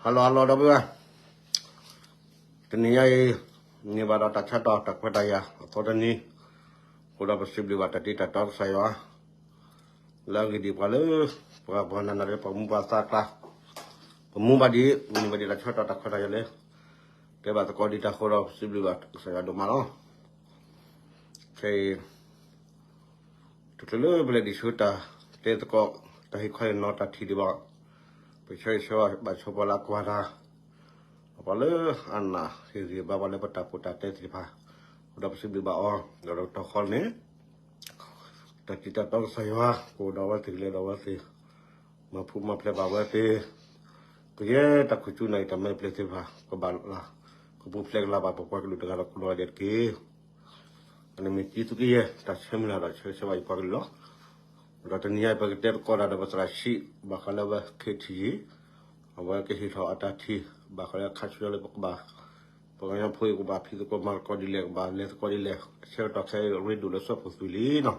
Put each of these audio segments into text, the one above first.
ဟါလီၤဟါလီၤ ဒီပုၢ်ဝဲၢ်, တနံၤညါအံၤ န့ၢ်ဘၣ်ဒီးတၢ်ဆၢကတီၢ်တၢ်ခွဲးတၢ်ယာ်အသီတနံၤ, အဃိဒီးပစံးဘျုးဘၣ်တၢ်တ့တၢ်တီကစၢ်ယွၤ လၢအဂ့ၢ်ဒ်အံၤ ပှၤလၢ ပှၤပှၤနးနးလၢပှၤမူပှၤသးကျါ, ပမူဘၣ်ဒံး မ့ၢ်န့ၢ်ဘၣ်ဒံးတၢ်ဆၢကတီၢ်တၢ်ခွဲးတၢ်ယာ်လၢ တဲဘၣ်သကိးဒံးတၢ်ဃိဒီးပစံးဘျုးဘၣ်ကစၢ်ယွၤဒိၣ်မးလီၤ. ခဲအံၤ တချုးလၢပလဲၤဒံးဆူတၢ်တဲသကိး တၢ်ဟ့ၣ်ခီဟ့ၣ်နီၤတၢ်ထံၣ်ဒံးဘၣ်, ပဆၢဂ့ၤဆၢဝါဘၣ်ဆိပှၤလၢအကွၢ်တၢ်, ပှၤလၢအနၢ်ဟ့ၣ်ဂံၢ်ဘါပှၤလၢပတၢ်ပီးတၢ်တဲသ့ၣ်တဖၣ်, အဃိဒီးပစံးဘျုးဘၣ်အီၤ, ဒီးတခီန့ၣ် တၢ်တံာ်တၢ်တီကစၢ်ယွၤ ကအိၣ်ဒီးအဝဲသ့ၣ် ကလဲၤဒီးအဝဲသ့ၣ်, မၤဖှူမၤဖျဲးဘၣ်အဝဲသ့ၣ်, ကယဲၢ်တၢ်ခိၣ်ဆူနၢ်အံၤ တၢ်မဲာ်ဖျဲးသ့ၣ်တဖၣ် ကဘၣ်လၢ ကပူၤဖျဲးကလၤဘၣ်ပပှၤကလုာ်တဂၤဒီးကိးဂၤဒဲးတက့ၢ်. အန့ၣ်မ့ၢ်တံသုးက့ယဲၢ် တၢ်ဆၢမုၢ်လၢ်ဒီးဆၢဂ့ၤဆၢဝါယပှၤကလုာ်လီၤ. ဒီးတနံၤညါအံၤ ပကတဲသကိးတၢ်ဒီးပသရၣ်ဆံး ဘၣ်ဃးလၢအဝဲ ခ့ထံယံၤ, အဝဲကဟ့ၣ်ထီၣ်အတၢ်ထံၣ် ဘၣ်ဃးလၢခါဆူညါလၢပကဘၣ် ပှၤကညီဖိအံၤ ကဘၣ်ဖံးသကိးမၤသကိးဒ်လဲၣ် ကဘၣ်လဲၤသကိးဒ်လဲၣ် အဆၢကတီၢ်ခဲအံၤ ရ့ဒိၣ်လၢဆၢဖိသွံၣ်လံနီၤ.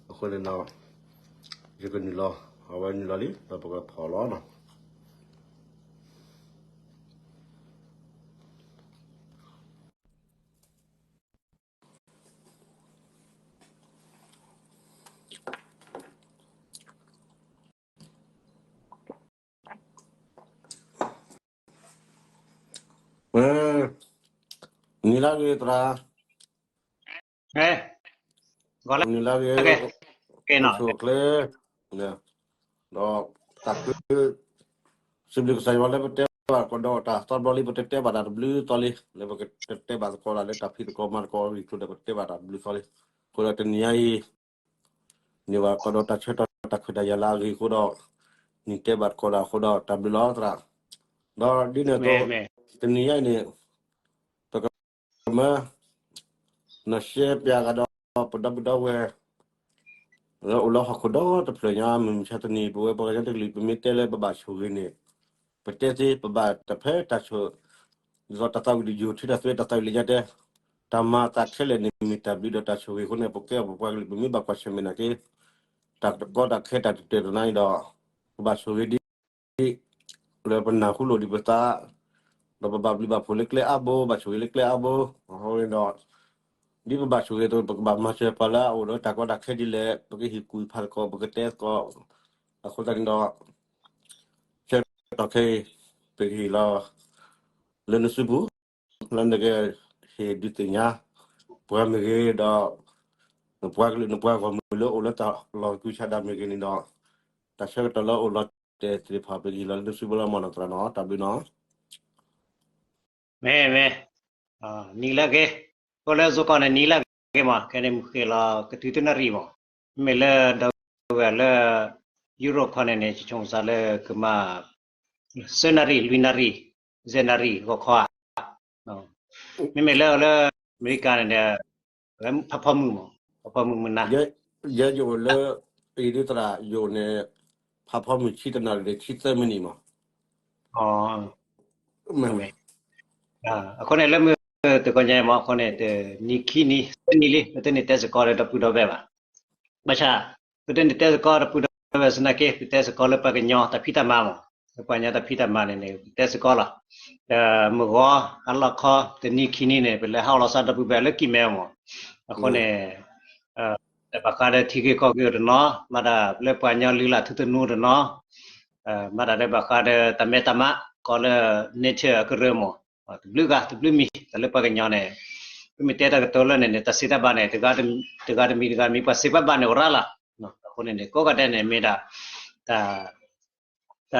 အဃိန့ၣ်ဒီး ယကနုာ်လီၤ အဝဲနုာ်လီၤလံ ဒီးပကဖီၣ်လီၤနီၤ. နံၤလၢအဂ့ၤသရၣ်, နံၤလၢအဂ့ၤ, အိၣ်ဆူၣ်အိၣ်ချ့, ဒီးတၢ်ခု စံးဘျုးကစၢ်ယွၤလၢပတဲဘၣ်သကိးဒီးတၢ်သီတဘျီလံ ပတတဲဘၣ်တၢ်တဘျုးသီလံ လၢပကတတဲဘၣ်သကိးတၢ်လၢတၢ်ဖံးသကိးမၤသကိးအဂ့ၢ်အကျိၤဒီး ပတတဲဘၣ်တၢ်တဘျုးသီလံ. အဃိဒီးတနံၤညါအံၤ န့ၢ်ဘၣ်သကိးဒီးတၢ်ဆၢကတီၢ်တၢ်ခွဲးတၢ်ယာ်လၢအဂ့ၤအဃိဒီး နံၤတဲဘၣ်သကိးတၢ်အဃိဒီး တၢ်ဘျုးလီၤသရၣ်. ဒီးဒ်န့ၣ်အသိး တနံၤညါအံၤန့ၣ် ပကမၢ နီၢ်ရှဲပၠးဂၤဒီး ပဒီပုၢ်ဒီဝဲၢ် လၢအိၣ်လၢဟီၣ်ခိၣ်ဒီတဖျၢၣ်ညါ မုၢ်မဆါတနံၤ ပဝဲပှၤကညီတကလုာ် ပမ့ၢ်တဲလၢပဘၣ်ဆိၣ်ဂ့ၤန့ၣ် ပတဲသ့ ပဘၣ်တၢ်ဖဲတၢ်ဆိၣ် ဒ်သိးတၢ်သးဝံၣ်တယိာ် ထုးတၢ်သ့တၢ်သးဝံၣ်လၢညါတဲ တၢ်မၤအသးခဲလၢာ်န့ၣ် မ့ၢ်တၢ်ဘျုးဒီးတၢ်ဆိၣ်ဂ့ၤအဃိန့ၣ် ပကဲပပှၤကလုာ် ပမ့ၢ်ဘၣ်ကွၢ်ဆၢၣ်မဲာ်နာ်က့ တၢ်ကီတၢ်ခဲတၢ်တတၢၢ်တနါအံၤဒီး ပဘၣ်ဆိၣ်ဂ့ၤဒ် လၢပနၢ်ဟူလိာ်ဒံးပသး ဒီးပဘၣ်ဘျုးဘၣ်ဖှိၣ်လၢကျဲအါဘိ ဘၣ်ဆိၣ်ဂ့ၤလၢကျဲအါဘိ အဃိန့ၣ်ဒီး ဒ်ပဘၣ်ဆိၣ်ဂ့ၤအသိး ပကဘၣ်မၤစၢၤပှၤလၢအအိၣ်ဒီးတၢ်ကီတၢ်ခဲဒ်လဲၣ် ပကဟ့ၣ်ကူၣ်ဖးသကိး ပကတဲသကိး အဃိသတးန့ၣ်ဒီး ဆၢကတီၢ်ခဲအံၤ ပကဟ့ၣ်လီၤ လၢနစုပူၤ လၢနကဟ့ၣ်ဒုးသ့ၣ်ညါ ပှၤမ့ၢ်ဂ့ၤဒီး နပှၤကလုာ်နပှၤဂီၢ်မုၢ်လၢအိၣ်လၢတၢ်လီၢ်သူၣ်ဆါဒၣ်မ့ၢ်ဂ့ၤန့ၣ်ဒီး တၢ်ဆၢကတီၢ်လၢအိၣ်လီၤတဲာ်သ့ၣ်တဖၣ် ပကဟ့ၣ်လီၤလၢနစုပူၤလီၤမၢ်နီၢ်သရၣ်နီၢ် တၢ်ဘျုးနီၢ် မ့ၢ်မ့ၢ် နံၤလၢအဂ့ၤ, အိၣ်လၢယိၤကီၢ်န့ၣ် နံၤလၢအဂ့ၤမး ခဲန့ၣ်မုၢ်ဃ့ၢ်လီၤကတုၤတနၣ်ရံၣ်မး, မ့မ့ၢ်လၢဒီဝဲၢ်လၢ ယူရိၣ်ခီန့ၣ်န့ၣ် ဆိကမိၣ်သးလၢကမၤ သၢနၣ်ရံၣ် လွံၢ်နၣ်ရံၣ် ယဲၢ်နၣ်ရံၣ်ဂီၤခီဧါ, မ့မ့ၢ်လၢလၢ အမဲရကၤန့ၣ်န့ၣ် ဖးဖီမုၢ်မး ဖးဖီမုၢ်မုၢ်နၤ ယဲယအိၣ်လၢ အံၤဒ်သရၣ်ယိၤန့ၣ် ဖးဖီမုၢ်ဆံတနၣ်ရံၣ်န့ၣ် ဆံသၢမံးနံးမး မ့ၢ် အဃိန့ၣ်လၢမုၢ်တဂီၤညါမး အဃိန့ၣ် တနံၤခံနံၤ သၢနံၤလံ ပတန့ၢ်တဲစ့ၢ်ကီးဒီးဒီပုၢ်ဒီဝဲၢ်ဘၣ်. ဘၣ်ဆၣ် ပတန့ၢ်တဲစ့ၢ်ကီးဒီပုၢ်ဒီဝဲၢ်သနာ်က့ ပတဲစ့ၢ်ကီးလၢပှၤကညီတၢ်ဖံးတၢ်မၤမး, လၢပှၤကညီတၢ်ဖံးတၢ်မၤန့ၣ်န့ၣ် ပတဲစ့ၢ်ကီးလီၤ. ဒီးမုၢ်ဂီၤဟါလီၤခီ တနံၤခံနံၤန့ၣ် ပလဲၤဟးအီၣ်လီၤစၢ်ဒီပုၢ်ဝဲၢ်လၢကံၢ်မဲမး, အဃိန့ၣ် ဘၣ်ဃးဒီးထံဂ့ၢ်ကီၢ်ဂ့ၢ်အိၣ်တနီၤ, မၤတၢ်လၢပှၤကညီလုၢ်လၢ်ထူသနူတနီၤ, မၤတၢ်လၢဘၣ်ဃးဒီးတၢ်မဲတၢ်မး ကီးလၢ nature အကရၢမး, တဘျုးဂၤတဘျုးမံၤ တၢ်လၢပှၤကညီန့ၣ် ပမ့ၢ်တဲတၢ်ကတိၤလၢန့ၣ်န့ၣ် တၢ်စံးတၢ်ဘၣ်န့ၣ် တဂၤတမံၤတဂၤမံၤ ပှၤစံးပှၤဘၣ်န့ၣ်အိၣ်ရၣ်လီၤ. အဃိန့ၣ်န့ၣ် ကိးဂၤဒဲးန့ၣ် မ့ၢ်ဒၣ် တၢ်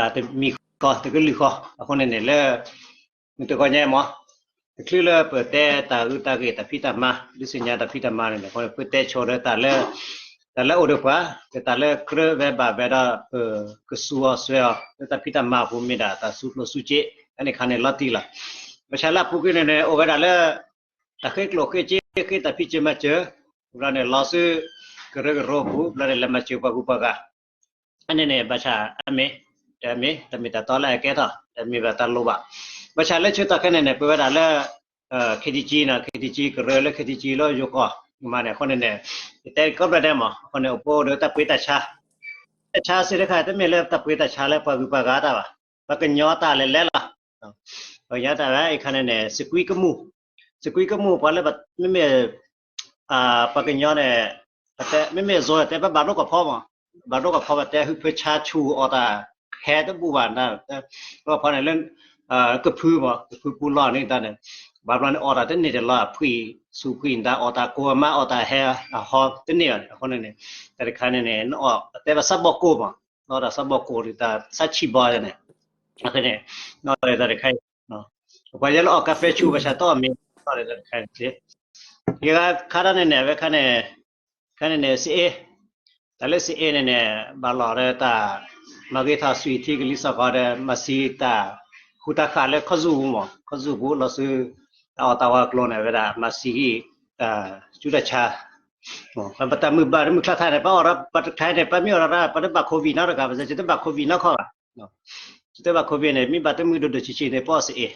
တမံၤဃီ တကလုာ်ဃီ အဃိန့ၣ်န့ၣ်လၢ မုၢ်တဂီၤညါမး တချုးလၢပတဲတၢ်အုးတၢ်ဂ့ၢ် တၢ်ဖံးတၢ်မၤ ဒုးသ့ၣ်ညါတၢ်ဖံးတၢ်မၤန့ၣ် အဃိန့ၣ် ပတဲဆိဒီးတၢ်လၢ တၢ်လၢအိၣ်ဒီးပှၤ ဒီးတၢ်လၢကြၢးဝဲဘၣ်ဝဲဒီး ပကစူးအီၤစွဲအီၤ လၢတၢ်ဖံးတၢ်မၤအပူၤ မ့ၢ်ဒၣ်တၢ်စူးကျိၣ်စူးစ့ အန့ၣ်ခါန့ၣ်လီၤတံၢ်လီၤ. ဘၣ်ဆၣ်လၢအပူၤကွံာ်န့ၣ်န့ၣ် အိၣ်ဝဲဒၣ်လၢ တၢ်ဃ့ကျိၣ်ဃ့စ့ ဃ့တၢ်ဖံးစၢၤမၤစၢၤ ဘျီန့ၣ် လီၤဆူကရၢကရိပူၤ ဘျီန့ၣ် လဲၤမၤစၢၤပှၤဂုၤပှၤဂၤ အန့ၣ်န့ၣ် ဘၣ်ဆၣ်အမ့ၢ် တမ့ၢ် တမ့ၢ်တၢ်တီလၢအကဲထီၣ် တမ့ၢ်ဘၣ်တၢ်လိၣ်ဘၣ်. ဘၣ်ဆၣ်လၢဆၢကတီၢ်ခဲအံၤန့ၣ် ပဝဲဒၣ်လၢ ခ့ထံကံနီၤ ခ့ထံကံ ကရၢလၢခ့ထံကံလၢယိၤကီၢ်မးန့ၣ် အဃိန့ၣ်န့ၣ် ယတဲကိးဘျီဒဲးမး အဃိန့ၣ် အိၣ်ပအိၣ်ဒီးတၢ်ပှ့ၤတၢ်ဆါ တၢ်ဆါစ့ၢ်တခါ တမ့ၢ်လၢတၢ်ပှ့ၤတၢ်ဆါလၢပှၤဂုၤပှၤဂၤတၢ်ဘၣ်. ပှၤကညီတၢ်လဲၤလဲၤလီၤ. ပှၤကညီတၢ်ဝဲအံၤခါန့ၣ်န့ၣ် စကွံကမူၣ်, စကွံကမူၣ် ပှၤလၢ မ့မ့ၢ် ပှၤကညီန့ၣ် ပတဲ မ့မ့ၢ်အဇိၤတဲ ပဘၣ်ဒိကီၢ်ဖီမး, ဘၣ်ဒိကီၢ်ဖီ ပတဲ ဟုဖၢဆါဆူၣ် အီၣ်တၢ်ဟဲတဘူၣ်ဘၣ်နၤ, ကီၢ်ဖီန့ၣ်လၢ ကဖုမး ကဖုပူလီၢ်န့ၣ်တၢ်န့ၣ်, ဘၣ်ဘျီန့ၣ် အီၣ်တၢ်တန့ၢ်တလီၤ ဖှံဆူၣ်ဖှံနၤ အီၣ်တၢ်ကိၢ်အမါ အီၣ်တၢ်ဟဲအဟီတန့ၢ်ဘၣ်န့ၣ် အဃိန့ၣ်န့ၣ် တၢ်တခါန့ၣ်န့ၣ် နအီၣ်တဲဘၣ်ဆၣ်ဘီၣ်ကိၢ်မး, နအီၣ်တၢ်ဆၣ်ဘီၣ်ကိၢ် တၢ်ဆၣ်ဆံၣ်ဘီန့ၣ်, အဃိန့ၣ် နအီၣ်လၢတၢ်တခါအံၤ, ပှၤယဲလၢအီၣ်ကါဖဲဆူၣ် ဘၣ်ဆၣ်တအီၣ်မ့ၤ နအီၣ်လၢတၢ်တခါအံၤ, ယဂၤခါတၢ်န့ၣ်န့ၣ် အဝဲခါန့ၣ် ခါန့ၣ်န့ၣ် စအ့, တၢ်လၢစအ့န့ၣ်န့ၣ် ဘၣ်လီၤဒီးတၢ် မၤဂ့ၤထီၣ် ဆွံထံကလံၤစ့ၢ်ကီးဒီး မၤစံတၢ် ဟူးတၢ်ဃာ်လၢခီၣ်စူၣ်ပူၤမး, ခီၣ်စူၣ်ပူၤလီၤဆူ တၢ်အီၣ်တၢ်ဝီကျိၤန့ၣ် အဝဲဒၣ် မၤစံဂံၢ် တၢ်ဆူးတၢ်ဆါ, ပတၢ်မုာ်ဘၣ်တမုာ်ချါထါန့ၣ် ပအီၣ်ဒီး ပတခါန့ၣ် ပမ့ၢ်အီၣ်ဒီး ပတဘၣ် covid နီတဂၤဘၣ်, ပတဘၣ် covid နီတခီဘၣ်, ပတဘၣ် covid န့ၣ် မ့ၢ်ဘၣ်တမုာ်ဒိၣ်ဒိၣ်ဆံးဆံးန့ၣ် ပအီၣ်စအ့,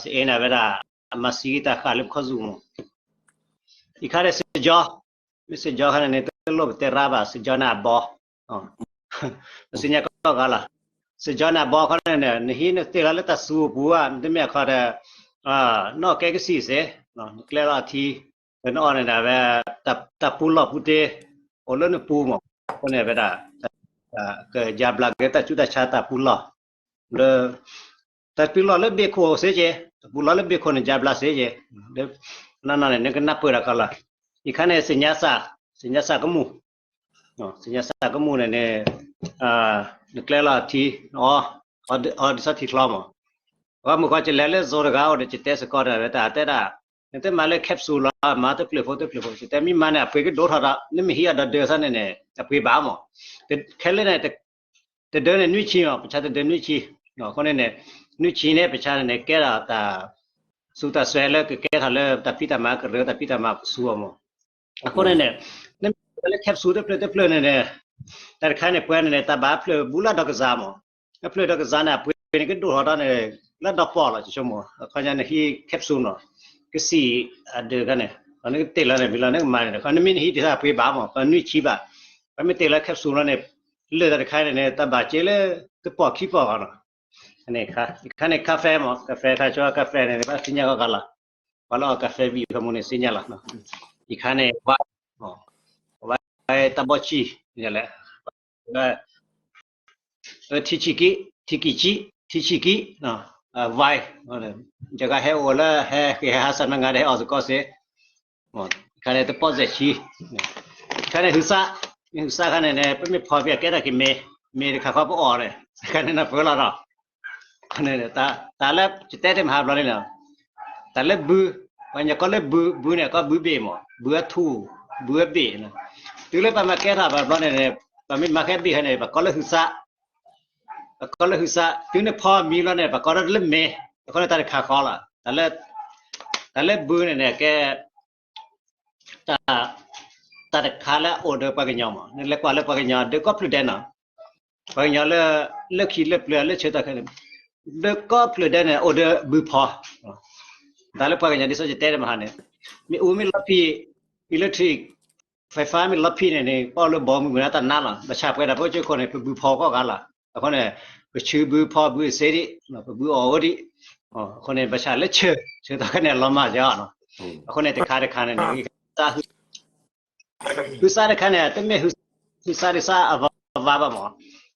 စအ့န့ၣ် အဝဲဒၣ် အမၤစံဂံၢ်တၢ်ဃာ်လၢပခီၣ်စူၣ်မး, အံၤခါန့ၣ် စံၣ်ကၠီ, မ့ၢ်စံၣ်ကၠီခါန့ၣ်န့ၣ် တလိၣ်ပတဲရါဘၣ် စံၣ်ကၠီန့ၣ်အဘီ, ပသ့ၣ်ညါကီၢ်ဂၤလီၤ, စံၣ်ကၠီန့ၣ်အဘီခီန့ၣ်န့ၣ် နဟံးနတ့ၢ်လီၤလၢတၢ်စူၤအပူၤဧါ, နတမ့ၢ်အခီဒီး နအီၣ်ကဲကစံၣ်စ့ၢ်, နကျဲလီၤအထံ, ဒီးနအီၣ်န့ၣ်ဒၣ်ဝဲ တၢ်ပူၤလီၢ်ပူၤတ့ အိၣ်လၢနပူၤမး, အဃိန့ၣ်ဝဲဒၣ် ကယါဘျါက့ၤတၢ်ဆူးတၢ်ဆါတၢ်ပူၤလီၢ်, ဒီး တၢ်ပူၤလီၢ်လၢဘ့ၣ်ခိၣ်စ့ၢ်ကီး, တၢ်ပူၤလီၢ်လၢဘ့ၣ်ခိၣ်န့ၣ် ယါဘျါစ့ၢ်ကီး, နီၢ်နီၢ်န့ၣ် နကနၢ်ပၢၢ်တၢ်ခီလီၤ, အံၤခါန့ၣ် စံၣ်ညါစၢ်, စံၣ်ညါစၢ်ကမူၣ်, စံၣ်ညါစၢ်ကမူၣ်န့ၣ်န့ၣ် နကျဲလီၤထံ, အီၣ်ဒ်ဆီထံချီမး, ပှၤမုၣ်ကီး ယလဲၤလၢ Zoom တဂၤအိၣ်ဒီး ယတဲစ့ၢ်ကီးဒီး ဝဲတၢ်တဲဒၣ်, နတမၤလၢ capsule လီၤ, မၤတဖျၢၣ်ဖိတဖျၢၣ်ဖိ, ယတဲမ့ၢ်မၤန့ၣ် အပှ့ၤကဒိၣ်ထီၣ်ဒီး နမ့ၢ်ဟံးအီၤဒီးဒၢးသးန့ၣ်န့ၣ် အပှ့ၤဘၣ်မး, ခဲလၢာ်န့ၣ် တဒၢးန့ၣ် နွံဆံမး, ပဆါတဒၢးနွံဆံ, အဃိန့ၣ်န့ၣ် နွံဆံန့ၣ် ပဆါန့ၣ်န့ၣ် ကဲထီၣ်တၢ် စူးတၢ်စွဲလၢကကဲထီၣ်လၢတၢ်ဖံးတၢ်မၤ ကရၢတၢ်ဖံးတၢ်မၤကဆူအီၤမး, အဃိန့ၣ်န့ၣ် နမ့ၢ်လၢ capsule တဖျၢၣ်တဖျၢၣ်န့ၣ်န့ၣ် တၢ်တခါန့ၣ် ပှၤန့ၣ်န့ၣ် တၢ်ဘၣ်ဖျၢၣ်ဘူးလၢဒီးကစၢ်မး, အဖျၢၣ်ဒီးကစၢ်န့ၣ် အပှ့ၤန့ၣ်ကဒိၣ်ထီၣ်ဒီးန့ၣ် လၢဒီးပီၢ်လီၤ ဆိကမိၣ်, အခီညါနဟံး capsule နီၤ, ကစံၣ်အဒၢးခါန့ၣ် နကတ့ၢ်လီၤန့ၣ် မ့ၢ်လီၤနကမၤန့ၣ် ခီနမ့ၢ်နဟံးဒ်သိးအပှ့ၤဘၣ်မး, ပနွံဆံဘၣ်, ပမ့ၢ်တ့ၢ်လီၤ capsule လီၤန့ၣ် လၢာ်တၢ်တခါန့ၣ်န့ၣ် တၢ်ဘၣ်က့လၢ တပီၢ်ခံပီၢ်ဂီၢ်နီၤ, ခါန့ၣ် ခါဖဲမး ကဖဲခါဆိကဖဲန့ၣ် ဘၣ်သ့ၣ်ညါကီၢ်ဂၤလီၤ, ပှၤလၢအီၣ်ကဖဲဘံၣ်ဖဲမူန့ၣ်သ့ၣ်ညါလီၤ, အံၤခါန့ၣ် ဝါ ဝါတၢ်ဘီဆံၣ်လဲၣ် ထံဆံၣ်ကံ, ထံဆံၣ်ကံ, ထံဆံၣ်ကံ, ဝါ, ယဂၤဟဲအိၣ်လၢဟဲဃ့ဟဲဟးစၢ်နငါဒီးဟဲအီၣ်စ့ၢ်ကီးစ့ၢ်, ခါန့ၣ်တပီၢ်စဲၣ်ဆံ, ခါန့ၣ် ဟုသၣ်, မ့ၢ်ဟုသၣ်ခါန့ၣ်န့ၣ် ပမ့ၢ်ဖီၣ်ဖဲအကဲထီၣ်က့ၤမ့ၤ, မ့ၤတခါခီပအီၣ်န့ၣ် ခါန့ၣ်နပၢလီၤဒီး တၢ်လၢယတဲတ့ၢ်မဟါဘျီန့ၣ်လီၤ, တၢ်လၢဘု, ပှၤကညီကိးလၢဘု, ဘုန့ၣ် ကိးဘုဘ့ၣ်မး, ဘုအထူ, ဘုအဘ့ၣ်, တုၤလၢပမၤကဲထီၣ်ဘၣ်ဘျီန့ၣ်န့ၣ် ပမ့ၢ်မၤကဲဘ့ၣ်ခါန့ၣ် ပှၤကိးလၢဟုသၣ်, ပှၤကိးလၢဟုသၣ်, တုၤနဖီမ့ၤဘျီန့ၣ် ပှၤကိးလၢမ့ၤ, အဃိန့ၣ်တၢ်တခါဃီလီၤ, တၢ်လၢဘုန့ၣ်န့ၣ် ကဲ တၢ်တခါလၢအအိၣ်ဒီးပှၤကညီမး, နလဲၤကွၢ်လၢပှၤကညီဒၢးကိးဖျၢၣ်ဒဲးနီၤ, ပှၤကညီလၢ လၢခံလၢပျၢၤလၢဆၢကတီၢ်ခဲအံၤန့ၣ် ဒၢးကိးဖျၢၣ်ဒဲးန့ၣ် အိၣ်ဒီးဘုဖီ, တၢ်လၢပှၤကညီဒ်သိးယတဲတ့ၢ်မဟါန့ၣ် မ့ၣ်အူမ့ၢ်လီၤဖံး, electric, ဖဲဖါမ့ၢ်လီၤဖံးန့ၣ်န့ၣ် ပအီၣ်လၢဘီမုၢ်မုၢ်နၤတၢ်နါလီၤ, ဘၣ်ဆၣ်ပဝဲဒၣ်ပှၤကညီခိၣ်န့ၣ် ပဘုဖီကိးဂၤလီၤ, အဃိန့ၣ် ပဆူဘုဖီဘုအစ့ဒံး, ပဘုအီၣ်ဝဲဒံး, အဃိန့ၣ် ဘၣ်ဆၣ်လၢဆၢ, ဆၢကတီၢ်ခဲအံၤန့ၣ် လီၤမၢ်ကီးနီၤ, အဃိန့ၣ်တခါတခါန့ၣ်န့ၣ် ဟုသၣ်တခါန့ၣ် တမ့ၢ်ဟုသၣ်ဒ်သိးအဝါဘၣ်မး,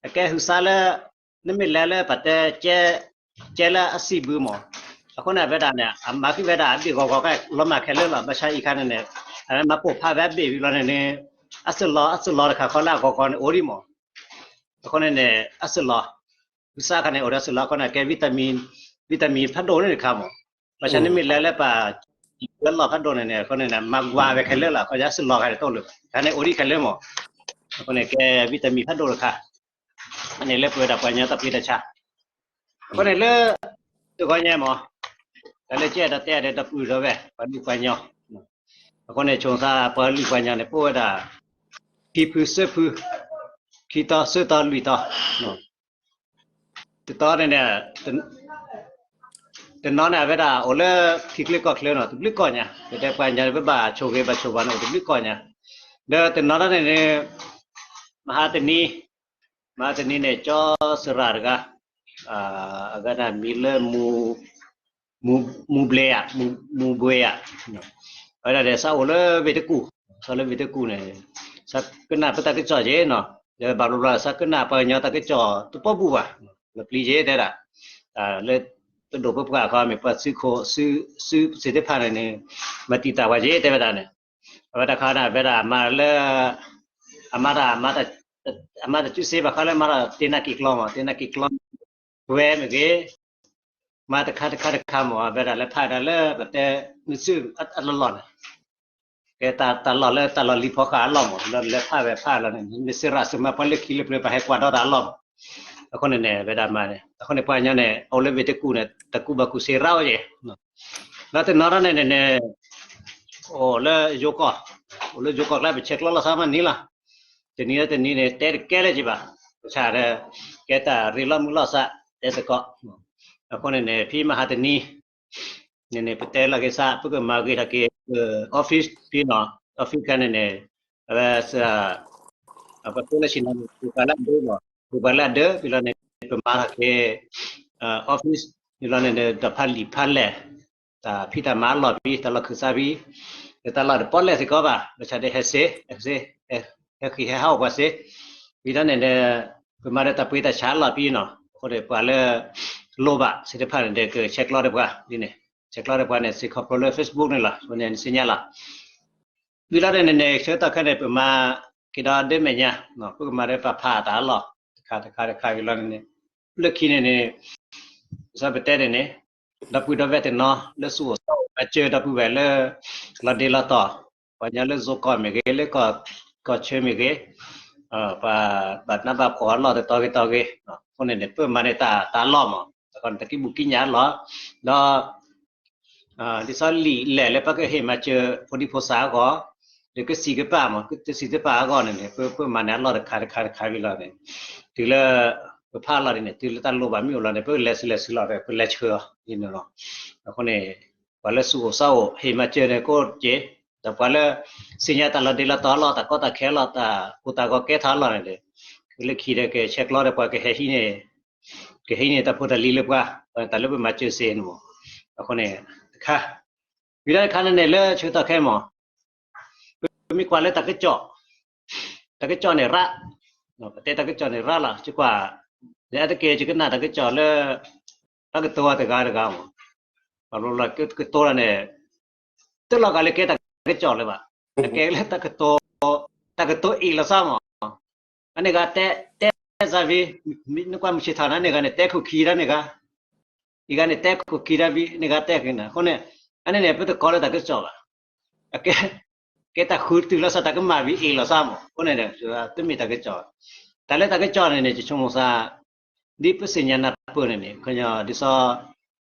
အကဲဟုသၣ်လၢ နမ့ၢ်လဲၤလၢပတဲ ကဲလၢအစံၣ်ဘုမး, အဃိန့ၣ် အဝဲဒၣ်န့ၣ် အမၤဃံာ်ဝဲဒၣ်အဘ့ၣ်ဂီၤဂီၤခဲအံၤ လီၤမၢ်ခဲလၢာ်လီၤ, ဘၣ်ဆၣ်အံၤခါန့ၣ်န့ၣ် အဝဲမၤပိာ်ဖးဝဲအဘ့ၣ်ဝံၤလီၤန့ၣ်န့ၣ် အစၢၣ်လီၤ အစၢၣ်လီၤတခါဃီလၢအဂီၤဂီၤန့ၣ်အိၣ်ဒံးမး, အဃိန့ၣ်န့ၣ် အစၢၣ်လီၤ ဟုသၣ်ခါန့ၣ် အိၣ်ဒီးအစၢၣ်လီၤ အဃိန့ၣ် ကဲ vitamin, vitamin ဖးဒိၣ်န့ၣ်တခါမး, ဘၣ်ဆၣ်နမ့ၢ်လဲၤလၢပှၤ လၢလီၢ်ဖးဒိၣ်န့ၣ်န့ၣ် အဃိန့ၣ် မၤကွၢ်ဝဲခဲလၢာ်လီၤ, အဃိန့ၣ် အစၢၣ်လီၤခါန့ၣ်တအိၣ်လၢၤဘၣ်, ခါန့ၣ်အိၣ်ဒံးခဲလၢာ်မး, အဃိန့ၣ် ကဲ vitamin ဖးဒိၣ်တခါ, အန့ၣ်လၢပဝဲဒၣ်ပှၤကညီတၢ်ပျံၤတၢ်ဆါ, အဃိန့ၣ်လၢ တဂီၤညါမး, တၢ်လၢကဲဒီးတဲဒီးတၢ်ပူၤဒီးဝဲ ပှၤလုၢ်ပှၤကညီ, အဃိန့ၣ် ဆိသးပှၤလုၢ်ပှၤကညီန့ၣ် ပဝဲဒၣ် ခံဖုသၢဖု, ခံတီ သၢတီ လွံၢ်တီ, တတီန့ၣ်န့ၣ် တနီၤန့ၣ် အဝဲဒၣ်အိၣ်လၢထံချၢကီၢ်ချၢနီၤ တဘျုးကီၢ်ညါ, ပတဲပှၤကညီန့ၣ် ပဘၣ်ဆိၣ်ဂ့ၤဘၣ်ဆိၣ်ဝါန့ၣ် အိၣ်တဘျုးကီၢ်ညါ, ဒီးတနီၤန့ၣ်န့ၣ် မဟါတနံၤ, မဟါတနံၤန့ၣ် ကၠီသရၣ်တဂၤ, အဂၤန့ၣ်မံၤလၢမူ မူဘျဲဧါ, မူဘှဲဧါ, အဝဲဒၣ်ဒီး စးအိၣ်လၢဝ့ၢ်တကူၣ်, စးလၢဝ့ၢ်တကူၣ်န့ၣ် စးကနၣ်ပတၢ်ကစီၣ်က့နီၤ, ဒီးဘၣ်ဘျီဘျီ စးကနၣ်ပှၤကညီတၢ်ကစီၣ်တပီပူၤဘၣ်, လီၤပျံၤက့တဲဒၣ်, လၢ တဒိၣ်ပပှၢ်အခီ မ့ၢ်ပှၤစုခိၣ် စု စုစ့ၣ်တဖၣ်န့ၣ်န့ၣ် မၤတံာ်တာ်ဝဲက့တဲဝဲဒၣ်န့ၣ်, အဝဲတၢ်ခါန့ၣ် အဝဲဒၣ်မၤလၢ အမၤတၢ် အမၤတၢ်စုစ့ၣ်ဘၣ်ဃးလၢမၤဒီးတ့နၢ်က့ၤကျီမး, တ့နၢ်က့ၤကျီ ဝဲမ့ၢ်ဂ့ၤ, မၤတခါတခါတခါမး အဝဲဒၣ်လၢဖးဒၣ်လၢပတဲမုၢ်စုအလီၢ်လီၢ်န့ၣ် ကဲတၢ်လီၢ်လၢတၢ်လီၢ်လံၤဖီဃာ်အလီၢ်မး, လၢဖးဝဲဖးလီၤန့ၣ် မ့ၢ်စ့ရးစမးပှၤလၢခံလၢပျၢၤ ပှၤဟဲကွၢ်ဒီးတၢ်အလီၢ်မး, အဃိန့ၣ်န့ၣ် ဝဲဒၣ်မၤန့ၣ် အဃိန့ၣ် ပှၤကညီန့ၣ် အိၣ်လၢဝ့ၢ်တကူၣ်န့ၣ် တကူၣ်ဘၣ်ကူၣ်စ့ရးအိၣ်ယဲၢ်, လၢတနီၤထီၣ်န့ၣ်န့ၣ် အိၣ်လၢယိၤကီၢ်, အိၣ်လၢယိၤကီၢ်ကျါ ပဆဲးကျိးလိာ်သးမးနံၤလီၤ, တနံၤလၢတနံၤန့ၣ် တဲတကဲလၢၤက့ဘၣ်, ပဆၣ်ဒီး ကဲတၢ်ရ့လိာ်မုာ်လိာ်သး တဲသကိး, အဃိန့ၣ်န့ၣ် ဖံမဟါတနံၤ န့ၣ်န့ၣ် ပတဲလီၤက့ၤစး ပကမၤဂ့ၤထီၣ်က့ၤ office ဖံနီၤ, office ခါန့ၣ်န့ၣ် အဝဲ ပှၤကိးလၢဆ့ၣ်နီၤန့ၣ် ပှၤလၢအဒၢမး, ပှၤလၢအဒၢ ဖံလီၤန့ၣ် ပမၤထီၣ်က့ၤ office ဖံလီၤန့ၣ် တၢ်ဖးလံာ်ဖးလဲၢ် တၢ်ဖံးတၢ်မၤအလီၢ်ဖံ တၢ်လီၢ်ခၢၣ်သးဖံ လၢတၢ်လီၢ်တပီၢ်လဲၢ်စ့ၢ်ကီးဘၣ် ဘၣ်ဆၣ်ဒီးဟဲစ့ ဟဲစ့ ဟဲဃံးဟဲဟးအိၣ်ပှၤစ့, ဖံလီၤန့ၣ်ဒီး ပမၤဒီးတၢ်ပှ့ၤတၢ်ဆးအလီၢ်ဖံနီၤ, အဃိန့ၣ် ပှၤလၢ လိၣ်ဘၣ်သ့ၣ်တဖၣ်န့ၣ်ဒီး ကဆဲးကျိးဒီးပှၤဒ်န့ၣ်, ဆဲးကျိးဒီးပှၤန့ၣ် စ့ၢ်ကီးဖျိလၢ Facebook န့ၣ်လီၤ, န့ၣ်နသ့ၣ်ညါလီၤ ဝံၤလီၤန့ၣ်န့ၣ် ဆၢကတီၢ်ခဲန့ၣ် ပမၤက့ၤဒီးဒၢမဲာ်ညါ, ပကမၤဒီးပှၤဖးတၢ်အလီၢ် တခါတခါတခါဝံၤလီၤန့ၣ်န့ၣ်, လၢခံန့ၣ်န့ၣ် စးပတဲန့ၣ်န့ၣ် ဒီပုၢ်ဒီဝဲၢ်တနီၤ လၢဆူၣ်အိၣ်သးအိၣ် မၤစၢၤဒီပုၢ်ဝဲၢ်လၢ လီၤဒ့လီၤတီၤ, ပှၤကညီလၢယိၤကီၢ်မ့ၢ်ဂ့ၤ လၢကီၢ်ဆၢမ့ၢ်ဂ့ၤ, ပှၤဘၣ်နးဘၣ်ဖှီၣ်အလီၢ်တတီၤဂ့ၤတီၤဂ့ၤ, အဃိန့ၣ်န့ၣ် ပမၤန့ၢ်တၢ်အလီၢ်မး, တခီန့ၣ် တၢ်ကံးဘူးကံးညာ်အလီၢ်, ဒီး ဒ်သိးလံာ်လဲၢ်လၢပကဟ့ၣ်မၤစၢၤ ဖိဒံဖိသၣ်အဂီၢ်, ဒီးကစံးကပာ်မး ကစံးကပာ်အဂီၢ်န့ၣ်န့ၣ် ပမၤန့ၢ်အလီၢ်တခါတခါတခါဝံၤလီၤန့ၣ်, တုၤလၢ ပဖးလီၤဒ်န့ၣ် တုၤလၢတၢ်လိၣ်ဘၣ်မ့ၢ်အိၣ်လီၤန့ၣ် ပကလဲၤဆူလဲၤဆူလီၤဒီး ပလဲၤဆှၢအီၤန့ၣ်လီၤ, အဃိန့ၣ် ပှၤလၢဆူၣ်အိၣ်သးအိၣ် ဟ့ၣ်မၤစၢၤန့ၣ် ကအိၣ်က့ၤ, ဒီးပှၤလၢ သ့ၣ်ညါတၢ်လီၤဒ့လီၤတီၤအလီၢ် တၢ်ကီတၢ်ခဲအလီၢ် တၢ်ကိၢ်တၢ်ဂီၤကဲထီၣ်အလီၢ်န့ၣ်ဒီး လၢခံဒီးကဆဲးကျိးဒီးပှၤကဟဲဟံးန့ၢ် ကဟံးန့ၢ်တၢ်ဖိတၢ်လံၤလၢပှၤ, တၢ်လၢပမၤစၢၤစ့ၢ်န့ၣ်မး, အဃိန့ၣ် တခါ, ဝံၤလီၤတခါန့ၣ်န့ၣ် လၢဆၢကတီၢ်ခဲမး ပမ့ၢ်ကွၢ်လၢတၢ်ကစီၣ်, တၢ်ကစီၣ်န့ၣ်ရၣ်, ပတဲတၢ်ကစီၣ်န့ၣ်ရၣ်လီၤ ကကွၢ်, လၢအတက့ၢ်ယကနၣ်တၢ်ကစီၣ်လၢ တၢ်ကတိၤတဂၤတဂၤမး, ဘၣ်ဘျီဘျီကတိၤတၢ်န့ၣ် တလီၤဂာ်လၢကဲတၢ်ကစီၣ်လၢၤဘၣ်, အကဲလၢတၢ်ကတိၤ, တၢ်ကတိၤအ့ၣ်လိာ်သးမး, အန့ၣ်ဂၤတဲ, တဲစၢ်ဖံ, နကွၢ်မုၢ်ဆ့ၣ်ထီၣ်န့ၣ် အန့ၣ်ဂၤန့ၣ် တဲခိၣ်ခံတၢ်န့ၣ်ဂၤ, အံၤဂၤန့ၣ်တဲခိၣ်ခံတၢ်ဖံ အန့ၣ်ဂၤတဲက့ၤန့ၣ် အဃိန့ၣ်, အန့ၣ်န့ၣ် ပတကိးလၢတၢ်ကစီၣ်ဘၣ်, အကဲ, ကဲတၢ်ဃုတုၤလီၤစၢ်တၢ်ကမၣ်ဖံအ့ၣ်လိာ်သးမး, အဃိန့ၣ်ဒီး တမ့ၢ်တၢ်ကစီၣ်, တၢ်လၢတၢ်ကစီၣ်န့ၣ်န့ၣ် ယဆိကမိၣ်သး ဒ်ပသ့ၣ်ညါနၢ်ပၢၢ်န့ၣ်န့ၣ် ခီညီ ဒ်သိး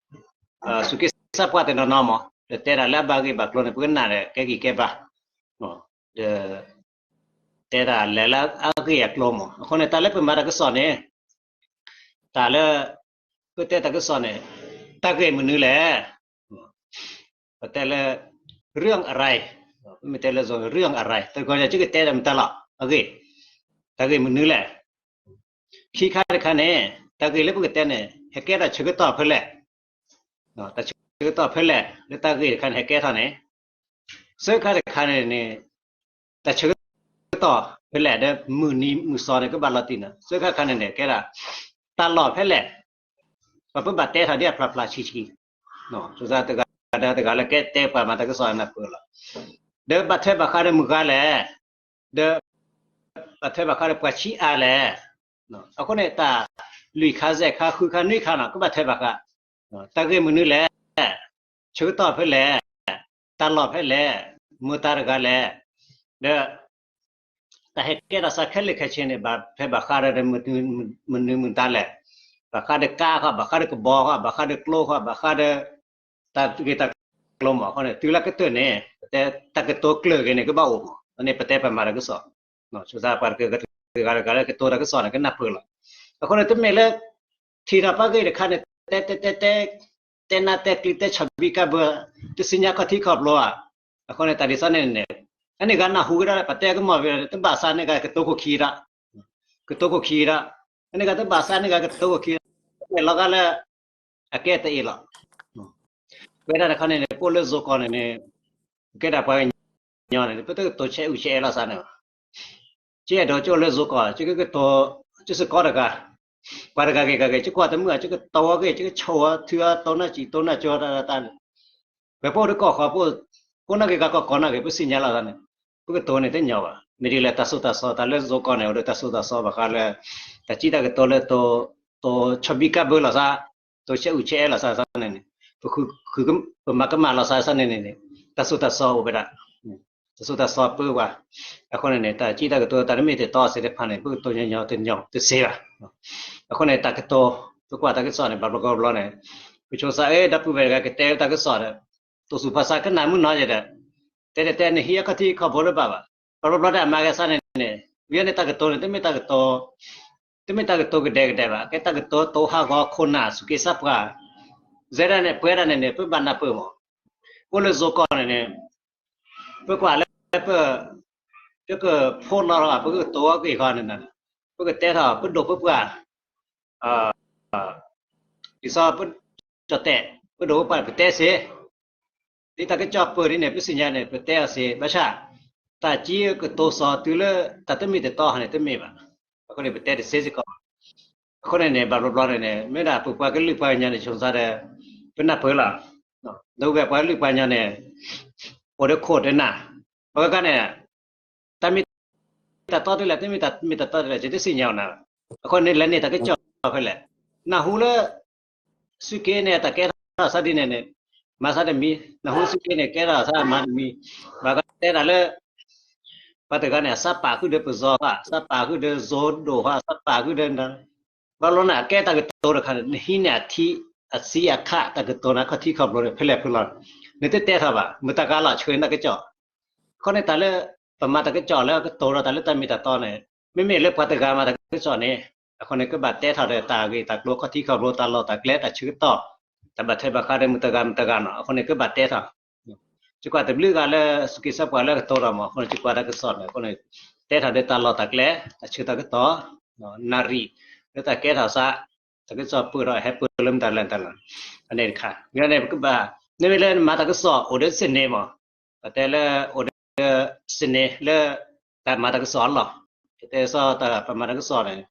စူၢ်က့သးပှၢ်တနီၤနီၤမး ဒီးတဲဒၣ်လၢအဘၣ်ဂ့ၢ်ဘၣ်ကျိၤန့ၣ် ပကနၣ်ဒီး ကဲဂံၢ်ကဲဘါ, ဒီး တဲဒၣ်လဲၤလၢအဂ့ၢ်အကျိၤမး. အဃိန့ၣ် တၢ်လၢပမၤတၢ်ကစီၣ်န့ၣ် တၢ်လၢ ပတဲတၢ်ကစီၣ်န့ၣ် တၢ်ဂ့ၢ်မနုၤလဲၣ်. ပတဲလၢ เรื่องอะไร, ပမ့ၢ်တဲလၢ เรื่องอะไร တကီၢ်ညါ ကကတဲဒၣ်မတၤလီၤ အဂ့ၢ်, တၢ်ဂ့ၢ်မနုၤလဲၣ်. ခံခါတခါန့ၣ် တၢ်ဂ့ၢ်လၢပကတဲန့ၣ် ဟဲကဲတၢ်ဆၢကတီၢ်ဖဲလဲၣ်, တၢ်ဆၢကတီၢ်ဖဲလဲၣ် လၢတၢ်ဂ့ၢ်တခါန့ၣ် ဟဲကဲထီၣ်န့ၣ်, သၢခါတခါန့ၣ်န့ၣ် တၢ်ဆၢကတီၢ်ဖဲလဲၣ် ဒီးမုၢ်နံၤမုၢ်သီန့ၣ် ကဘၣ်လီၤတံၢ်န့ၣ်, သၢခါတခါန့ၣ်န့ၣ် ကဲဒၣ် တၢ်လီၢ်ဖဲလဲၣ် ပှၤပဘၣ်တဲထီၣ်ဒ်အဖျါဖျါဆံးဆံး, ဆိသးတဂၤဒီးတဂၤလၢကဲတဲပှၤမၤတၢ်ကစီၣ်နၢ်ပၢၢ်လီၤ. ဒီးဘၣ်ထွဲဘၣ်ဃးဒီးမုၢ်ဂၤလဲၣ်, ဒီး ဘၣ်ထွဲဘၣ်ဃးဒီးပှၤဆံးအါလဲၣ်. အဃိန့ၣ် တၢ်လွံၢ်ခါစဲးခါဃုခါနွံခါန့ၣ် ကဘၣ်ထွဲဘၣ်ဃး, တၢ်ဂ့ၢ်မနုၤလဲၣ်, ဆၢကတီၢ်ဖဲလဲၣ်, တၢ်လီၢ်ဖဲလဲၣ်, မတၤတဂၤလဲၣ်, ဒီး တၢ်ဟဲကဲထီၣ်သးခဲလၢာ်ခဲဆ့န့ၣ် ဘၣ်ထွဲဘၣ်ဃးဒီး မနုၤမတၤလဲၣ်, ဘၣ်ဃးဒီးကါဃီ, ဘၣ်ဃးဒီးကဘီဃီ, ဘၣ်ဃးဒီးကျိဃီ, ဘၣ်ဃးဒီး တၢ်ဂ့ၢ်တၢ်ကျိၤမး. အဃိန့ၣ် တုၤလၢကတၢၢ်န့ၣ် ပတဲတၢ်ကတိၤကျၢၤဂ့ၤန့ၣ် ကဘၣ်အိၣ်မး, န့ၣ်ပတဲပှၤမၤတၢ်ကစီၣ်, ဆိသးပှၤတဂၤတဂၤလၢကတိၤတၢ်ကစီၣ်န့ၣ် ကနၢ်ပၢၢ်လီၤ. အဃိန့ၣ် တမ့ၢ်လၢ ထံၣ်ထီၣ်ပှၤဂ့ၢ်တခါန့ၣ် တဲတဲတဲတဲ တဲနၢ်တဲကျံၤတဲဆီၣ်ဘံကါဘၢ တသ့ၣ်ညါခီၣ်ထံးခီၣ်ဘိဘၣ်. အဃိန့ၣ် တၢ်ဒ်သိးန့ၣ်န့ၣ် အန့ၣ်ဂၤနၢ်ဟူကဒါလၢ ပတဲကမီၢ်ဝဲ တဘၣ်သးန့ၢ်ဂၤကတိၤခိၣ်ခံဒၣ်, ကတိၤခိၣ်ခံဒၣ်, အန့ၣ်ဂၤတဘၣ်သးန့ၢ်ဂၤကတိၤခိၣ်ခံဒၣ်, လီၤဂာ်လၢ အကဲတအ့ၣ်လီၤ. ပဝဲဒၣ်တခီန့ၣ်န့ၣ် ပအိၣ်လၢ zone ကီၢ်န့ၣ်န့ၣ် ပကဲဒၣ်ပှၤကညီန့ၣ် ပတကတိၤဆဲးအူဆဲးအဲၣ်လိာ်သးန့ၣ်ဘၣ်. ကဲဒိးကၠိလၢ zone ကီၢ် ကကတိၤ ကစ့ၢ်ကီးတဂၤ, ပှၤတဂၤဂ့ၤဂၤဂ့ၤ ကကွၢ်တမုာ် ကကတိၤအီၤဂ့ၤ ကကဆိၣ်အီၤ ထုအီၤ တိၢ်နၢ်စံး တိၢ်နၢ်ကၠိတၢ်တၢ်န့ၣ် ပပအိၣ်တကီၢ်ဃီ ပအိၣ် ကိးနၢ်ဂ့ၤဂၤကီၢ် ကိးနၢ်ဂ့ၤ ပသ့ၣ်ညါလီၤသးန့ၣ် ပကတိၤန့ၣ်တညီဘၣ်. မ့ၢ်ဒ်လဲၣ် တၢ်သိၣ်တၢ်သီ တၢ်လၢ zone ကီၢ်န့ၣ် အိၣ်ဒီးတၢ်သိၣ်တၢ်သီဘၣ်ဃးလၢ တၢ်စံးတၢ်ကတိၤလၢ တိၤဆီဘံၣ်ကၢ်ဘၢလိာ်သး, တိၤဆဲးအူဆဲးအဲၣ်လိာ်သးန့ၣ်န့ၣ် ပဃု ပမၤကမၣ်လိာ်သးန့ၣ်န့ၣ် တၢ်သိၣ်တၢ်သီအိၣ်ဝဲဒၣ် တၢ်သိၣ်တၢ်သီပၢဘၣ်. အဃိန့ၣ်န့ၣ် တၢ်စံးတၢ်ကတိၤ တၢ်တမ့ၢ်တတီသ့ၣ်တဖၣ်န့ၣ် ပကတိၤညီညီတညီတသ့ဘၣ်. အဃိန့ၣ် တၢ်ကတိၤ ပကွၢ်တၢ်ကစီၣ်န့ၣ် ဘၣ်ဘျီကီဘျီန့ၣ် ပဆိသး အဲ ဒီပုၢ်ဝဲၢ်တဂၤကတဲတၢ်ကစီၣ်ဒီး တိၢ်သူၣ်ဖးဆးကနၣ်မုၢ်နီၤယဲဒီး တဲတဲတဲ နဟံးအခီၣ်ထံးခီၣ်ဘိလၢဘၣ်ဘၣ်. ဘၣ်ဘျီဘျီဒီး အမၤကဲစးန့ၣ်န့ၣ် ဝံၤန့ၣ်တၢ်ကတိၤန့ၣ် တမ့ၢ်တၢ်ကတိၤ တမ့ၢ်တၢ်ကတိၤကဒဲကဒဲဘၣ်. ကဲတၢ်ကတိၤတိၤဟးဂီၤခိၣ်နၢ် စူၢ်က့ၤသးပှၢ် စဲဒၣ်န့ၣ် ပှဲၤဒၣ်န့ၣ်န့ၣ် ပဘၣ်နၢ်ပၢၢ်မး. အိၣ်လၢ zone ကီၢ်န့ၣ်န့ၣ် ပကွၢ်လၢပ ပကဖိလီၤ ပကတိၤအီၤက့ၤဃီန့ၣ် ပကတဲထီၣ် ပဒိၣ်ပပှၢ် ဒ်သိးပကၠီၣ်တဲာ် ပဒိၣ်ပပှၢ် ပတဲစ့ၢ် ဒ်တၢ်ကစီၣ်ပၢၢ်ဒ်န့ၣ် ပသ့ၣ်ညါန့ၣ် ပတဲအီၤစ့ၢ် ဘၣ်ဆၣ် တၢ်စံးကတိၤသီတုၤလၢ တၢ်တမ့ၢ်တတီဟီန့ၣ် တမ့ၢ်ဘၣ်. အဃိန့ၣ် ပတဲတစ့ၢ်စ့ၢ်ကီးဘၣ်. အဃိန့ၣ်န့ၣ် ဘၣ်ဘျီဘျီန့ၣ်န့ၣ် မ့ၢ်ဒၣ်ပပှၤကလုာ်ပှၤကညီန့ၣ် ဆိသးဒီး ပနၢ်ပၢၢ်လီၤ. ဒီပုၢ်ဝဲၢ်ပှၤကလုာ်ပှၤကညီန့ၣ် အိၣ်ဒီးခိၣ်ဒီးနၢ် ပှၤကကါန့ၣ် တၢ်မ့ၢ်တၢ်တီတလဲၣ် တမ့ၢ်တၢ်မ့ၢ်တၢ်တီတလဲၣ် ယတသ့ၣ်ညါအီၤနၤ. အဃိန့ၣ် လဲၤန့ၢ်တၢ်ကစီၣ်ဖဲလဲၣ် နၢ်ဟူလၢ စူၢ်က့ၤန့ၣ် တၢ်ကဲထီၣ်သးဒ်န့ၣ်န့ၣ် မၤသးတမံၤ, နၢ်ဟူစူၢ်က့ၤန့ၣ် ကဲထီၣ်သးမၤတမံၤ, ဘၣ်ကတဲတၢ်လၢ ပှၤတဂၤန့ၣ် အသးပာ်ဃုာ်ဒီးပစီၤဃာ်, သးပာ်ဃုာ်ဒီး zone ဒိၣ်ဃာ်, သးပာ်ဃုာ်ဒီး ဘၣ်လီၤန့ၣ် အကဲတၢ်ကတိၤတခါန့ၣ် နဟံးန့ၢ်အထံ အဆံအခါ တၢ်ကတိၤန့ၣ်ခီၣ်ထံးခီၣ်ဘိန့ၣ် ဖဲလဲၣ်ဖဲလဲၣ်, နတတဲထီၣ်ဘၣ် မတၤတဂၤလီၤဆှၢနတၢ်ကစီၣ်. အဃိန့ၣ် တၢ်လၢ ပမၤတၢ်ကစီၣ်လၢကတိၤဒီးတၢ်လၢတၢ်မ့ၢ်တၢ်တီန့ၣ် မ့မ့ၢ်လၢပှၤတဂၤမၤတၢ်ကစီၣ်န့ၣ် အဃိန့ၣ် ကဘၣ်တဲထီၣ်ဒီးတၢ်ဂ့ၢ်တၢ်ကျိၤခီၣ်ထံးခီၣ်ဘိ တၢ်လီၢ်တၢ်ကျဲ တၢ်ဆၢကတီၢ် တၢ်ဘၣ်ထွဲဘၣ်ဃးဒီးမတၤတဂၤမတၤတဂၤနီၤ အဃိန့ၣ် ကဘၣ်တဲထီၣ် ယကွၢ်တဘျုးဂၤလၢ စူၢ်က့ၤသးပှၢ်လၢကတိၤထီၣ်မး အဃိန့ၣ် ယကွၢ်တၢ်ကစီၣ်န့ၣ် အဃိန့ၣ် တဲထီၣ်ဒီးတၢ်လီၢ်တၢ်ကျဲ တၢ်ဆၢတၢ်ကတီၢ် နၣ်ရံၣ် လၢတၢ်ကဲထီၣ်သး တၢ်ကစီၣ်ပၢၢ်ထီၣ် ဟဲပၢၢ်လၢမတၤလဲၣ်တၢ်လီၢ် အန့ၣ်တခါ မ့ၢ်န့ၣ်ပကဘၣ် မ့မ့ၢ်လၢနမၤတၢ်ကစီၣ်အိၣ်ဒီးစ့ၢ်န့ၣ်မး ပတဲလၢအိၣ်ဒီးစ့ၢ်န့ၣ်လၢ တၢ်မၤတၢ်ကစီၣ်အလီၢ် ပတဲစီတၢ်ပမၤတၢ်ကစီၣ်န့ၣ်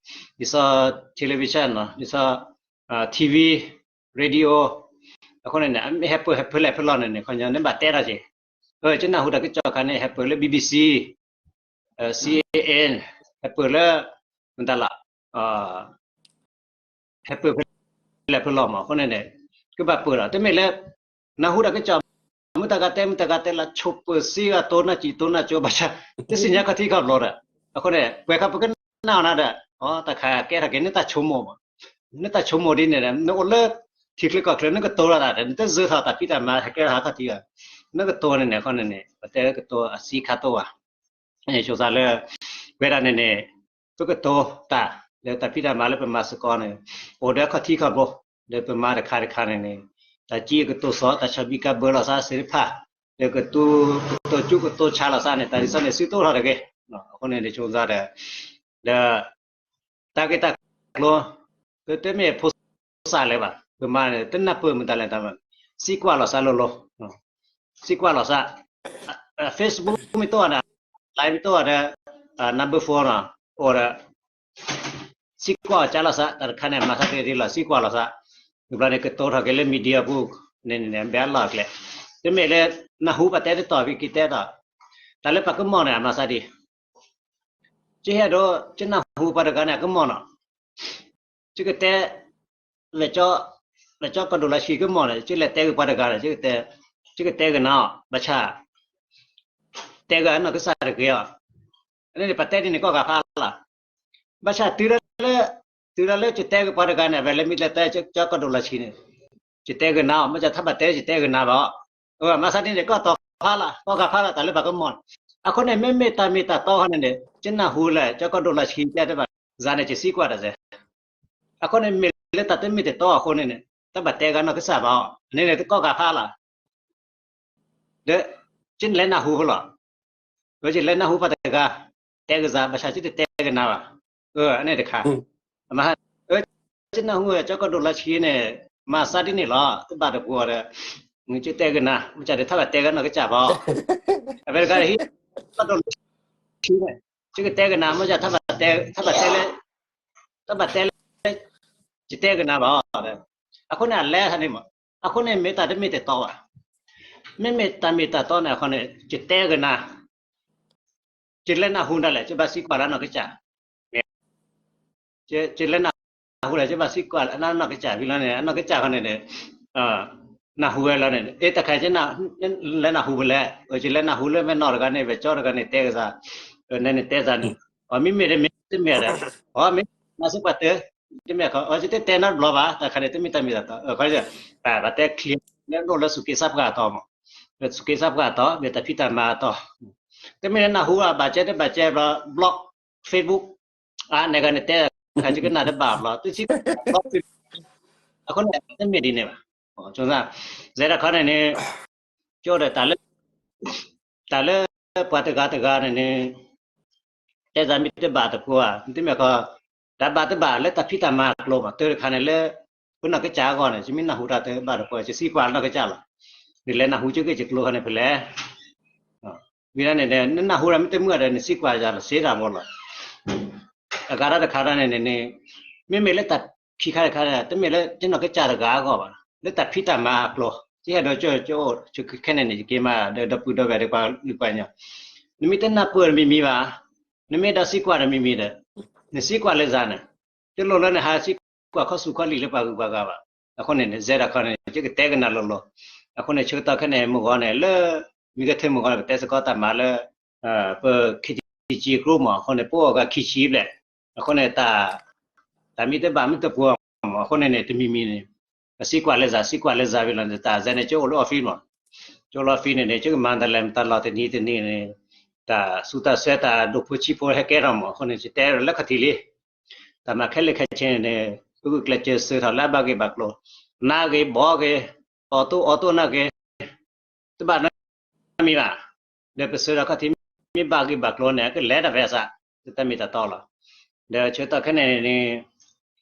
ဒ်သိး television နီၤ ဒ်သိး TV radio အဃိန့ၣ်န့ၣ် မ့ၢ်ဟဲပၢၢ်ဟဲဖဲလဲၣ်ဖဲလဲၣ်န့ၣ်န့ၣ် ခီညီန့ၣ်ဘၣ်တဲထီၣ်က့ၤ ကနၢ်ဟူတၢ်ကစီၣ်ခါန့ၣ် ဟဲပၢၢ်လၢ BBC CAN ဟဲပၢၢ်လၢ မတၤလီၤ ဟဲပၢၢ်ဖဲလဲၣ်ဖဲလဲၣ်မး အဃိန့ၣ်န့ၣ် ကဘၣ်ပၢၢ်ဒီး တမ့ၢ်လၢ နၢ်ဟူတၢ်ကစီၣ် မုၢ်တဂၤတဲ မုၢ်တဂၤတဲလၢ ဆိၣ်ပၢၢ်စ့ဂၤ တိၢ်နၢ်စံး တိၢ်နၢ်ကၠိဘၣ်ဆၣ် တသ့ၣ်ညါခီၣ်ထံးခီၣ်ဘိဒီး အဃိန့ၣ် ပှဲၤခါပကနၣ်အီၤနၤဒီး အတၢ်ခါကဲထီၣ်က့ၤ နတၢ်ဆိကမိၣ်မး နတၢ်ဆိကမိၣ်ဒ်န့ၣ်ဒီး နအိၣ်လၢ ထံချၢကီၢ်ချၢ နကတိၤလီၤတၢ်ဒီး နတစၢၤထီၣ်တၢ်ဖံးတၢ်မၤ ဟဲကဲထီၣ်ဟးခီၣ်ထံးဘၣ် နကတိၤန့ၣ်န့ၣ် အဃိန့ၣ်န့ၣ် ပတဲကတိၤအစံးခါတိၢ်ဘၣ် ဆိသးလၢ ပဝဲဒၣ်န့ၣ်န့ၣ် ပကတိၤတၢ် လၢတၢ်ဖံးတၢ်မၤလၢပမၤစ့ၢ်ကီးန့ၣ် အိၣ်ဒီးခီၣ်ထံးခီၣ်ဘိ လၢပမၤတခါတခါန့ၣ်န့ၣ် တၢ်စံးကတိၤသီ တၢ်ဆီဘံၣ်ကၢ်ဘၢလိာ်သးသ့ၣ်တဖၣ် လၢကတိၤ ကတိၤကၠူကတိၤဆါလိာ်သးန့ၣ် တၢ်ဒ်သိးန့ၣ် စုတိၢ်ထီၣ်တဂ့ၤ အဃိန့ၣ်န့ၣ် ဆိသးဒီး ဒီး တၢ်ဂ့ၢ်တၢ်ကျိၤ တမ့ၢ်ဖိသၣ်လၢၤဘၣ် ပမၤန့ၣ် တနၢ်ပၢၢ်မတၤလဲၣ်တၢ်မၤ စံးကွၢ်လိာ်သးလိၤလိၤ စံးကွၢ်လိာ်သး Facebook မ့ၢ်တအိၣ်ဒီး Line မ့ၢ်တအိၣ်ဒီး number phone နီၤ အိၣ်ဒီး စံးကွၢ်အီၤကၢလိာ်သး တၢ်တခါန့ၣ် မၤသးတ့ၢ်တ့ၢ်လီၤ စံးကွၢ်လိာ်သး ဝံၤဘျီန့ၣ် ကတိၤထီၣ်က့ၤလၢ media ပူၤ န့ၣ်န့ၣ် ဘဲအလီၢ်အကျဲ တမ့ၢ်လၢ နၢ်ဟူပှၤတဲတတီၤ ပက့ၤတဲတီၤ တၢ်လၢပှၤကမီၣ်န့ၣ် အမၤသးဒ် ကဟဲဒီး ကနၢ်ဟူပှၤတဂၤန့ၣ် အကမီၣ်နီၤ ကကတဲ လဲၤကၠီ လဲၤကၠီကီၢ်ဒိၣ်လၢဆှံကမီၣ်န့ၣ် ကလဲၤတဲက့ၤပှၤတဂၤန့ၣ် ကတဲ ကတဲက့ၤနၤ ဘၣ်ဆၣ် တဲက့ၤနီၢ်ကစၢ်တဂ့ၤအီၤ န့ၣ် ပတဲဒ်န့ၣ် ကီၢ်ဂၤဖးလီၤ ဘၣ်ဆၣ်တုၤဒၣ်လၢ တုၤဒၣ်လၢကတဲက့ၤပှၤတဂၤန့ၣ် ဝဲလၢမ့ၢ်လဲၤတဲကၠီကီၢ်ဒိၣ်လၢဆှံန့ၣ် ကတဲက့ၤနၤ မ့ၢ်ကထါဘၣ်တဲ ကတဲက့ၤနၤဘၣ်အီၤ မၤသးဒ်န့ၣ် ကီၢ်တီဖးလီၤ ကီၢ်ဂၤဖးလီၤ တၢ်လၢပှၤကမီၣ်န့ၣ် အဃိန့ၣ် မ့မ့ၢ်တၢ်မ့ၢ်တၢ်တီခီန့ၣ်န့ၣ် ကနၢ်ဟူလၢ ကၠီကီၢ်ဒိၣ်လၢဆှံတဲတဘၣ် စၤန့ၣ် ကစံးကွၢ်တၢ်စဲ အဃိန့ၣ် မ့ၢ်လၢတၢ်တမ့ၢ်တတီအဃိန့ၣ်န့ၣ် တဘၣ်တဲဂၤနီၢ်ကစၢ်ဘၣ်အီၤ န့ၣ်န့ၣ် ကီၢ်ဂၤဖးလီၤ ဒီး ကလဲၤနၢ်ဟူဖဲလီၤ ဝဲကလဲၤနၢ်ဟူပှၤတဂၤ တဲကစၢ် ဘၣ်ဆၣ်ကတတဲကနၤဘၣ် အန့ၣ်တခါ အမ ကနၢ်ဟူ ကၠီကီၢ်ဒိၣ်လၢဆှံန့ၣ် မၤသးဒ်န့ၣ်လီၤ တဘၣ်တပူၤအီၤဒီး ယတဲကနၤ မ့ၢ်စ့ၢ်ဒီး ထါဘၣ်တဲကနီၢ်ကစၢ်ဘၣ်, အဝဲတဂၤဟံး ဘၣ်ဒိၣ်လီၤ ယကတဲကနၤ မ့ၢ်စ့ၢ် ထါဘၣ်တဲ ထါဘၣ်တဲလၢ ထါဘၣ်တဲလၢ ယတဲကနၤဘၣ်, အဃိန့ၣ် အလဲၤန့ၣ်မး, အဃိန့ၣ် မ့ၢ်တၢ်တမ့ၢ်တတီဘၣ်, မ့မ့ၢ်တၢ်မ့ၢ်တတီန့ၣ် အဃိန့ၣ် ယတဲကနၤ ယလဲၤနၢ်ဟူဒၣ်လဲာ် ယဘၣ်သံကွၢ်လၢနီၢ်ကစၢ်, ယလဲၤနၢ်ဟူဒၣ် ယဘၣ်သံကွၢ်လၢနီၢ်ကစၢ် ဖဲလီၤန့ၣ် အနီၢ်ကစၢ်ဃီန့ၣ်န့ၣ် နၢ်ဟူဝဲလီၤန့ၣ် အတခါ လဲၤနၢ်ဟူဖဲလဲၣ်, ယလဲၤနၢ်ဟူလၢမဲၢ်နီၢ်တဂၤန့ၣ် ဝဲကၠီတဂၤန့ၣ် တဲကစၢ်, နန့ၣ်တဲသးန့ၣ်, အမ့မ့ၢ်တမ့ၢ်တမ့ၢ်ဒီး, အမ့ၢ်နၤစ့ၢ်ကီးတၢ် တမ့ၢ်ခီ အတတဲနီတဘျီဘၣ် တၢ်ခါန့ၣ် တမ့ၢ်တၢ်မ့ၢ်တတီ, ဘၣ်တဲချ့ လၢနအိၣ်လၢသူၣ်က့သးပှၢ်အတီမး, လၢသူၣ်က့သးပှၢ်အတီ မ့ၢ်တၢ်ဖံးတၢ်မၤအတီ, တမ့ၢ်လၢနၢ်ဟူဘၣ် ဘၣ်ကဲတဘၣ်ကဲဘျီ block Facebook အါ နဂၤန့ၣ်တဲ ခါကကနၣ်တဘၣ်ဘျီ တဆံ အဃိန့ၣ် တမ့ၢ်ဒ်န့ၣ်ဘၣ်, စဲးတခီန့ၣ်န့ၣ် ကၠိဒီး တၢ်လၢပှၤတဂၤတဂၤန့ၣ်န့ၣ် တဲသးမ့ၢ်တဘၣ်တပူၤဧါ မ့တမ့ၢ်ခီ တၢ်ဘၣ်တဘၣ်လၢတၢ်ဖံးတၢ်မၤအကျိၤမး တၢ်တခါန့ၣ်လၢ ပနီၢ်ကစၢ်အဂီၢ်န့ၣ် ယမ့ၢ်နၢ်ဟူတၢ်တဘၣ်တပူၤ ယသံကွၢ်နီၢ်ကစၢ်လီၤ, နလဲၤနၢ်ဟူကၠိက့ၢ်ယကျိၤခါန့ၣ်ဖဲလဲၣ် ဝံၤဒၣ်န့ၣ် နနၢ်ဟူတၢ်မ့ၢ်တမုာ်ဒီး နသံကွၢ်ယၤလီၤ စ့တၢ်မီၤလီၤ, အဂၤတၢ်တခါဒၣ်န့ၣ်န့ၣ် မ့မ့ၢ်လၢတၢ်ခံခါတခါန့ၣ် တမ့ၢ်လၢယနီၢ်ကစၢ်တဂၤအဂီၢ်ဘၣ် လၢတၢ်ဖံးတၢ်မၤအကျိၤ ယဟဲဒီးကၠိကၠိအိၣ် ခဲန့ၣ်န့ၣ် ယက့ၤမးဒီး ဒီပုၢ်ဒီဝဲၢ်ဒီးပှၤလုၢ်ပှၤကညီ, နမ့ၢ်တနၢ်ပၢၢ်တမံၤမံၤဘၣ်, နမ့ၢ်ဒီးသံကွၢ်တမံၤမံၤဒီး နသံကွၢ်လၢယၤန့ၣ်, တလိၣ်လၢနဟးသံကွၢ်ခီဆူၣ်ခီလံာ်လၢပှၤဂုၤပှၤဂၤဘၣ်, အဃိန့ၣ်န့ၣ် စဲးတခီန့ၣ် ယကတဲကနၤလီၤလီၤ, အဃိန့ၣ် ဆၢကတီၢ်ခဲန့ၣ် မုၢ်ဂီၤန့ၣ် လၢ မ့ၢ်ဂဲၤထၢၣ်မုၢ်ဂီၤန့ၣ် ပတဲစ့ၢ်ကီးတၢ်မၤလၢ ပ ခ့ၣ်ကၠံကရူၢ်မး အဃိန့ၣ် ပအိၣ်အဂၤခံဆံဘျဲၣ်, အဃိန့ၣ် တၢ်မ့ၢ်တဘၣ်မ့ၢ်တပူၤမး အဃိန့ၣ်န့ၣ် တမံၤမံၤန့ၣ် ပသံကွၢ်လၢယၤ သံကွၢ်လၢယၤဝံၤလီၤန့ၣ် တၢ်စဲးန့ၣ် ကၠိအိၣ်လၢ office မး, ကၠိလၢ office န့ၣ်န့ၣ် ကၠိကမၤတၢ်လဲၤမတၤလီၢ်တနံၤတနံၤန့ၣ် တၢ်ဆူးတၢ်ဆဲးတၢ်ဒိၣ်ဖိဆံးဖိဟဲကဲထီၣ်မး အဃိန့ၣ် ယတဲလၢခီၣ်ထံးလံ တၢ်မၤခဲလၢာ်ခဲဆ့န့ၣ်န့ၣ် ပဂုာ်ကျဲးစၢးစၢၤထီၣ်လၢအဘၣ်ဂ့ၢ်ဘၣ်ကျိၤ, နးဂ့ၤဘီဂ့ၤ, အီၣ်တိၢ်အီတိၢ်နးဂ့ၤ, တဘၣ်နီတမံၤဘၣ်, ဒီးပစၢၤထီၣ်ခီၣ်ထံး မ့ၢ်ဘၣ်ဂ့ၢ်ဘၣ်ကျိၤန့ၣ် အကလဲၤတၢ်ဖဲအသး, တၢ်မ့ၢ်တၢ်တီလီၤ, ဒီးဆၢကတီၢ်ခဲန့ၣ်န့ၣ်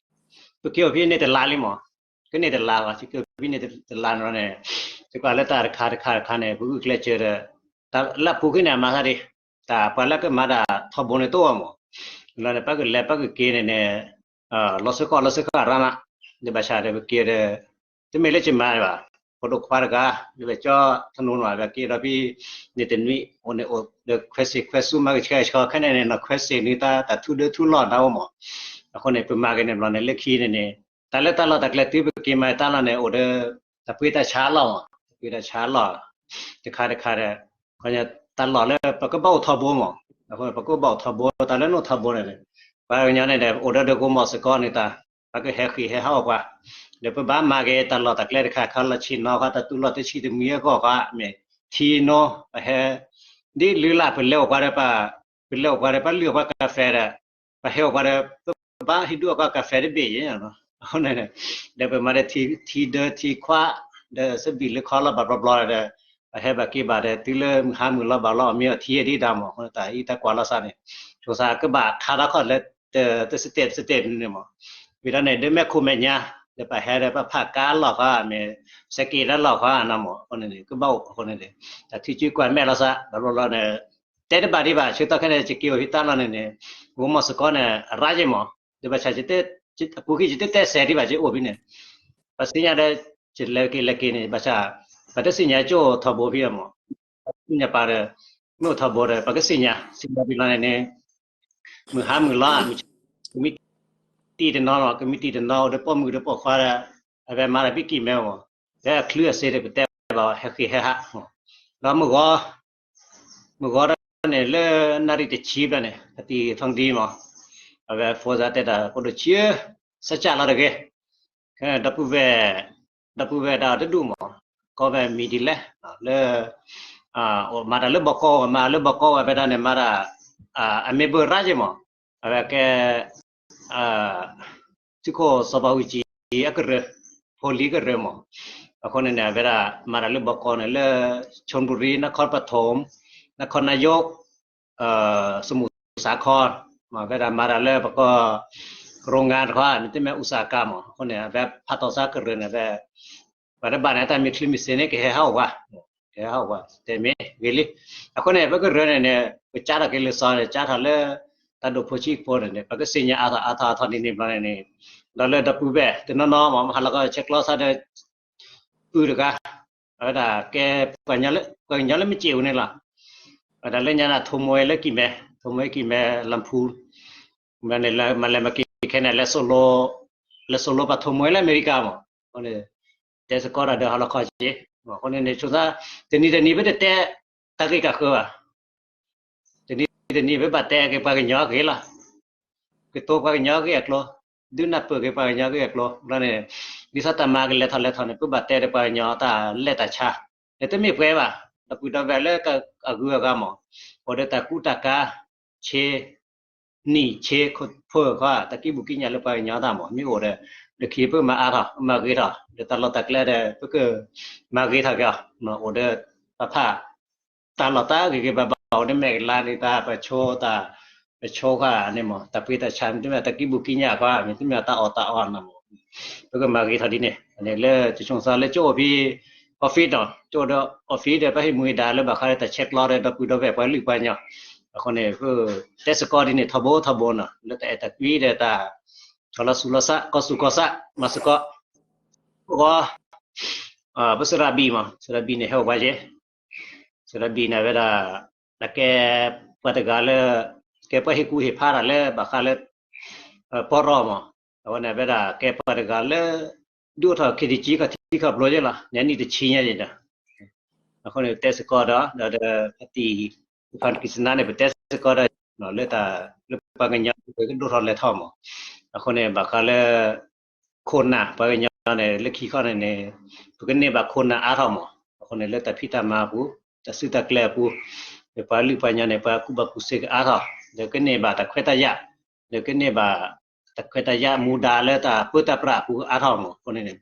ပက့ၤအိၣ်ဖဲန့ၣ်တလါလံမး, ကန့ၢ်တလါလီၤ ယက့ၤအိၣ်ဖဲန့ၣ်တလါန့ၣ် ယကွၢ်လၢတၢ်တခါတခါတခါန့ၣ် ပဂုာ်ကျဲးစၢးဒီး တၢ်လၢအပူၤကွံာ်န့ၣ် အမၤသးဒ် တၢ်ပှၤလၢကမၤတၢ်ထီဘိန့ၣ်တအိၣ်ဘၣ်မး, လီၤန့ၣ် ပကလဲၤပကက့ၤန့ၣ်န့ၣ် လီၤဆၢကီၢ်လီၤဆၢကီၢ်ရၢမး, ဒီးဘၣ်ဆၣ်ဒီးပက့ၤဒီး တမ့ၢ်လၢယမၤဘၣ်, ဖိဒိၣ်ခွါတဂၤ ဒီးဝဲကၠီထနီၤနီၤ ဒီးက့ၤဒီးဖဲန့ၣ်တနွံ အိၣ်န့ၣ်အိၣ်ဒီး ခွဲးစ့ၢ်ခွဲးဆူ မၤကဆှဲကဆှီ ခဲန့ၣ်န့ၣ် နီၢ်ခွဲးစ့ၢ်န့ၣ် တၢ်ထူဒၢထူလီၢ်နၢ်အိၣ်မး, အဃိန့ၣ် ပမၤက့ၤန့ၣ်ဘျီန့ၣ် လၢခံန့ၣ်န့ၣ် တၢ်လၢတၢ်လီၢ်တၢ်ကျဲတုၤပက့ၤမၤတၢ်လီၢ်န့ၣ် အိၣ်ဒီး တၢ်ပှ့ၤတၢ်ဆါလီၢ်မး, တၢ်ပှ့ၤတၢ်ဆါလီၢ် တခါတခါဒီး တၢ်လီၢ်လၢပကဘၣ်အိၣ်ထီဘိမး, အဃိပကဘၣ်အိၣ်ထီဘိ တၢ်လၢနအိၣ်ထီဘိန့ၣ် ပှၤကညီန့ၣ်ဒီး အိၣ်ဒီးဒိၣ်ကိမီၢ်စ့ၢ်ကီးန့ၣ်တၢ် ပကဟဲဃ့ၢ်ဟဲဟးအီၣ်ပှၤ, ဒီးပဘၣ်မၤက့ၤတၢ်လီၢ်တၢ်ကျဲတခါခါလီၢ်ဆ့ၣ်နီၤခါ တၢ်တူၢ်လိာ်တဆံတမံၤအဂီၢ်ခါ မ့ၢ်ထံနီၤ ပဟဲ ဒ်လၢ်လၢ်ပလဲၤအိၣ်ပှၤဒီး ပလဲၤအိၣ်ပှၤဒီး ပလုၢ်အီၣ်ပှၤကၣ်ဖဲဒီး ပဟဲအိၣ်ပှၤဒီး ပဘၣ်ဟံးဒုးအီၣ်ပှၤကၣ်ဖဲတဘ့ၣ်အံၤ, အဃိန့ၣ် ဒီးပမၤဒီးထံဒၢထံခွါ ဒီးစဘံၣ်လၢခီလီၤဘၣ်ဘျီဘျီဒီး ပဟဲဘၣ်က့ၤဘၣ်ဒီး တုၤလၢမုၢ်ဟါမုၢ်လီၤဘၣ်လီၤ အီၣ်မ့ၤအီထံဒ်တၢ်မး အဃိန့ၣ် တၢ်အံၤတၢ်ကွၢ်လီၤသးန့ၣ် ဆိသးကဘၣ်ခါထီၣ်ခီၣ်လၢ တစတဲးတစတဲးန့ၣ်မး, ဝံၤဒီးန့ၣ် ဒ်မဲာ်ခိၣ်မဲာ်ညါ ဒီးပဟဲဒီးပဖးကါလီၢ်ခါ မ့ၢ်စဲးက့ၤတၢ်လီၢ်ခါနမး အဃိန့ၣ် ကဘၣ်အိၣ်အဃိန့ၣ် တၢ်ထံကၠူကွၢ်မဲာ်လီၤသး ဘၣ်ဘျီဘျီန့ၣ် တဲတဘၣ်ဒံးဘၣ် ဆၢကတီၢ်ခဲန့ၣ် ယက့ၤအိၣ်ဖဲတၢ်လီၢ်န့ၣ်န့ၣ် ဂိမီၢ်စ့ၢ်ကီးန့ၣ် အရၢ်က့ၤမး ဒီးဘၣ်ဆၣ် အပူၤကွံာ်ယတတဲစဲးဒံးဘၣ် ယအိၣ်ဖဲန့ၣ် ပသ့ၣ်ညါဒီး ယလဲၤက့ၤလဲၤက့ၤန့ၣ် ဘၣ်ဆၣ် ပတသ့ၣ်ညါကၠိထီဘိဖဲမး သ့ၣ်ညါပာ်ဒီး မ့ၢ်အိၣ်ထီဘိဒီး ပကသ့ၣ်ညါ သ့ၣ်ညါဖဲလီၤန့ၣ်န့ၣ် မုၢ်ဟါမုၢ်လီၤ မုၢ်ကမံးတံာ်တနီၤမး ကမံးတံာ်တနီၤ အိၣ်ဒီးပိာ်မုၣ်ဒီးပိာ်ခွါဒီး အဝဲမၤဒီးဘံကံၢ်မဲမး ဖဲအချုးအစ့ဒီးပတဲဘၣ် ဟဲဃ့ၢ်ဟဲဟး ဒီးမုၢ်ဂီၤ မုၢ်ဂီၤဒီးန့ၣ် လၢနၣ်ရံၣ်တဆံဘျီန့ၣ် အတံၤထီၣ်ဒံမး အဝဲဖိသၣ်တဲတၢ် ဖိဒိၣ်ဆံ စၢ်ကၢ်လီၤတဂ့ၤ ဒီပုၢ်ဝဲၢ် ဒီပုၢ်ဝဲၢ်ဒၣ်တဒူၣ်မး ကီၢ်ဝဲမံၤဒ်လဲၣ် လၢ မၤတၢ်လၢဘီကီ မၤလၢဘီကီဝဲဖဲဒၣ်န့ၣ် မၤတၢ် အမ့ၢ်ဘၢရၣ်က့ၤမး အဝဲကဲ သုးခိၣ်စီၤဘးအူကၠံအကရၢ ဖိလံၤကရၢမး အဃိန့ၣ်န့ၣ် အဝဲဒၣ်မၤတၢ်လၢဘီကီန့ၣ် လၢ ชลบุรี นครปฐม นครนายก สมุทรสาคร မ့ၢ်ဝဲဒၣ်မၤတၢ်လၢပကီၢ် โรงงาน တခီ မ့တမ့ၢ် อุตสาหกรรม မး အဃိန့ၣ် အဝဲဖးတီၢ်သးကရၢန့ၣ် အဝဲ ပ ပှၤတဘၣ်န့ၣ် တၢ်မ့ၢ်ချံမ့ၢ်စ့န့ၣ် ကဟဲဟးအိၣ်ဝဲ, ကဟဲဟးအိၣ်ဝဲ တဲမ့ၢ်ဂ့ၤလံ. အဃိန့ၣ် ပကရၢန့ၣ်န့ၣ် ပကၠါထီၣ်က့ၤလံာ်စီန့ၣ် ကၠါထီၣ်လၢ တၢ်ဒိၣ်ဖိဆံးဖိန့ၣ်န့ၣ် ပကသ့ၣ်ညါအါထီၣ်အါထီၣ်အါထီၣ်ဒ်န့ၣ်ဘျီန့ၣ်န့ၣ်, ဒီးလၢဒီပုၢ်ဝဲၢ်တနီၤနီၤမ့ၢ် မဟါလီၤကီဆဲးကျိးစၢ်ဒီး ပုၢ်တဂၤ, အဝဲဒၣ်ကဲ ပှၤကညီလၢမ့ၢ်က့ၤအိၣ်န့ၣ်လီၤ. အဝဲဒၣ်လၢညါန့ၣ် ထိးမိၢ်ဝဲလၢကံၢ်မဲ, ထိးမိၢ်ဝဲကံၢ်မဲ လၢဖူ, မ့ၢ်လဲၤမၤက့ၤခဲန့ၣ် လဲၤစိာ်လိပှၤထိးမိၢ်ဝဲလၢအမဲရကၤမး, အဃိန့ၣ် တဲစ့ၢ်ကီးတၢ်ဒီးဟါလီၤခီက့ၤ, အဃိန့ၣ်န့ၣ် ဆိသး တနံၤတနံၤပတတဲ တၢ်ဂ့ၢ်တၢ်ကျိၤဘၣ် တနံၤတနံၤ ပဘၣ်တဲက့ၤပှၤကညီအဂ့ၢ်လီၤ. ကတိၤပှၤကညီအဂ့ၢ်အကျိၤ, ဒုးနၢ်ပၢၢ်က့ၤပှၤကညီအဂ့ၢ်အကျိၤန့ၣ်, ဒ်သိးတၢ်မၤကလဲၤထီၣ်လဲၤထီၣ်န့ၣ် ပဘၣ်တဲဒီးပှၤကညီတၢ်လဲၢ်တၢ်ဆါ, ဒီးတမ့ၢ်ပှဲၤဘၣ်, ဒီပုၢ်ဒီဝဲၢ်လၢအဂုၤအဂၤမး, အိၣ်ဒီးတၢ်ကူတၢ်ကၤ, ဆ့, နံၣ်ဆ့ဖိၣ်ဃီ တၢ်ကံၢ်ပူၤကံၢ်ညၣ်လၢပှၤကညီတၢ်မး မ့ၢ်အိၣ်ဒီး, လၢခံပမၤအါထီၣ် မၤဂ့ၤထီၣ် ဒီးတၢ်လီၢ်တၢ်ကျဲဒီး ပကမၤဂ့ၤထီၣ်က့ၤအီၤ, အိၣ်ဒီးပဖး တၢ်လီၢ်တၢ်ဂ့ၤဂ့ၤဘၣ်ဘၣ် အိၣ်ဒီးမဲာ်ကလါန့ၣ် တၢ်ပဆိတၢ်, ပဆိဃာ်န့ၣ်မး တၢ်ပှ့ၤတၢ်ဆါမ့တမ့ၢ် တၢ်ကံၢ်ပူၤကံၢ်ညၣ်ဃီ မ့တမ့ၢ်တၢ်အီၣ်တၢ်အီနီၤမး, ပကမၤဂ့ၤထီၣ်ဒ်န့ၣ်, လၢကဆိသးလၢကအိၣ်ဖဲ office ဒီး ကအိၣ်ဒီး office ဒီး ပဟ့ၣ်မူဒါလၢဘၣ်ဃးလၢတၢ်ဆဲးကျိးဒီး ဒီပုၢ်ဒီဝဲၢ်ပှၤလုၢ်ပှၤကညီ, အဃိန့ၣ် ပတဲစ့ၢ်ကီးဒ်န့ၣ် ထီဘိထီဘိနီၤ လၢတၢ်အဲၣ်တၢ်ကွံဒီးတၢ် ထီၣ်လီၤဆူးလီၤဆး ကီၢ်ဆူးကီၢ်ဆး မၤစ့ၢ်ကီး ဂီၤ ပစရးဘံၣ်မး စရးဘံၣ်န့ၣ် ဟဲအိၣ်ပှၤယဲၢ်, စရးဘံၣ်န့ၣ်ဝဲဒၣ် အကဲပှၤတဂၤလၢ ကဲပှၤဟ့ၣ်ကူၣ်ဟ့ၣ်ဖးတၢ်လၢဘၣ်ဃးလၢ ပီၢ်ရီမး, အဝဲန့ၣ်ဝဲဒၣ်ကဲပှၤတဂၤလၢ ဒုးအိၣ်ထီၣ် ခ့တကံ ခီၣ်ထံးခီၣ်ဘျိယဲၢ်လီၤ န့ၣ်နံၣ်တဆံညါယဲၢ်ဒီး, အဃိန့ၣ်တဲစ့ၢ်ကီးဒီး ဒီး ဒီးဖါတံၢ် ဖါတံၢ်ကံစနါန့ၣ် ပတဲစ့ၢ်ကီးဒီး လၢတၢ် လၢပှၤကညီကဒိၣ်ထီၣ်လဲၤထီၣ်မး, အဃိန့ၣ် ဘၣ်ဃးလၢ ခိၣ်နၢ်ပှၤကညီန့ၣ် လၢခံခီန့ၣ်န့ၣ် ပကန့ၢ်ဘၣ်ခိၣ်နၢ်အါထီၣ်မး, အဃိန့ၣ်လၢတၢ်ဖံးတၢ်မၤအပူၤ တၢ်စုတၢ်ကျဲအပူၤ ဒီးပှၤလုၢ်ပှၤကညီန့ၣ် ပှၤကူၣ်ဘၣ်ကူၣ်သ့ကအါထီၣ်, ဒီးကန့ၢ်ဘၣ်တၢ်ခွဲးတၢ်ယာ်, ဒီးကန့ၢ်ဘၣ် တၢ်ခွဲးတၢ်ယာ်မူဒါလၢတၢ်ပၢတၢ်ပြးအပူၤအါထီၣ်မး, အဃိန့ၣ်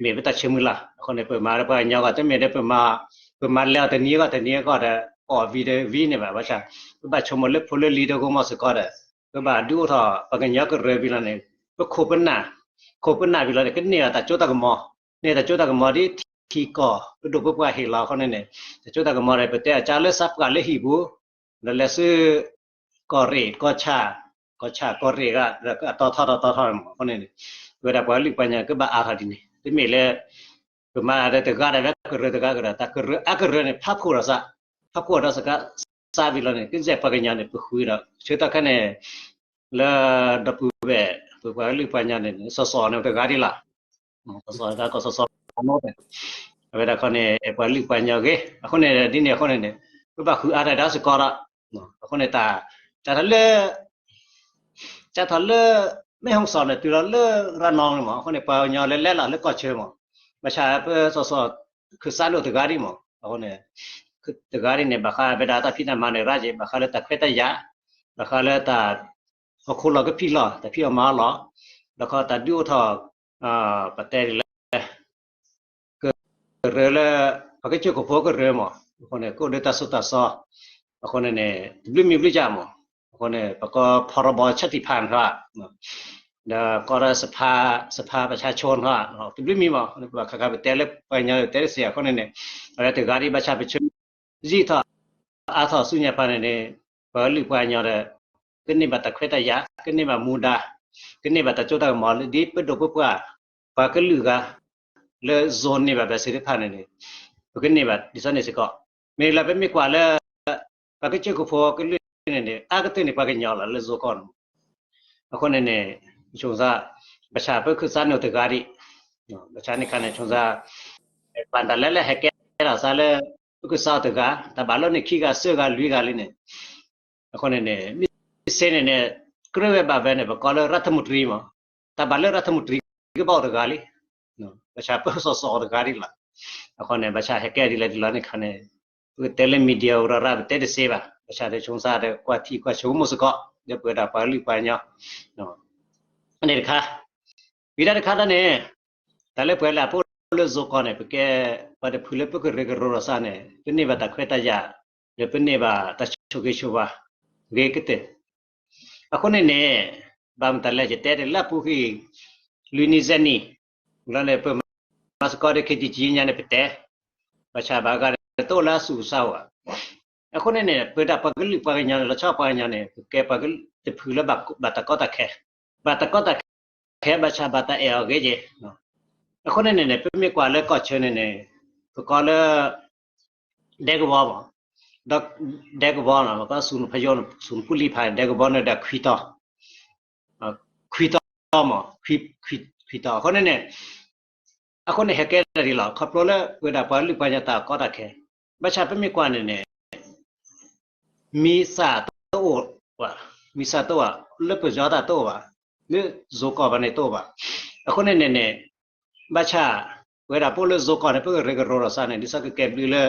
မ့ၢ်ပတၢ်ဆၢမုၢ်လၢ်, အဃိန့ၣ် ပမၤလၢပှၤကညီဂီၢ် တမ့ၢ်ဒီး ပမၤလဲၤအီၤတနံၤအဂီၢ်တနံၤအဂီၢ်ဒီး ကိးဝံၤဒီးဝံၤန့ၣ်ဘၣ်, ဘၣ်ဆၣ် ပဘၣ်ဆိကမိၣ်လၢဖိလၢလံၤဒီးဂီၢ်မးစ့ၢ်ကီးဒီး ပဘၣ်ဒုးအိၣ်ထီၣ်ပှၤကညီကရၢပူၤလီၤန့ၣ် ပခိၣ်ပနၢ်, ခိၣ်ပနၢ်ပူၤလီၤန့ၣ် ကန့ၢ်ဘၣ်တၢ်စိတၢ်ကမီၤ, န့ၢ်တၢ်စိတၢ်ကမီၤဒ်ထံကီၢ် ပဒိၣ်ပပှၢ်ဟ့ၣ်လီၤအဃိန့ၣ်န့ၣ် တၢ်စိတၢ်ကမီၤဒီး ပတဲအကါလၢစးပှၢ်လၢဟံၣ်ပူၤ ဒီးလဲၤဆူ ကီၢ်ရ့ၣ် ကီၢ်ဆၣ်, ကီၢ်ဆၣ်ကီၢ်ရ့ၣ်ဂၤဒီး အတီၤထီၣ်ဒီးတီၤထီၣ်မးအဃိန့ၣ်န့ၣ် ပဝဲဒၣ်ပှၤလုၢ်ပှၤကညီကဘၣ်အါထီၣ်ဒ်န့ၣ် တမ့ၢ်လၢ ပမၤဒီးတဂၤဒီးဝဲကရၢတဂၤကဒီး တၢ်ကရၢအါကရၢန့ၣ် ဖးဖှိၣ်ဒီးစး, ဖးဖှိၣ်ဒီးစးကါ စးဝံၤလီၤန့ၣ် ကစဲးပှၤကညီန့ၣ် ပဃုဒီး ဆၢတၢ်ခဲန့ၣ် လၢဒီပုၢ်ဝဲၢ် ပပှၤလုၢ်ပှၤကညီန့ၣ် စီၤစီၤန့ၣ်တဂၤဒ်လီၤ. စီၤစီၤတဂၤ ကီၢ်စီၤစီၤနီၤ အဝဲဒၣ်ခီန့ၣ် ပှၤလုၢ်ပှၤကညီဂ့ၤ အဃိန့ၣ် ဒ်န့ၣ်အဃိန့ၣ်န့ၣ် ပဘၣ်ဃုအါထီၣ်ဒၣ်စ့ၢ်ကီးဒီး အဃိန့ၣ်တၢ် တၢ်ထီၣ်လၢ ကၢ်ထီၣ်လၢ မဲၢ်ဟီၣ်စီၣ်န့ၣ် တုၤလီၤလၢရၤနီၤန့ၣ်မး အဃိန့ၣ် ပှၤကညီလဲၤလဲၤလီၤလၢကီၢ်ဆၢမး, ဘၣ်ဆၣ်ပစီၤစီၤ ခၢၣ်စးဒိၣ်တဂၤဒ်မး အဃိန့ၣ် တဂၤဒ်န့ၣ် ဘၣ်ဃးဝဲဒၣ်တၢ်ဖံးတၢ်မၤန့ၣ်ရၣ်က့ၤ ဘၣ်ဃးလၢတၢ်ခွဲးတၢ်ယာ်, ဘၣ်ဃးလၢတၢ် ဟီၣ်ခိၣ်လီၤကဖံးလီၤ တၢ်ဖံးအီၣ်မၤအီၣ်လီၤ, ဒီးခီတၢ်ဒုးအိၣ်ထီၣ် ပတဲဒ်လဲၣ် ကရၢလၢ ပှၤကစၢၢ်ခိၣ်ဖိကရၢမး, အဃိန့ၣ် ကအိၣ်ဒီးတၢ်သိၣ်တၢ်သီ, အဃိန့ၣ်န့ၣ် တဘျုးမံၤဘျုးကၢ်မး, အဃိန့ၣ် ပကိးဖီရီဘီဆၣ်တံၢ်ဖးန့ၣ် ဒီးကိးဒီး စဖါ ပဆါဆိန့ၣ် တဘျုးမံၤမး, ပဘၣ်ခါခါပတဲလၢပှၤကညီတဲတစ့ၢ်အဃိန့ၣ်န့ၣ် အဝဲတဂၤဒ်ဘၣ်ဆၣ်ပဆၢ ယံာ်ထီၣ် အါထီၣ်ဆူညါဖးန့ၣ်န့ၣ် ပှၤကလုာ်ပှၤကညီဒီး ကန့ၢ်ဘၣ်တၢ်ခွဲးတၢ်ယာ်, ကန့ၢ်ဘၣ်မူဒါ, ကန့ၢ်ဘၣ်တၢ်စိတၢ်ကမီၤလၢဒ်ပဒိၣ်ပပှၢ် ပှၤကလုာ်ဂၤ လၢယိၤန့ၢ်ဘၣ်ဘၣ်စ့ၢ်တဖၣ်န့ၣ်န့ၣ် ပကန့ၢ်ဘၣ်ဒ်သိးန့ၣ်စ့ၢ်ကီး, မ့ၢ်လၢပမ့ၢ်ကွၢ်လၢ ပှၤကစၢၢ်ခိၣ်ဖိကလုာ်န့ၣ်န့ၣ် အါကတၢၢ်န့ၣ်ပှၤကညီလီၤလၢယိၤကီၢ်န့ၣ် အဃိန့ၣ်န့ၣ် ဆိသး ဘၣ်ဆၣ်ပခၢၣ်စးန့ၣ်တဂၤဒံး, ဘၣ်ဆၣ်န့ၣ်ခါန့ၣ် ဆိသး ပှၤတၢ်လၢလၢဟဲကဲထီၣ်သးလၢ ပခၢၣ်စးတဂၤ တၢ်ဘၣ်လၢန့ၣ်ခံဂၤသၢဂၤလွံၢ်ဂၤလံန့ၣ်, အဃိန့ၣ်န့ၣ် မ့ၢ်စ့န့ၣ်န့ၣ် ကြၢးဝဲဘၣ်ဝဲန့ၣ် ပကိးလၢရၢထမူတရံမး, တၢ်ဘၣ်လၢရၢထမူတရံကဘၣ်အိၣ်တဂၤလံ, ဘၣ်ဆၣ်ပစီၤစီၤတဂၤဒံးလီၤ, အဃိန့ၣ် ဘၣ်ဆၣ်ဟဲကဲဒ်လဲၣ်ဒ်လဲၣ်န့ၣ်ခါန့ၣ် ပကတဲလၢ media ရၢ်ရၢ်ပတဲတစ့ဘၣ်, ဘၣ်ဆၣ်ဒီးဆိသးဒီးကွၢ်ထံကွၢ်ဆိကမိၣ်စ့ၢ်ကီး ဒီးပဝဲဒၣ်ပှၤလုၢ်ပှၤကညီ န့ၣ်တခါ, ဝံၤဒၣ်တခါဒၣ်န့ၣ် တၢ်လၢပှၤလၢအဖှိၣ်လၢယိၤကီၢ်န့ၣ် ပကဲပှၤတဖုလၢပကရၢကရိဒီးစးန့ၣ် ပန့ၢ်ဘၣ်တၢ်ခွဲးတၢ်ယာ် ဒီးပန့ၢ်ဘၣ်တၢ်ဆိၣ်ဂ့ၤဆိၣ်ဝါ ဂ့ၤကတၢၢ်, အဃိန့ၣ်န့ၣ် ဘၣ်မတၤလဲၣ် ယတဲတ့ၢ်လၢအပူၤကွံာ် လွံၢ်နံၣ်ယဲၢ်နံၣ် လၢန့ၣ် ပမၤ မၤစ့ၢ်ကီးဒီး ခ့တံကၠံ ညါန့ၣ် ပတဲ, ဘၣ်ဆၣ်ဘၣ်ဂၤဒီး တအိၣ်လၢအသူၣ်အဆါဘၣ်. အဃိန့ၣ်န့ၣ် ပဝဲဒၣ်ပှၤကလုာ်ပှၤကညီန့ၣ် လီၤဆီပှၤကညီန့ၣ် ပကဲပှၤတဖုလၢဘၣ်တၢ်ကီတၢ်ခဲ, ဘၣ်တၢ်ကီတၢ်ခဲ ဘၣ်ဆၣ်ဘၣ်တၢ်အဲၣ်အီၤဂ့ၤက့ၤ. အဃိန့ၣ်န့ၣ် ပမ့ၢ်ကွၢ်လၢကီၢ်ဆၢန့ၣ်န့ၣ် ပကိးလၢ ဒဲကဝီၤမး, ဒီးဒဲကဝီၤန့ၣ် ပကီးဆူၣ်ဖယိ ဆူၣ်ပူၤလံဖး ဒဲကဝီၤန့ၣ်ဒီးခွံတီၤ, ခွံတီၤမး, ခွံတီၤ. အဃိန့ၣ်န့ၣ် အဃိန့ၣ် ဟဲကဲဒၣ်ဒ်လီၤ ခီဖျိလၢပဝဲဒၣ်ပှၤကလုာ်ပှၤကညီတၢ်ကီတၢ်ခဲ, ဘၣ်ဆၣ်ပမ့ၢ်ကွၢ်န့ၣ်န့ၣ် မံစၢ်တအိၣ်ဘၣ်, မံစၢ်တအိၣ်ဘၣ်, လၢပယီၤတၢ်တအိၣ်ဘၣ်, လၢယိၤကီၢ်ဘၣ်န့ၣ်တအိၣ်ဘၣ်. အဃိန့ၣ်န့ၣ်န့ၣ် ဘၣ်ဆၣ် ပဝဲဒၣ်ပအိၣ်လၢယိၤကီၢ်န့ၣ် ပကရၢကရိဒီးစ့ၢ်န့ၣ် ဒ်သိးကကဲဘျုးလၢ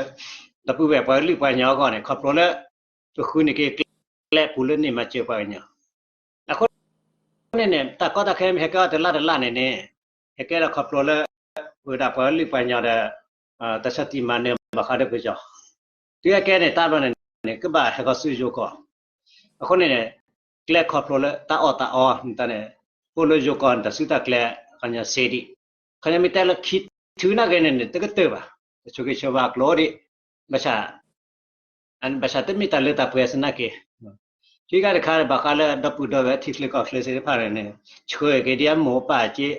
ဒီပုၢ်ဝဲၢ်ပှၤကလုာ်ပှၤကညီအဂီၢ်န့ၣ် ခီဖျိလၢ ပဃုန့ၢ်က့ၤကျဲပူၤလၢန့ၢ်မၤစၢၤပှၤကညီ. အဃိန့ၣ်န့ၣ် တၢ်ကီတၢ်ခဲမ့ၢ်ဟဲကဲအီၤတလါတလါန့ၣ်န့ၣ် ဟဲကဲဒီးခီဖျိလၢ ပဝဲဒၣ်ပှၤကလုာ်ပှၤကညီဒီး တၢ်ဆီၣ်တံၢ်မၤနၢၤဘၣ်ဃးဒီးပယီၤ, တုၤဟဲကဲန့ၣ် တၢ်ဘျီန့ၣ်န့ၣ် ကဘၣ်ဟဲဃီၤဆူယိၤကီၢ်. အဃိန့ၣ်န့ၣ် ကျဲခီဖျိလၢတၢ်အီၣ်တၢ်အီန့ၣ်တၢ်န့ၣ် အိၣ်လၢယိၤကီၢ်န့ၣ် တၢ်စုတၢ်ကျဲၤ ခီညီစ့ဒံး, ခီညီမ့ၢ်တဲလၢခံထုးနာ်က့န့ၣ်န့ၣ် တကတၢၢ်ဘၣ်, တဆိးက့ၤဆိးဘၣ်ကျိဒံး, ဘၣ်ဆၣ် ဘၣ်ဆၣ်တမ့ၢ်တၢ်လၢတၢ်ပှဲၤစ့ၢ်နာ်က့, ခံခါတခါဘၣ်ဃးလၢဒီပုၢ်ဒီဝဲၢ်ထံချၢကီၢ်ချၢသ့ၣ်တဖၣ်န့ၣ်န့ၣ် ဆှၢက့ၤဒ်အမိၢ်ပၢ်က့,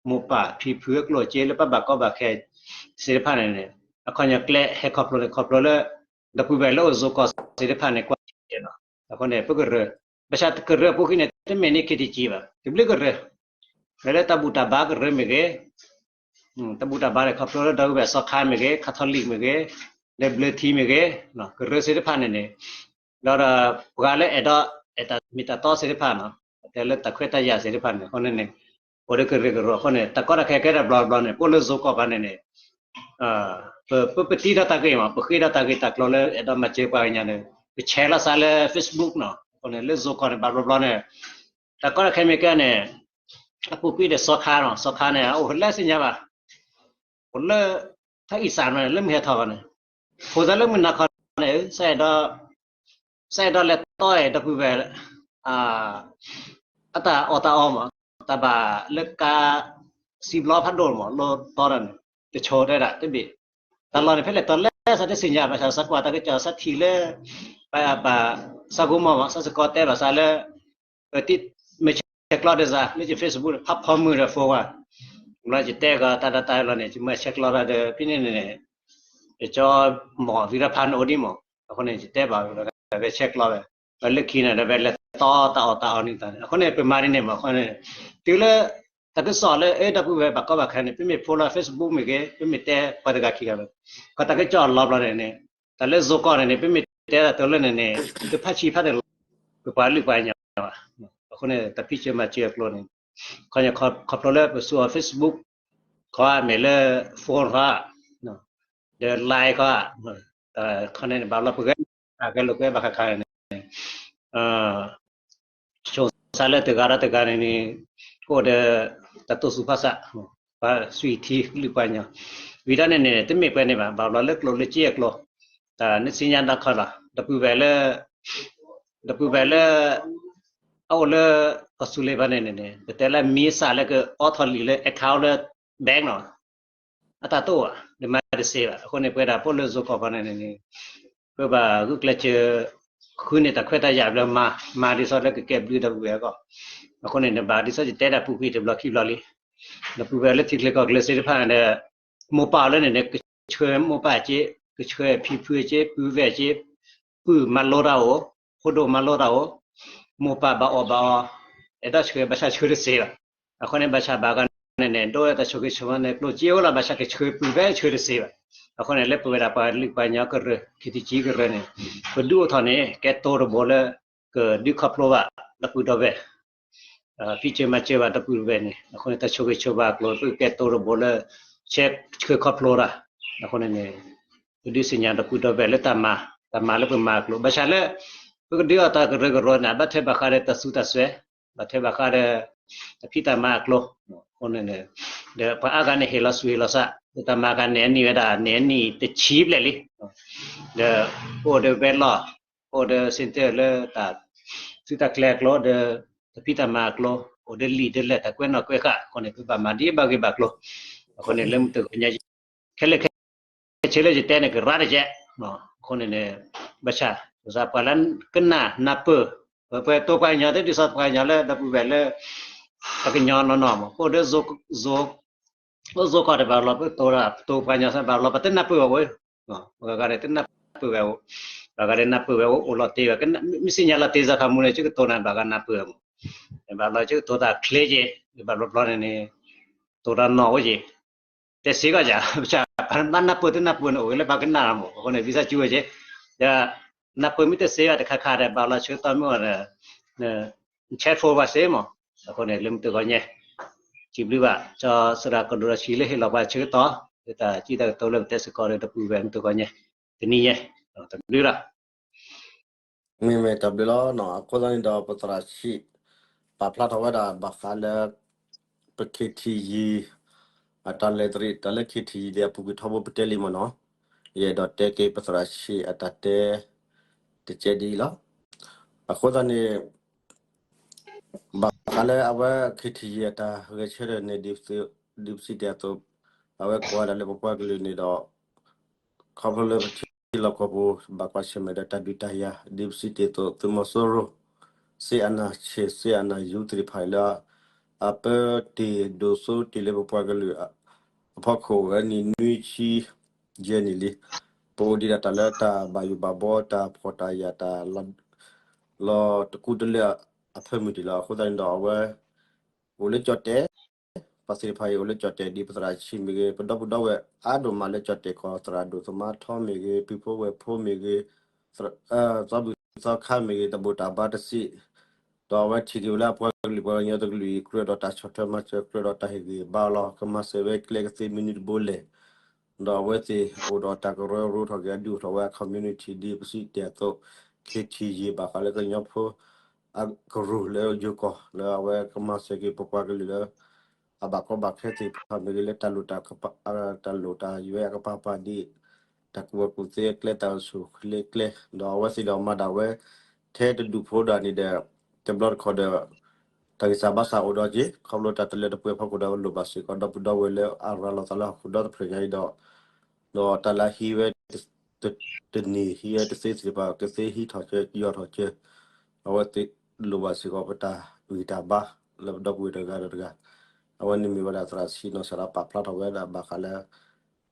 မိၢ်ပၢ်ဖံဖုအကျိၣ်က့လၢပဘၣ်ကီဘၣ်ခဲသ့ၣ်တဖၣ်န့ၣ်န့ၣ် အခီပညီကျဲဟဲခီဖျိန့ၣ် ခီဖျိလၢ ဒီပုၢ်ဝဲၢ်လၢအိၣ်ယိၤကီၢ်သ့ၣ်တဖၣ်န့ၣ် ကွၢ်က့ၤလီၤ. အဃိန့ၣ် ပကရၢ, ဘၣ်ဆၣ်ကရၢအပူၤကွံာ်န့ၣ် တမ့ၢ်န့ၢ်ခ့တံကၠံဘၣ်, တဘျုးကရၢ, လၢတၢ်ဘူၣ်တၢ်ဘါကရၢမ့ၢ်ဂ့ၤ တၢ်ဘူၣ်တၢ်ဘါန့ၣ် ခီဖျိလၢဒီပုၢ်ဝဲၢ်စီခါမ့ၢ်ဂ့ၤ, ခးထီလံာ်မ့ၢ်ဂ့ၤ, ဒီးဘျၢထံမ့ၢ်ဂ့ၤ, ကရၢသ့ၣ်တဖၣ်န့ၣ်န့ၣ်, ဒီးပှၤလၢအဲၣ်ဒိး အဲၣ်တၢ်မ့ၢ်တၢ်တီသ့ၣ်တဖၣ်န့ၣ် တဲလၢတၢ်ခွဲးတၢ်ယာ်သ့ၣ်တဖၣ်န့ၣ် အဃိန့ၣ်န့ၣ် အိၣ်ဒီးကရၢကရိအဃိန့ၣ် တၢ်ကီတၢ်ခဲကဲတၢ်ဘျီဘျီန့ၣ် ပအိၣ်လၢယိၤကီၢ်ဘၣ်န့ၣ်န့ၣ် ပပတံထီၣ်တၢ်ဂ့ၢ်မး ပဃ့ထီၣ်တၢ်ဂ့ၢ်တၢ်ကျိၤလၢအဲၣ်ဒိးမၤစၢၤပှၤကညီန့ၣ် ပဆဲးလီၤစးလၢ Facebook န့ၣ် အဃိန့ၣ် လၢယိၤကီၢ်န့ၣ် ဘၣ်ဘျီဘျီန့ၣ် တၢ်ကီတၢ်ခဲမ့ၢ်ကဲန့ၣ် အပူၤကွံာ်ဒီးစီခါန့ၣ် စီခါန့ၣ် အိၣ်လၢသ့ၣ်ညါဘၣ် အိၣ်လၢ ထါအံၣ်စၢ်န့ၣ် လၢမုၢ်ဟဲထီၣ်ဘၣ်န့ၣ် ဖိသၣ်လၢမုၢ်နၤခီန့ၣ် စးအဲၣ်ဒိး စးအဲၣ်ဒိးလဲၤတီအဲၣ်ဒီပုၢ်ဝဲၢ် အတၢ်အီၣ်တၢ်အီမး တၢ်ဘၣ်လၢကါ စံဘျီဖးဒိၣ်မး လီၤတီဒီးန့ၣ် တဆိတဲဒၣ်တဘ့ၣ် တၢ်လီၢ်န့ၣ် ဖဲလဲၣ်တီၤလဲၣ် စးတသ့ၣ်ညါဘၣ်ဆၣ် စးကွၢ်တၢ်ကစီၣ် စးထံၣ်လၢ ပဘၣ် စးဂိၢ်မီၢ်မး စးစကီးတဲဘၣ်စးလၢ ပတံၤမ့ၢ်ဆဲးကျိးဒီးစး လၢယ Facebook ဖးဖီမုၢ်ဒီး phone ဝဲ ဘျီယတဲကီးတၢ်ဒၣ်တၢ်လီၢ်န့ၣ် ယမၤဆဲးကျိးတၢ်ဒီး ဖဲန့ၣ်န့ၣ် ယကၠီမီၢ်သံရဖးန့ၣ်အိၣ်ဒံးမး အဃိန့ၣ် ယတဲဘၣ်ဝဲဆဲးကျိးဝဲ ဒီးလၢခံန့ၣ်ဒီး ဝဲလဲၤတီတၢ်အီၣ်တၢ်အီန့ၣ်တၢ်န့ၣ် အဃိန့ၣ် ပမၤဒ်န့ၣ်မး အဃိန့ၣ် တုၤလၢ တၢ်ကစီၣ်လၢအဲၣ်ဒီပုၢ်ဝဲၢ်ဘၣ်ကီဘၣ်ခဲန့ၣ် ပမ့ၢ် follow Facebook မ့ၢ်ဂ့ၤ ပမ့ၢ်တဲပှၤတဂၤခံဂၤ ကီးတၢ်ကစီၣ်လီၤဘျီန့ၣ်န့ၣ် တၢ်လၢယိၤကီၢ်န့ၣ်န့ၣ် ပမ့ၢ်တဲတၢ်တလၢန့ၣ်န့ၣ် တဖးဆံဖးတလီၤ ပပှၤလုၢ်ပှၤကညီဘၣ် အဃိန့ၣ် တၢ်ဖံးစၢၤမၤစၢၤအကျိၤန့ၣ် ခီဖျိလၢပသူအီၤ Facebook ခီမ့ၢ်လၢ phone ခီ ဒီး line ခီ ခီန့ၣ် ဘၣ်လီၤပဂဲၤ အဂဲၤလိာ်ကွဲဘၣ်ခါခါန့ၣ် ဆိစးလၢတဂၤဒီးတဂၤန့ၣ်န့ၣ် ကအိၣ်ဒီး တၢ်တိစၢၤဖီစး ပှၤသွံၣ်ထံလုၢ်ပှၤကညီ ဝံၤဒီးန့ၣ်န့ၣ် တမ့ၢ်ပှဲၤန့ၣ်ဘၣ် ဘၣ်ဘျီလၢကျိၤလၢစ့အကျိၤ တၢ်နသ့ၣ်ညါဒီးခီလီၤ ဒီပုၢ်ဝဲၢ်လၢ ဒီပုၢ်ဝဲၢ်လၢ အအိၣ်လၢ ကီၢ်သူလ့ၤဘၣ်န့ၣ်န့ၣ် ပတဲလၢမံစးလၢကအိးထီၣ်လံာ်လၢ account လၢ bank နီၤ အတၢ်တအိၣ်ဘၣ် နမၤတသ့ဘၣ် အဃိန့ၣ် ပဝဲဒၣ်ပအိၣ်လၢယိၤကီၢ်ဘၣ်န့ၣ်န့ၣ် ပဘၣ်ဂုာ်ကျဲးစၢး ဃုန့ၢ်တၢ်ခွဲးတၢ်ယာ်ဘျီမၤ မၤဒ်သိးလၢကကဲဘျုးဒီပုၢ်ဝဲၢ်အဂီၢ် အဃိန့ၣ် နဘၣ်ဒ်သိးယတဲဒၣ်ပူၤကွံာ်တဘျီခံဘျီလံ ဒီပုၢ်ဝဲၢ်လၢထံချၢကီၢ်ချၢသ့ၣ်တဖၣ်ဒီး မိၢ်ပၢ်လၢန့ၣ်န့ၣ် ကဆှၢမိၢ်ပၢ်က့ ကဆှၢဖံဖုက့ ပုၢ်ဝဲၢ်က့ ပုၢ်မၤလိတၢ်အိၣ် ဖိဒိၣ်မၤလိတၢ်အိၣ် မိၢ်ပၢ်ဘၣ်အီၣ်ဘၣ်အီ အဲၣ်ဒိးဆှၢဘၣ်ဆၣ်ဆှၢတသ့ဘၣ် အဃိန့ၣ် ဘၣ်ဆၣ်ဘၣ်ဂၤန့ၣ်န့ၣ် ဒိးတၢ်ဆိၣ်ဂ့ၤဆိၣ်ဝါန့ၣ် ကျိၣ်စ့အိၣ်လီၤ ဘၣ်ဆၣ်ကဆှၢပုၢ်ဝဲၢ်ဆှၢတသ့ဘၣ် အဃိန့ၣ် လၢပဝဲဒၣ်ပှၤလုၢ်ပှၤကညီကရၢ ခ့တံကၠံကရၢန့ၣ် ပဒုးအိၣ်ထီၣ်န့ၣ် ကဲတိၤတဘိလၢ ကဒုးခီဖျိဘၣ် ဒီပုၢ်ဒီဝဲၢ် ဖံးစၢၤမၤစၢၤဘၣ်ဒီပုၢ်ဒီဝဲၢ်န့ၣ် အဃိန့ၣ် တၢ်ဆိၣ်ဂ့ၤဆိၣ်ဝါအကျိၤ ပကကဲတိၤတဘိလၢ ဆဲးဆှၢခီဖျိတၢ် အဃိန့ၣ်န့ၣ် ပဒုးသ့ၣ်ညါဒီပုၢ်ဒီဝဲၢ်လၢတၢ်မၤ တၢ်မၤလၢပမၤအကျိၤ ဘၣ်ဆၣ်လၢ ပကဒုးအီၣ်တၢ်ကရၢကရိန့ၣ် ဘၣ်ထွဲဘၣ်ဃးဒီးတၢ်သူတၢ်စွဲ ဘၣ်ထွဲဘၣ်ဃးဒီး တၢ်ဖံးတၢ်မၤအကျိၤ အဃိန့ၣ် ဒီးပှၤအါဂၤန့ၣ်ဟ့ၣ်လီၤဆူၣ်ဟ့ၣ်လီၤစး ဒီးတၢ်မၤဂၤန့ၣ်အနံၣ်ဝဲဒၣ်န့ၣ်အနံၣ်တဆံဘျဲၣ်လံ ဒီးအိၣ်ဒီးဝဲလီၢ် အိၣ်ဒီး center လၢတၢ် သုတၢ်ကျဲၤအကျိၤဒီး တၢ်ဖံးတၢ်မၤအကျိၤ အိၣ်ဒီးလံာ်ဒီးလဲၢ်တၢ်ကွဲးနီၣ်ကွဲးဃာ် အဃိန့ၣ် ပဘၣ်မၤဒ်ဘၣ်ဂ့ၢ်ဘၣ်ကျိၤ အဃိန့ၣ် လၢမုၢ်တဂီၤညါ ခဲလၢာ်ခဲဆ့လၢယတဲန့ၣ် ကရၢတကဲး, အဃိန့ၣ်န့ၣ် ဘၣ်ဆၣ် ပှၤလၢကနၣ်နၢ်ပၢၢ်, ပှၤတိၤပှၤကညီ တဒ်သိးပှၤကညီလၢဒီပုၢ်ဝဲၢ်လၢ ပှၤကညီနီၢ်နီၢ်မး အိၣ်ဒီး အိၣ် zone ကီၢ်တဘၣ်လီၤ ပတိၤ ပတိၤပှၤကညီ ဘၣ်လီၤ ပတနၢ်ပၢၢ်ဘၣ်ဝဲ, ပှၤဂၤန့ၣ်တနၢ်ပၢၢ်ဝဲ, ပှၤဂၤန့ၣ်နၢ်ပၢၢ်ဝဲ အိၣ်လီၤတ့ၢ်ဝဲ, မ့ၢ်သ့ၣ်ညါလီၤတ့ၢ်စ့ၢ်ကီးမူန့ၣ် ယကတိၤနၤဘၣ်ဂၤနၢ်ပၢၢ်မး, ဘၣ်လီၤယကတိၤတၢ်ချ့က့ၤ, ဘၣ်ဘျီဘျီန့ၣ်န့ၣ် တိၤတၢ်နီၣ်ဝဲက့ၤ တဲစ့ၢ်ကီးယၤ, ဘၣ်နၢ်ပၢၢ်တနၢ်ပၢၢ်န့ၣ် အိၣ်ဝဲလၢပှၤကနၣ်မး, အဃိန့ၣ် ဝံသးစူၤဝဲက့ၤ, ဒီး နၢ်ပၢၢ်မ့ၢ်တသ့ဘၣ်တခါခါဒီး ဘၣ်လီၤဆၢကတီၢ်မ့ၢ်အိၣ်ဒီး chat ဖိဘၣ်စ့ၢ်မး, အဃိန့ၣ် လၢမုၢ်တဂီၤညါ စံးဘျုးဘၣ် ကၠီသရၣ်ကဒိၣ်ဒီးဆံးလၢဟ့ၣ်လီၤပှၤဆၢကတီၢ် လၢတၢ်စံးတၢ်ကတိၤလၢပတဲစ့ၢ်ကီးဒီးတပူၤဝဲမုၢ်တဂီၤညါ တနံၤညါ တဘျုးလီၤ. မ့မ့ၢ်တၢ်ဘျုးလီၤနီၤ, အဃိသတးန့ၣ်ဒီး ပသရၣ်ဆံး ပာ်ဖျါထီၣ်ဝဲဒၣ်ဘၣ်ဃးလၢ ပ KTG အတၢ်လဲၤတရံး တၢ်လၢ KTG ဒီးအပူၤကွံာ်ထီဘိပတဲလံမ့ၢ်နီၤ, ယအဲၣ်ဒိးတဲက့ၤပသရၣ်ဆံးအတၢ်တဲ တကဲးဒ်အံၤလီၤ. အဃိသတးန့ၣ် ဘၣ်ဃးလၢအဝဲ KTG အတၢ်ဂဲၤဆၢထၢၣ်န့ၣ် ဒ်ပစံးတ့ၢ်အသိး အဝဲကိးဝဲဒၣ်လၢပပှၤကလုာ်န့ၣ်ဒီး ခီဖျိလၢပထံလီၢ်ကီၢ်ပူၤ ဘၣ်ကွၢ်ဆၢၣ်မဲာ်ဒီးတၢ်ဒုးတၢ်ယၤ ဒ်ပစံးတ့ၢ်အသိး သုးမီၤစိရိၤ စစ်အာဏာရှင် စစ်အာဏာရှင်သ့ၣ်တဖၣ်အံၤလၢ အပၢတ့ၢ်ဒိၣ်စိတ့ၢ်လၢပပှၤကလုာ်အဖီခိၣ်ဝဲနံၣ်နွံဆံယဲၢ်နံၣ်လံ. ပအိၣ်ဒံးဒၣ်တၢ်လၢတၢ်ဘၣ်ယိၣ်ဘၣ်ဘီ တၢ်ဖှီၣ်တၢ်ယာ် တၢ်လီၤတကူတလၢအဖၢမုၢ်တ့ၢ်လီၤ. အဃိသတးန့ၣ်ဒီး အဝဲ အိၣ်လၢကၠီၣ်တဲာ်, ပှၤသ့ၣ်တဖၣ်အံၤအိၣ်လၢကၠီၣ်တဲာ် ဒ်ပသရၣ်ဆံးမ့ၢ်ဂ့ၤ, ပဒီပုၢ်ဒီဝဲၢ်အါဒိၣ်မးလၢကၠီၣ်တဲာ်ကီၢ် သရၣ်ဒိၣ်သမါထီမ့ၢ်ဂ့ၤ, ပုၢ်ဖိဝဲၢ်ဖိမ့ၢ်ဂ့ၤ, သီဘူၣ်သီခါမ့ၢ်ဂ့ၤ, တၢ်ဘူၣ်တၢ်ဘါတစံး, ဒီးအဝဲထံၣ်က့ၤဝဲလၢအပှၤကလုာ်ပှၤကညီတကလုာ်အံၤ ကြၢးဒီးတၢ်ဆီၣ်ထွဲမၤစၢၤ ကြၢးဒီးတၢ်ဟ့ၣ်ဂံၢ်ဘါလီၤ ကမၤစၢၤဝဲကျဲကသ့မနုၤတဘိလဲၣ် ဒီးအဝဲသ့ၣ်အိၣ်ဒီးတၢ်ကရၢကရိထီၣ်က့ၤ အဒုးအိၣ်ထီၣ်ဝဲအ community ဒ်ပစံးတ့ၢ်အသိး KTG ဘၣ်ဃးလၢကညီဖိအကရူၢ်လၢယိၤကီၢ် လၢအဝဲကမၤစၢၤက့ၤပပှၤကလုာ်လၢ အဘၣ်ကီဘၣ်ခဲသ့ၣ်တဖၣ်မ့ၢ်ဂ့ၤ လၢတၢ်လိၣ်တၢ်ကပၤ တၢ်လိၣ်တၢ်ယွဲအကပၤပၤဒ် တၢ်ကူၣ်ဘၣ်ကူၣ်သ့အကျဲတၢ်အိၣ်ဆူၣ်အိၣ်ချ့အကျဲ ဒီးအဝဲသ့ၣ်ဒီးမၤဒၣ်ဝဲ ထဲတဒူၣ်ဖိဒၣ်န့ၣ်ဒီး တဘျီတခီၣ်ဒီး တၢ်ဂံၢ်စၢ်ဘါစၢ်အိၣ်ဒီးက့ၤ ခီဖျိတၢ်တလၢတပှဲၤအဖီခိၣ်ဒီး လိၣ်ဘၣ်စ့ၢ်ကီးဒီပုၢ်ဒီဝဲၢ်လၢအရၤလီၤသးလၢဟီၣ်ခိၣ်ဒီတဖျၢၣ်ညါအံၤဒီး ဒီးတၢ်လၢဟံးဝဲ တန့ၢ်ဟံးဝဲတသ့သ့ၣ်တဖၣ် ကသ့ဟံးထီၣ်ကၢ ယီၢ်ထီၣ်ကၢ အဝဲသ့ၣ်လိၣ်ဘၣ်စ့ၢ်ကီးပတၢ်ဂံၢ်တၢ်ဘါ လၢပဒီပုၢ်ဝဲၢ်တဂၤဒီးတဂၤ အဝဲန့ၣ်မ့ၢ်ဝဲဒၣ်သရၣ်ဆံးနီၢ်စၢ်ဒီးပာ်ဖျါထီၣ်ဝဲဒၣ်ဘၣ်ဃးလၢ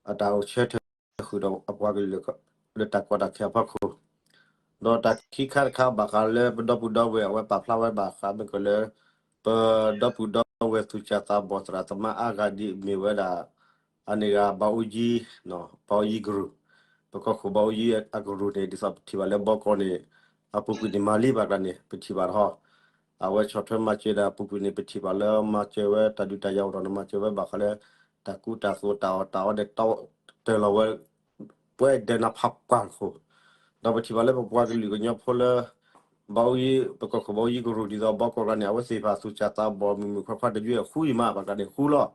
အတၢ်အိၣ်ဆၢထၢၣ်ဃုာ်ဒီးအပှၤကလုာ် လၢတၢ်ကီတၢ်ခဲအဖီခိၣ် ဒီးတၢ်ခံခါတခါဘၣ်ဃးလၢပဒီပုၢ်ဒီဝဲၢ် အဝဲပာ်ဖျါဝဲဘၣ်ဃးမ့ၢ်ကီးလၢ ပဒီပုၢ်ဒီဝဲၢ်သူၣ်စၢ်သးဘီၣ် သရၣ်သမါအါဂၤဒ်မ့ၢ်ဝဲဒၣ် အန့ၣ်ဂၤ ဘၣ်အူကၠံ ဘၣ်အူကၠံကရူၢ် ပကီၢ်ခိၣ်ဘၣ်အူကၠံအကရူၢ်န့ၣ် ဒ်သိးပထံၣ်ဘၣ်လၢဘီကီၢ်န့ၣ် အပူၤကွံာ်န့ၣ်မၤလံဘၣ်ကျါန့ၣ် ပထံၣ်ဘၣ်တဟီ အဝဲဆီၣ်ထွဲမၤစၢၤဒီးအပူၤကွံာ်န့ၣ် ပထံၣ်ဘၣ်လၢမၤစၢၤဝဲတၢ်ဒုးတၢ်ယၤအိၣ်ထီၣ်န့ၣ် မၤစၢၤဝဲဘၣ်ဃးလၢ တၢ်ကူတၢ်သိးတၢ်အီၣ်တၢ်အီဒီးတၢ်တၢၢ်လီၤဝဲ ပှဲၤဒဲးနါဖးပှၢ်ခိၣ် ဒီးပထံၣ်ဘၣ်လၢပပှၤကလုာ်ကညီဖိလၢ ဘၣ်အူကၠံ ပကီၢ်ခိၣ်ဘၣ်အူကၠံကရူၢ်ဒ်သိးဘီကီၢ်ကျါန့ၣ် အဝဲသ့ၣ်တဖၣ်သူၣ်စၢ်သးဘီၣ်မုၢ်မုၢ်ခွါခွါတယုၢ်အဃုအံၤမး ဘၣ်ကျါန့ၣ်ဃုလီၤ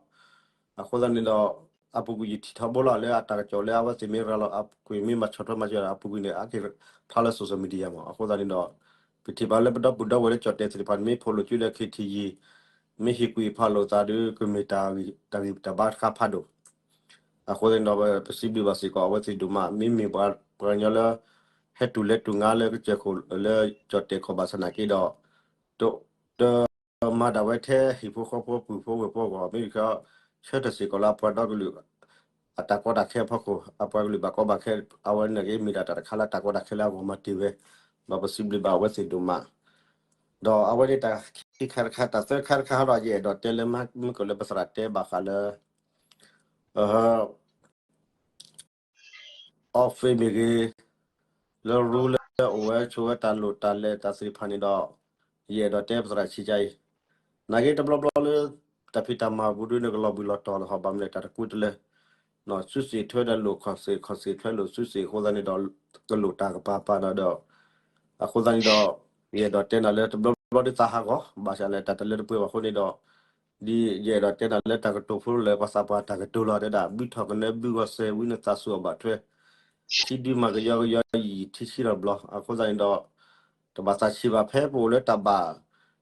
အဃိသတးန့ၣ်ဒီး အပူၤကွံာ်ယထံၣ်ထီဘိလီၤလၢအတၢ်ကစီၣ်လၢအဝဲသ့ၣ်မ့ၢ်ရၤလီၤ အပူၤကွံာ်မ့ၢ်မၤဆီၣ်ထွဲမၤစၢၤဒီးအပူၤကွံာ်န့ၣ် အက့ၤဖျါလၢ social media မး အဃိသတးန့ၣ်ဒီး ပထံၣ်ဘၣ်လၢပဒီပုၢ်ဒီဝဲၢ်လၢကၠီၣ်တဲာ်သ့ၣ်တဖၣ်န့ၣ် မ့ၢ်ဖိးလိာ်စုလၢ KTG မ့ၢ်ဟ့ၣ်ကွံာ်ဖးလိာ်သးဒီး ကမ့ၢ်တၢ်ဂံၢ်တၢ်ဘါတခါဖးဒိၣ် အဃိသတးန့ၣ်ဒီး ပစံးဘျုးဘၣ်စ့ၢ်ကီး အဝဲသ့ၣ်ဒိၣ်မး မ့မ့ၢ်ပှၤကညီလၢ ဟဲတူၢ်လဲၤတူၢ်ငါလၢကစၢၢ်ခိၣ်လၢကၠီၣ်တဲာ်ကီၢ်ဘၣ်ဆၣ်နာ်က့ဒီး တ တမၤဒၣ်ဝဲထဲဟံၣ်ဖိဃီဖိပုၢ်ဖိဝဲၢ်ဖိအဂီၢ် မ့ၢ်က ဆၢထၢၣ်စ့ၢ်ကီးလၢအပှၤဒီကလုာ် အတၢ်ကီတၢ်ခဲအဖီခိၣ် အပှၤကလုာ်ဘၣ်ကီဘၣ်ခဲ အဝဲန့ၣ်က့မ့ၢ်ဒၣ်တၢ်တခါလၢတၢ်ကီတၢ်ခဲလၢအဂီၢ်မၤတ့ၢ်ဝဲ ဒီးပစံးဘျုးဘၣ်အဝဲသ့ၣ်ဒိၣ်မး ဒီးအဝဲန့ၣ်တၢ်ခံခါတခါ တၢ်သၢခါတခါဒီး ယအဲၣ်ဒိးတဲလၢမ့ၢ်ကီးလၢပသရၣ်တဲဘၣ်ဃးလၢ office မ့ၢ်ဂ့ၤ လၢရူလၢအိၣ်ဝဲဆိးဝဲတၢ်လိၣ်တၢ်လဲၤတၢ်သ့ၣ်တဖၣ်န့ၣ်ဒီး ယအဲၣ်ဒိးတဲပသရၣ်ဆံးကါအံၤ နာ်က့တဘျီဘျီလၢ တၢ်ဖံးတၢ်မၤပူၤဒုန့ၣ် ကလီၤဘှံးလီၤတီၤလီၤ ဘၣ်မနုၤလဲၣ် တၢ်တကူတလၢ စုစ့ၣ်ထွဲဒီးလိၣ်ခီၣ်စ့ၣ် ခီၣ်စ့ၣ်ထွဲလိၣ်စုစ့ၣ်အဃိသတးန့ၣ်ဒီး ကလိၣ်တၢ်ကပၤပၤဒီး အဃိသတးန့ၣ်ဒီး ယအဲၣ်ဒိးတဲနၤလၢတဘျီဘျီဒ်သးဟးဂီၤ ဘၣ်ဆၣ်လၢတၢ်တလၢတပှဲၤဘၣ်အဃိန့ၣ်ဒီး ဒ်ယအဲၣ်ဒိးတဲနၤလၢတၢ်ကတိၤဖိလၢပှၤသးပှၢ်တၢ်ကတိၤလီၤတဲဒၣ် ဘုထီၣ်ကနၢဘုဂီၤစဲးဝံနသးစူၤအဘၣ်ထွဲ ထံဒုမၤကယီကယီယံာ်ထံဆံဒီးဘျီ အဃိသတးန့ၣ်ဒီး တဘၣ်သးဆံးဘၣ်ဖဲပအိၣ်လၢတၢ်ဘၣ်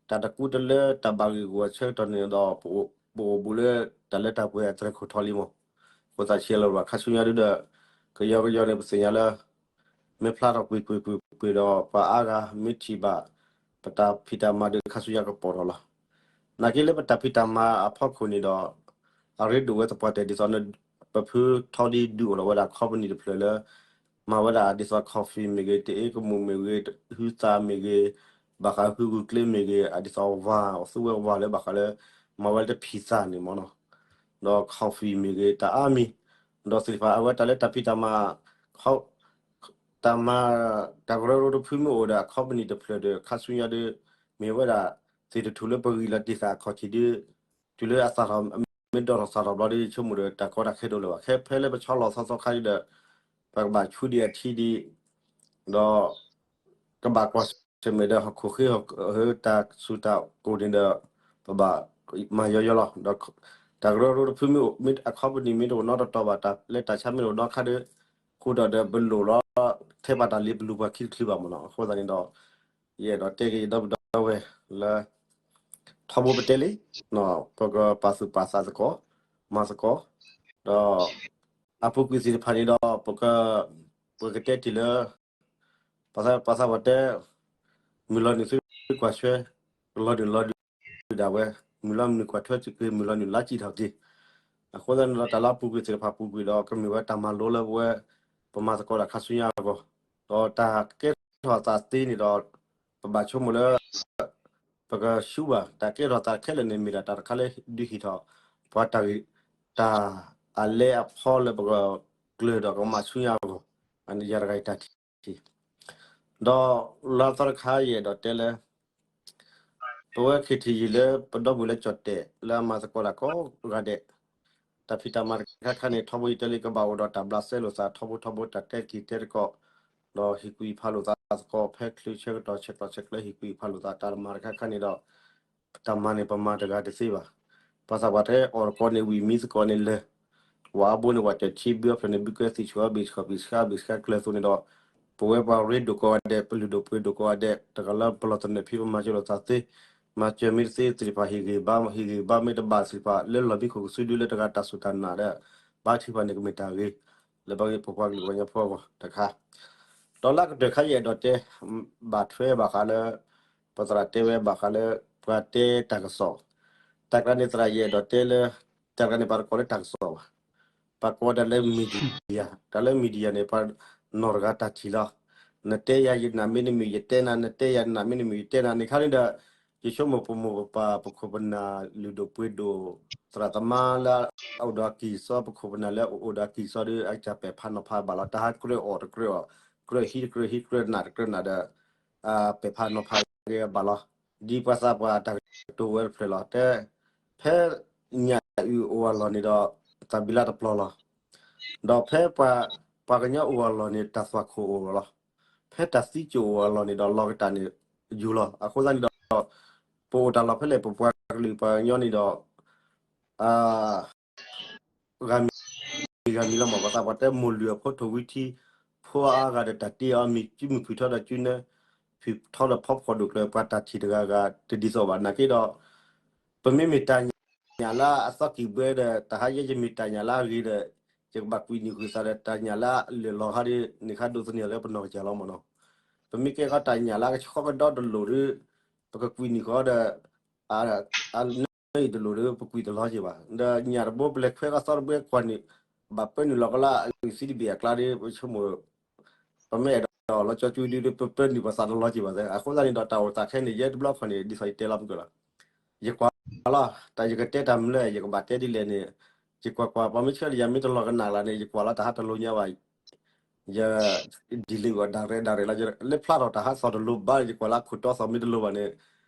တၢ်တကူတလၢတၢ်ဘၣ်ဂ့ၢ်ဂီၢ်ဆၢကတီၢ်န့ၣ်ဒီး ပအိၣ်ဘူးလၢ တၢ်လၢတၢ်ပှဲၤအတြဲၤခိၣ်ထီလံမး. အဃိသတးဆံးလီၤဘၣ် ခါဆူညါဒုဒီး ကယီကယီန့ၣ် ပသ့ၣ်ညါလၢ မ့ၢ်ဖျါထီၣ်ကွ့ၢ်ကွ့ၢ်ကွ့ၢ်ကွ့ၢ်ဒီး ပှၤအါဂၤမ့ၢ်ထံၣ်ဘၣ် ပတၢ်ဖံးတၢ်မၤဒီး ခါဆူညါကပီၤထီၣ်လီၤ. နာ်က့လၢပတၢ်ဖံးတၢ်မၤအဖီခိၣ်န့ၣ်ဒီး အရ့ဒိၣ်ဝဲသပှၢ်တၢၢ်ဒ်သိး ပဖုထီဒ်ဒုးအိၣ်ထီၣ်ဝဲဒၣ် company တဖျၢၣ်လၢ မၤဝဲဒၣ်ဒ်သိး coffee မ့ၢ်ဂ့ၤ, တအ့ကမူၣ်မ့ၢ်ဂ့ၤ, ဟုသၣ်မ့ၢ်ဂ့ၤ, ဘၣ်ဃးဟုဂုာ်ကျဲမ့ၢ်ဂ့ၤ, အဒ်သိးဝၤ သူဝဲဝၤလၢဘၣ်ဃးလၢ မၤဝဲလၢတဖံးသၣ်န့ၣ်မ့ၢ်နီၤ, ဒီး coffee မ့ၢ်ဂ့ၤ တၢ်အါမံၤ, ဒီးသ့ၣ်တဖၣ်အဝဲတၢ်လၢတၢ်ဖံးတၢ်မၤ တၢ်မၤ တၢ်ကရၢကရိတဖုမ့ၢ်အိၣ်ဒီး company တဖျၢၣ်ဒီး ခါဆူညါဒီး မ့ၢ်ဝဲဒၣ် သ့ၣ်တထူၣ်လၢပဂံၢ်လီၤတ့ၢ်သးအခီၣ်ထံးဒီး တုၤလၢအသၣ်ထီၣ် မ့ၢ်ဒိၣ်ထီၣ်သၣ်ထီၣ်ဘျီဒီး ဆိကမိၣ်ဒီး တၢ်ကီတၢ်ခဲဒိၣ်လၢၤဘၣ်. ခဲဖဲလၢပဆီလီၤသီသီခါဒီး ပကဘၣ်ဆူဒံးအထံဒံး ဒီး ကဘၣ်ကွၢ်ဆၢၣ်မဲာ်ဒီးဟီၣ်ခိၣ်ဃ့ ဟီၣ်ခိၣ် တၢ်စူၢ်တၢ်ကိၢ်န့ၣ်ဒီး ပဘၣ်မၤယီယီလီၤ. ဒီးတၢ်ကရၢကရိတဖုမ့ၢ်အိၣ် မ့ၢ်အ company မ့ၢ်တအိၣ်နီတတီၤဘၣ် တၢ်လၢတၢ်ဆါမ့ၢ်တအိၣ်နီခါဒီး ဃိဒီးဒီးပလိၣ်လီၤ ထဲပာ်တၢ်လံပလူၤပှၤခံတချုးဘၣ်မ့ၢ်နီၤ. အဃိသတးန့ၣ်ဒီး ယအဲၣ်ဒိးတဲက့ၤယဒီပုၢ်ဒီဝဲၢ်လၢ ထီဘိပတဲလံ ပကပာ်သူၣ်ပာ်သးသကိး မၤသကိး ဒီး အပူၤကွံာ်သ့ၣ်တဖၣ်န့ၣ်ဒီး ပက ပကတဲတ့ၢ်လၢ ပှၤသးပှၢ်တဲ မုၢ်လီၤနုာ်သုကွၢ်ထွဲ ကလီၤနုာ်လီၤဒုးဒၣ်ဝဲ မုၢ်လီၤနုာ်ကွၢ်ထွဲက့ၤ မုၢ်လီၤနုာ်လါစံၣ်ထီၣ်က့ၤ. အဃိသတးန့ၣ်ဒီး တၢ်လၢအပူၤကွံာ်သ့ၣ်တဖၣ်ပူၤကွံာ်ဒီး ကမ့ၢ်ဝဲတၢ်မၤလိလၢပဝဲ ပမၤသကိးတၢ်ခါဆူညါအဂီၢ်, ဒီးတၢ်ကဲထီၣ်သးသ့န့ၣ်ဒီး ပဘၣ်ဆိကမိၣ်လၢ ပကဆူဘၣ် တၢ်ကဲထီၣ်သးခဲလၢာ်န့ၣ် မ့ၢ်ဒၣ်တၢ်တခါလၢဒုးဟ့ၣ်ထီၣ် ပှၤတၢ်ဂ့ၢ် တၢ်အလဲအဖီလၢပကကျၢၤဒီးကမၤဆူညါအဂီၢ်, ယၤတဂၤအံၤတၢ်ထံၣ် ဒီးလၢအသီတခါယအဲၣ်ဒိးတဲလၢ ပဝဲ ခ့ထံယံၤ လၢပဒီပုၢ်ဝဲၢ်လၢကၠီၣ်တဲာ် လၢအမၤသကိးတၢ်ကိးဂၤဒဲး, တၢ်ဖံးတၢ်မၤတခါခါန့ၣ် ထီဘိယတဲလံ ကဘၣ်အိၣ်ဒီးတၢ်ဘျးစဲလိာ်သး ထီဘိထီဘိ တၢ်တဲက့ၤတဲသကိး, ဒီးဟ့ၣ်ကူၣ်ဟ့ၣ်ဖးလိာ်သးသကိး ဖဲချုးဆၢကတီၢ် ဆဲးကျိးဆဲးကျၢ ဟ့ၣ်ကူၣ်ဟ့ၣ်ဖးလိာ်သး တၢ်မၤတခါခါန့ၣ်ဒီး တၢ်မၤန့ၣ် ပမၤတဂၤတသ့ဘၣ်. ပှၤသးပှၢ်တဲအီၣ်တကိးန့ၣ် ဝံၣ်မံသကိးန့ၣ်လၢာ်, ဝၤအါဘိန့ၣ် ဝၤတၢၢ်ထံဘုအဖျၢၣ်န့ၣ် ဘုကဲသံၣ်ဆူၣ်အီၤ ဘ့ၣ်ဆှီဘ့ၣ်ဆှါကျၢၤအသိးန့ၣ်ဒီး ပဝဲပှၤရ့ဒိၣ်ကိးဂၤဒဲး ပလုၢ်ဒိၣ်ပှ့ၤဒိၣ်ကိးဂၤဒဲး တဂၤလၢပလီၢ်သနၢၣ်ဖံး ပမၤစၢၤလိာ်သးသ့, မၤစၢၤမ့ၢ်တသ့သ့ၣ်တဖၣ် ဟ့ၣ်ဂ့ၤဘါ ဟ့ၣ်ဂ့ၤဘါမ့ၢ်တဘၣ်သ့ၣ်တဖၣ် လၢလီၢ်မံခိၣ်ကစုဒုလၢတဂၤတၢ်စူၢ်တၢ်နာ်ဒီး ဘါထုကဖၣ်န့ၣ် ကမ့ၢ်တၢ်ဂ့ၤ လၢပပှၤကလုာ်ပှၤကညီဖိအဂီၢ်တခါ ဒီးလၢကတၢၢ်ခါယအဲၣ်ဒိးတဲ ဘၣ်ထွဲဘၣ်ဃးလၢ ပသရၣ်တဲဝဲဘၣ်ဃးလၢ ပှၤတဲတၢ်ကစီၣ်, တၢ်ကျါန့ၣ်သရၣ်ယအဲၣ်ဒိးတဲလၢ တၢ်ကျါန့ၣ်ပှၤတကိးလၢတၢ်ကစီၣ်ဘၣ်, ပှၤကိးတၢ်လၢ media, တၢ်လၢ media န့ၣ် ပှၤနီၢ်တဂၤတၢ်ထံၣ်လီၤ. နတဲယၤယနာ်မ့ၢ်တမုာ်ယတဲနၤ, နတဲယၤနာ်မ့ၢ်တမုာ်ယတဲနၤန့ၣ်ခါန့ၣ်ဒီး ယဆိကမိၣ်ပမိၢ်ပပၢ်ပခိၣ်ပနၢ်လုၢ်ဒိၣ်ပှ့ၤဒိၣ် သရၣ်သမါလၢအအိၣ်ဒီးအကံၢ်စီ ပခိၣ်ပနၢ်လၢအအိၣ်ဒီးအကံၢ်စီဒီး အကစၢ်ပဲာ်ဖးနီၤဖးဘၣ်လီၤ. တၢ်ဟးကြၢးအီၣ်တကြၢးအီၣ်, ကြၢးဟံးတကြၢးဟံး ကြၢးနးတကြၢးနးဒီး ပဲာ်ဖးနီၤဖးဂ့ၤဘၣ်လီၤ. ဒ်ပှၤသးပှၢ်တၢ်ကတိၤဝဲတဖျၢၣ်လီၤ. တဲ ဖဲညၣ်အုၣ်အိၣ်အလီၢ်န့ၣ်ဒီး တၢ်ဘံလါတပျီၤလီၤ. ဒီးဖဲပှၤ ပှၤကညီအိၣ်အလီၢ်န့ၣ် တၢ်သွၣ်ခိၣ်အိၣ်လီၤ. ဖဲတၢ်သံကၠိၣ်အိၣ်အလီၢ်န့ၣ်ဒီး လီၢ်ကတၢ်န့ၣ်ယူၤလီၤ. အဃိသတးန့ၣ်ဒီး ပအိၣ်တၢ်လီၢ်ဖဲလဲၣ် ပပှၤကလုာ်ပှၤကညီန့ၣ်ဒီး ဂၤမံၤဂၤမံၤလီၤမး ပှၤသးပှၢ်တဲ မိၢ်လုၢ်အဖိထိၣ်ဝံထံ ဖိအါဂၤဒီးတၢ်တ့အီၤ မ့ၢ်ကုမုၢ်ဖုၣ်ထီဒီးကုနၢ ဖုၣ်ထီဒီးဖီဖီဒိၣ်ကျၢၤ ပှၤတၢ်ထံၣ်တဂၤဂၤတဒ်သိးဘၣ် နာ်က့ဒီး ပမ့မ့ၢ်တၢ်ညၣ်လၢအသီကံၢ်ဘှဲဒီး တၢ်ဟးယဲယမ့ၢ်တၢ်ညၣ်လၢအဂ့ၤဒီး ယကဘၣ်ကွံာ်နုာ်ဃုာ်သးဒီး တၢ်ညၣ်လၢအလၢာ်လီၤဟးဒီး န့ၣ်ခါဒိးသန့ၤလၢပနီၢ်ကစၢ်လီၤမးနီၤ. ပမ့ၢ်ကဲခီတၢ်ညၣ်လၢအကဆှီကဒီတလိၣ်ဒီး ပကကွံာ်နုာ်ဃီဒီး အ အနၢအံၤတလိၣ်ဒီး ပကွံာ်တလီၤက့ၤဘၣ်. ဒီးညၣ်တဘိပလဲၤခွဲခီသီတဘ့ၣ်ကွၢ်န့ၣ် ဘၣ်ပၢနုာ်လီၤကလၢအအုၣ်သံတဘ့ၣ်အကျါဒီး ပဆိကမိၣ် ပမ့ၢ်အဲၣ်ဒိးလီၤကၠီကၠူဒုဒီး ပပၢနုာ်ပသးတလီၤက့ၤဘၣ်သ့. အဃိသတးန့ၣ်ဒီး တၢ်အိၣ်သးခဲန့ၣ် ယဲတဘျီခီန့ၣ် ဒ်သိးယတဲလီၤမုၢ်ကလီၤ. ယကွၢ်လီၤ တၢ်ယကတဲတၢ်မနုၤလဲၣ် ယကဘၣ်တဲဒ်လဲၣ်န့ၣ် ယကွၢ်ကွၢ် ပှၤမ့ၢ်ဆှၢလၢယၤမ့ၢ်တလီၤကနၣ်လၢ်န့ၣ် ယကွၢ်လီၤတၢ်ဟးတလိၤညါဘၣ် ယ delete အီၤ direct direct လီၤ. လၢဖျါထီၣ်တၢ်ဟးသီၣ်တလိၤဘၣ် ယကွၢ်လၢခိၣ်တီသီၣ်မ့ၢ်တလိၤဘၣ်န့ၣ်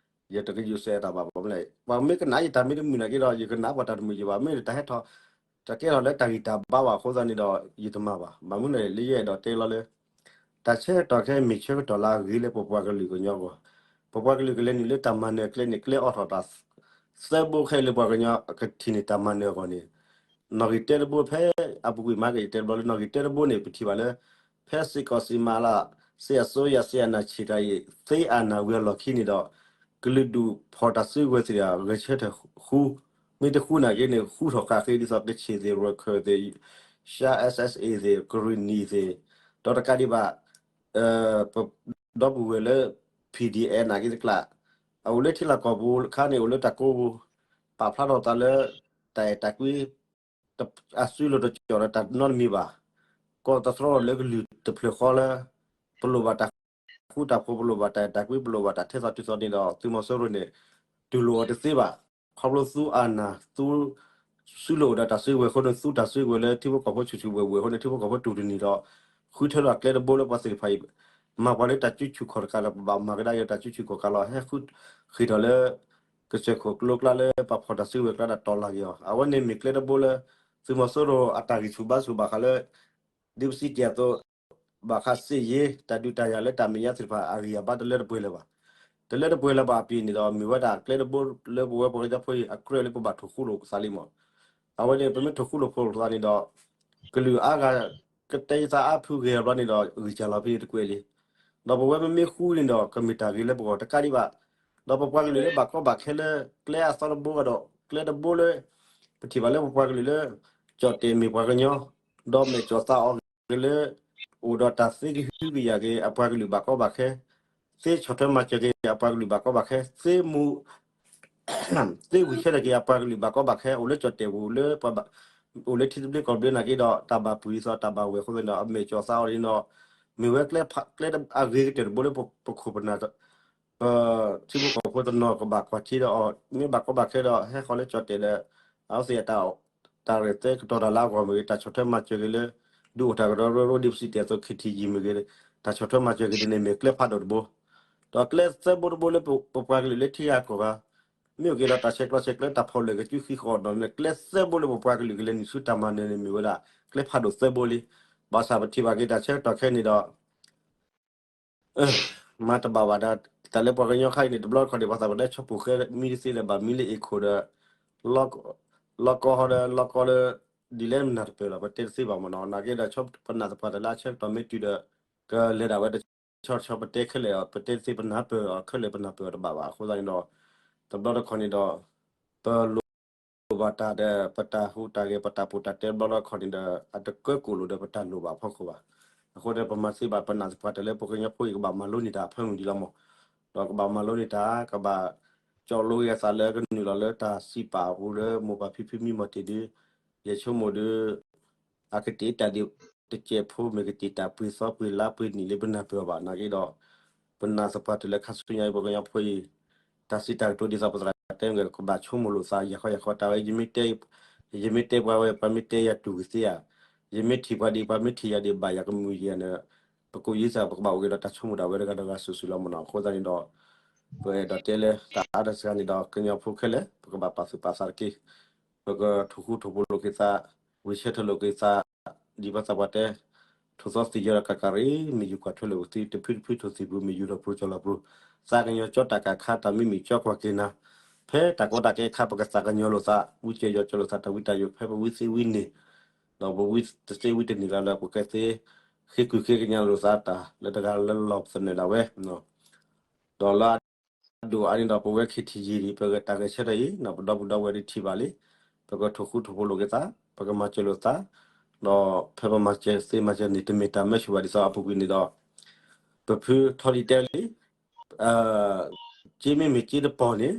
ယတကယူၤစဲးတၢ်ဘၣ် ပမ့ၢ်လဲၣ် ပှၤမ့ၢ်ကနၣ်ယတၢ်မ့ၢ်တမုာ်နာ်က့ဒီး ယကနၣ်ပှၤတၢ်တမုာ်ယဘၣ် မ့ၢ်တၢ်ဟဲထီၣ် တၢ်ကဲထီၣ်လၢတၢ်ဂံၢ်တၢ်ဘါဘၣ်အဃိသတးန့ၣ်ဒီး ယတမၤဘၣ်. ဘၣ်မနုၤလဲၣ် လၢယအဲၣ်ဒိးတဲလီၤလၢ တၢ်ဆၢကတီၢ်ခဲအံၤမ့ၢ်ဆၢကတီၢ်လၢအဂ့ၤလၢပပှၤကလုာ်ကညီအဂီၢ်, ပပှၤကလုာ်ကလဲၤနုာ်လၢတၢ်မၤနၢၤအကျဲန့ၣ် ကျဲအိးထီၣ်တၢ်သၢဘိခဲအံၤလၢပှၤကညီကထံၣ်န့ၢ်တၢ်မၤနၢၤအဂီၢ်န့ၣ်, နီၣ်ဂံၢ်တၢတဘိဖဲ အပူၤကွံာ်မၤက့ၤယတဲတဘျီလၢ နီၣ်ဂံၢ်တၢတဘိန့ၣ် ပထံၣ်ဘၣ်လၢ ဖဲစ့ၢ်ကီးစ့ၢ်မၤလၢ စစ်အစိုးရ စစ်အာဏာရှင်တခါအံၤ သိမ်းအာဏာဝံၤအလီၢ်ခံန့ၣ်ဒီး ကလုာ်ဒူၣ်ဖီၣ်တၢ်စုကဝဲၤသ့ၣ်တဖၣ် ဂဲၤဆၢထၢၣ်ဃု မ့ၢ်တဃူနာ်က့န့ၣ် ဃူထီၣ်ဃာ်ဃ့ဒ်သိး ကချ့ၣ်သ့ၣ် ရခၢၣ်သ့ၣ် ရှါ SSA သ့ၣ် ကရံၣ်နံၣ်သ့ၣ် ဒီးတကးဒံးဘၣ် ပဒီပုၢ်ဝဲၢ်လၢ P D N နာ်က့တကျါ အအိၣ်လၢထံလီၢ်ကီၢ်ပူၤအခါန့ၣ် အိၣ်လၢတၢ်ကိးပူၤ ပာ်ဖျါထီၣ်သးလၢ တၢ်အဲၣ်တၢ်ကွံ အစုလိၤတကီၢ်ဒီးတၢ်နီတမံၤဘၣ်. ကီၢ်တသရီလၢကလုာ်တဖျၢၣ်ဃီလၢ ပလိၣ်ဘၣ်တၢ်ဃူတၢ်ဖိး ပလိၣ်ဘၣ်တၢ်အဲၣ်တၢ်ကွံ ပလိၣ်ဘၣ်တၢ်ထဲသိးတုၤသိးန့ၣ်ဒီး သုးမီၤစိရိၤန့ၣ် တူၢ်လိာ်အီၤတသ့ဘၣ်. ခီဖျိသူအနၢ် သူ စုလိၤအိၣ်ဒီးတၢ်စုကဝဲၤအဃိန့ၣ် သူတၢ်စုကဝဲၤလၢထံဖိကီၢ်ဖိဆူၣ်ဆူၣ်ဝဲၤဝဲၤအဃိန့ၣ် ထံဖိကီၢ်ဖိတူၢ်တန့ၢ်ဒီး ဃုထၢထီၣ်ကျဲတဘိလၢပှၤသ့ၣ်တဖၣ်အံၤ မၤပှၤလၢတၢ်စုဆူၣ်ခီၣ်တကးဒီး ပဘၣ်မၤကဒါက့ၤတၢ်စုဆူၣ်ခီၣ်ကးလီၤ. ဟဲဃုဃ့ၢ်ထီၣ်လၢ ကစၢၢ်ခိၣ်ကျိကျါလၢပှၤဖီၣ်တၢ်စုကဝဲၤကျါဒီးတီၤလၢ်က့ၤအီၤ အဝဲန့ၣ်မ့ၢ်ကျဲတဘိလၢ သုးမီၤစိရိၤအတၢ်ဂံၢ်ဆူၣ်ဘါဆူၣ်ဘၣ်ဃးလၢ ဒ်ပစံးတ့ၢ်အသိး ဘၣ်ဃးစစ်ရေး တၢ်ဒုးတၢ်ယၤလၢတၢ်မဲာ်ညါသ့ၣ်တဖၣ် အဂံၢ်အဘါတလၢတပှဲၤလၢၤဘၣ်. တလၢတပှဲၤလၢၤဘၣ်အပျ့ၤန့ၣ်ဒီး မ့ၢ်ဝဲဒၣ်ကျဲတဘိလၢပဝဲပှၤကညီဖိအံၤ အကြၢးလၢပဘၣ်ထိၣ်ဃူလိာ်ပသးလံမး. အဝဲန့ၣ် ပမ့ၢ်ထိၣ်ဃူလိာ်ဖိးလိာ်သးန့ၣ်ဒီး ကလုာ်အါဂၤ ကတဲယသးအါဖုဂဲၤအဘျီန့ၣ်ဒီး ဂံၢ်စၢ်လီၤဖဲန့ၣ်တကွဲးလံ. ဒီးပဝဲမ့မ့ၢ်ဃူန့ၣ်ဒီး ကမ့ၢ်တၢ်ဂ့ၤလၢပဂီၢ်တကးဒံးဘၣ်. ဒီးပပှၤကလုာ်လၢဘၣ်ကီဘၣ်ခဲလၢ ကျဲအသီတဘိဒီး ကျဲတဘိလၢ ပထံၣ်ဘၣ်လၢပပှၤကလုာ်လၢ ကၠီၣ်တဲၣ်မ့ၢ်ပှၤကညီ ဒီးမဲာ်ကၠီၣ်သးအီၤဂ့ၤလၢ အိၣ်ဒီးတၢ်သ့ကဟုကယာ်က့ၤ အပှၤကလုာ်ဘၣ်ကီဘၣ်ခဲ, သ့ဆီၣ်ထွဲမၤစၢၤက့ၤ အပှၤကလုာ်ဘၣ်ကီဘၣ်ခဲ, သ့မူ သ့ဝံၤဆဲးထီၣ်က့ၤအပှၤကလုာ်ဘၣ်ကီဘၣ်ခဲ အိၣ်လၢကၠီၣ်တဲၣ်ပူၤလၢ အိၣ်လၢထံသဘျ့ကီၢ်သဘျ့နာ်က့ဒီး တၢ်ဘၣ်ပှ့ၤဒ်သိးတၢ်ဘၣ်ဝဲၢ်အဃိသတးန့ၣ်ဒီး အမဲာ်ကၠီၣ်သးအီၤန့ၣ်ဒီး မ့ၢ်ဝဲကျဲအဂ့ၤကတၢၢ်တဘိလၢပခိၣ်ပနၢ် ပထံဖိကီၢ်ဖိတနီၤကဘၣ်ကွၢ်ထံဒီးအီၤ မ့ၢ်ဘၣ်ကီဘၣ်ခဲဒီး ဟဲဃီၤလၢကၠီၣ်တဲၣ်ဒီး အဝဲသ့ၣ်အတၢ် တၢ်ရဲၣ်သဲကတီၤတၢ်လၢအဂီၢ်မ့ၢ်ဂ့ၤ တၢ်ဆီၣ်ထွဲမၤစၢၤက့ၤလၢ ဒုးအိၣ်တၢ်ကရၢကရိဒ်ပစံးတ့ၢ်အသိး KTG မ့ၢ်ဂ့ၤ တၢ်ဆီၣ်ထွဲမၤစၢၤက့ၤဒ်န့ၣ်မ့ၢ်ကျဲဖးဒိၣ်တဘိ, ဒီးကျဲသၢဘိတဘိလၢပပှၤကလုာ်လၢထံဂၤကီၢ်ဂၤ မ့ၢ်အိၣ်က့ၤဒီးတၢ်ဆဲးကျိးဆဲးကျၢ တၢ်ဖီၣ်လၢာ်ကစုဃံဃီဒီးန့ၣ် ကျဲသၢဘိလၢပပှၤကလုာ်ကလဲၤနုာ်ဆူတၢ်မၤနၢၤန့ၣ်မ့ၢ်ဝဲဒၣ် ကျဲဖးဒိၣ်သၢဘိလံ. ဘၣ်ဆၣ်ပထံၣ်ဘၣ်က့ၤတၢ်ဆၢကတီၢ်ခဲအံၤန့ၣ်ဒီး မၤတဘၣ်ဘၣ်ဒီး တၢ်လၢပှၤကညီခါအံၤန့ၣ် တဘျီတခီၣ်န့ၣ် ပှၤသးပှၢ်တဲဆီၣ်ပူၤဃဲမံတသ့လၢၤဘၣ် မံလၢအ့ၣ်ခိၣ်ဒီး လီၢ်ကီဟီဒီး လီၢ်ကီလၢ ဒ်လဲၣ်မနၢ်တပၢၢ်လီၤ ပတဲတသ့ဘၣ်မ့ၢ်နီၤ နာ်က့ဒီးဆီပနၢ်သပှၢ်တၢ်လၢအဆၢကတီၢ်မ့ၢ်တုၤဒီး ကလဲၤဒၣ်ဝဲတဆီဆီပတဲခဲလၢာ်အီၤ ပတဲတသ့ပနၢ်ပၢၢ်အီၤခဲလၢာ်ပနၢ်ပၢၢ်အီၤတဘၣ်ဘၣ် အဃိသတးန့ၣ်ဒီး တဘျီတခီၣ်န့ၣ်ဒီး ပ လိၣ်ဘၣ်တၢ်ဒီး ပတၢ်ဟူးတၢ်ဂဲၤ ပတၢ်ပူၤတၢ်တဲဘျီလီခီၣ်န့ၣ်ဒီး အတကၢကိၣ်လိာ်ဒီးပတၢ်လိၣ်ဘၣ်အဖီခိၣ်ဘၣ်. အဃိဒီး ပမၤသ့ဘၣ်ပနာ်သပှၢ်တၢၢ်လၢ ပှၤကညီဖိအံၤကဘၣ်မၤလိန့ၢ်တၢ်အဖၢမုၢ်ဒံးလီၤမး, ဒီးကဘၣ်မၤလိန့ၢ်တၢ် ကဘၣ်ကၠီၣ်လိဂ့ၤအသးလၢကနုာ်လီၤလၢတၢ်စံးပာ်အပူၤလၢ မိၢ်ပၢ်ဖံဖုမံမီၢ်တ့ၢ်ဒုး ယဆိကမိၣ်ဒုး အကတ့ၢ်တၢ်ဒုးတစဲးဖိမ့ၢ်ကတ့ၢ်တၢ်ပှ့ၤသီပှ့ၤလါပှ့ၤနံၣ်လၢပနၢ်ပၢၢ်အီၤဘၣ် နာ်က့ဒီး ပနာ်သပှၢ်တၢၢ်လၢခါဆူညါအံၤ ပှၤကညီဖိအံၤ တၢ်စံးတၢ်ကတိၤဒ်သိးပသရၣ်တဲမ့ၢ်ဂ့ၤ ကဘၣ်ဆိကမိၣ်လိာ်သးယၤဃီယၤဃီ တၢ်ဝဲ ယမ့ၢ်တဲပှၤဝဲ ပှၤမ့ၢ်တဲယၤတူၢ်ကသ့ဧါ, ယမ့ၢ်ထံၣ်ပှၤဒ် ပှၤမ့ၢ်ထံၣ်ယၤဒ်ဘၣ်ယၤကမုာ်ယၤန့ၣ် ပကိးယံသး ပကဘၣ်အိၣ်က့ၤဒီးတၢ်ဆိကမိၣ်ဒၣ်ဝဲတဂၤဒီးဂၤစုာ်စုာ်လီၤမးနီၤ. အဃိသတးန့ၣ်ဒီး ပအဲၣ်ဒိးတဲလၢတၢ်အါတစှၤန့ၣ်ဒီး ကညီဖိခဲလၢာ် ပကဘၣ်ပာ်သူၣ်ပာ်သးတက့ၢ်. ပကထိၣ်ဃူထိၣ်ဖိးလိာ်က့ၤသး, ဝံၤဆၢထၢၣ်လိာ်က့ၤသး, ဒ်ပှၤသးပှၢ်တဲ, ထိၣ်သီသံၣ်ယီၤဒီးကးကးရ့ၣ် မ့ၢ်ယူၤကွၢ်ထွဲလိာ်ပသံ တဖုတဖုထိၣ်သံၣ်ပူၤ မ့ၢ်ယူၤထီၣ်ပူၤကၠီၣ်လီၤပူၤ, သးကညီၤကၠီတၢ်ကးခါ တၢ်မံမံၤကၠီကွၢ်က့ၤနၤ, ဖဲတၢ်ကီတၢ်ခဲအခါ ပကသးကညီၤလိာ်သး ဝံကၠီယီၤကၠီလိာ်သး တၢ်ဝံတၢ်ယိာ် ဖဲပဝံသ့ဝံန့ၢ်, ဒီးပဝံတသ့ဝံတန့ၢ်လၢ်လၢ် ပကသ့ ဃ့ကုၢ်ဃ့ကညးလိာ်သးတၢ် လၢတဂၤလၢလီၢ်ပသနၢၣ်ဒၣ်ဝဲ ဒီးလၢအဒိၣ်အါန့ၣ်ဒီး ပဝဲ KTG ပတၢ်ဂဲၤဆၢထၢၣ်အံၤ ပဒီပုၢ်ဒီဝဲၢ်ဒုးထံၣ်ဘၣ်လံ, ပကထိၣ်ဃူထိၣ်ဖိးလိာ်က့ၤသး, ပကမၤစၢၤလိာ်သး, ဒီးဖဲပမၤစၢၤသ့မၤစၢၤန့ၣ် တမ့ၢ်တၢ်မၢဆူၣ်ဘၣ်ဒ်သိးအပူၤကွံာ်န့ၣ်ဒီး ပဖုထီဒံတဲလံ က့မ့မ့ၢ်က့တပီၢ်န့ၣ်,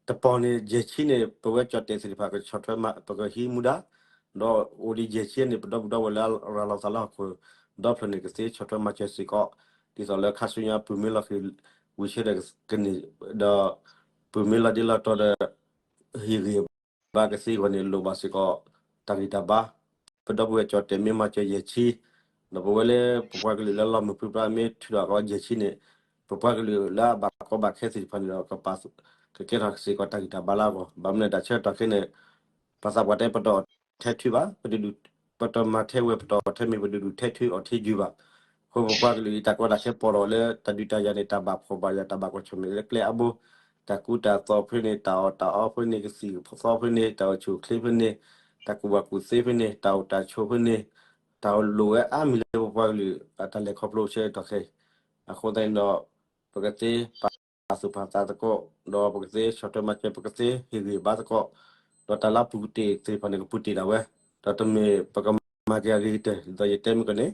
တပီၢ်န့ၣ် ယဲၢ်ဆံန့ၣ် ပဝဲကၠီၣ်တဲၣ်သ့ၣ်တဖၣ် ကဆီၣ်ထွဲမၤ ပကဟံးမူဒါ, ဒီးအိၣ်ဒံးယဲၢ်ဆံန့ၣ် ပဒီပုၢ်ဒီဝဲၢ်လၢရၤလီၤသးလၢဟီၣ်ခိၣ်ဒီဖျၢၣ်န့ၣ် ကသ့ဆီၣ်ထွဲမၤစၢၤစ့ၢ်ကီး, ဒ်သိးလၢခါဆူညါပုၢ်မ့ၢ်လီၤဃံၤ ဝံၤဆၢထၢၣ်ကန့ၢ်, ဒီး ပုၢ်မ့ၢ်လီၤဒ့လီၤတီၤဒီး ဟ့ၣ်ဂံၢ်ဘါကသ့အဂီၢ်န့ၣ် လိၣ်ဘၣ်စ့ၢ်ကီး တၢ်ဂံၢ်တၢ်ဘါ, ပဒီပုၢ်ဝဲၢ်ကၠီၣ်တဲၣ်မ့ၢ်မၤစၢၤယဲၢ်ဆံ, ဒီးပဝဲလၢပပှၤကလုာ်လၢလီၢ်မုာ်ဖုပျၢ်မ့ၢ်ထုးထီၣ်ကီးယဲၢ်ဆံန့ၣ်, ပပှၤကလုာ်လၢအဘၣ်ကီဘၣ်ခဲသ့ၣ်တဖၣ်န့ၣ်ဒီး ကပာ် ကကဲထီၣ်စ့ၢ်ကီးတၢ်ဂံၢ်တၢ်ဘါလၢအဂီၢ်, ဘၣ်မနုၤတၢ်ဆၢကတီၢ်ခဲအံၤန့ၣ် ပှၤသးပှၢ်တဲပတီၢ်ထဲထုဘၣ်, ပတမၤထဲဝဲပတီၢ်ထဲမ့ၢ်ပဒုးဒုးထဲထုအီၤထဲယုၤဘၣ်, အဃိပပှၤကလုာ်အံၤတၢ်ကီတၢ်ခဲပီၣ်ထီၣ်လၢတၢ်ဒုးတၢ်ယၤန့ၣ် တၢ်ဘၣ်ဖှီၣ်ဘၣ်ယာ်တၢ်ဘၣ်ကွၢ်ဆၢၣ်မဲာ်လၢကျဲအါဘိ, တၢ်ကူတၢ်သိးဖဲန့ၣ် တၢ်အီၣ်တၢ်အီဖဲန့ၣ် ကသံၣ်ကသီဖဲန့ၣ် တၢ်အိၣ်ဆူၣ်အိၣ်ချ့ဖဲန့ၣ် တၢ်ကူၣ်ဘၣ်ကူၣ်သ့ဖဲန့ၣ် တၢ်အိၣ်တၢ်ဆိးဖဲန့ၣ် တၢ်လိၣ်ဝဲအါမံၤလၢပပှၤကလုာ်အတၢ်လဲၤခီဖျိဆၢကတီၢ်ခဲအံၤ, အဃိသတးန့ၣ်ဒီး ပကသ့ပာ်သူၣ်ပာ်သးသကိး, ဒီးပကသ့ဆီၣ်ထွဲမၤစၢၤ ပကသ့ဟ့ၣ်ဂံၢ်ဘါသကိး, ဒီးတၢ်လၢပူၤတ့ၢ်သ့ၣ်တဖၣ်န့ၣ် ကပူၤတ့ၢ်ဒၣ်ဝဲ, ဒီးတမ့ၢ်ပကမၤက့ၤအဂ့ၤကတၢၢ် ဒ်သိးယတဲမ့ၢ်ကန့ၣ်,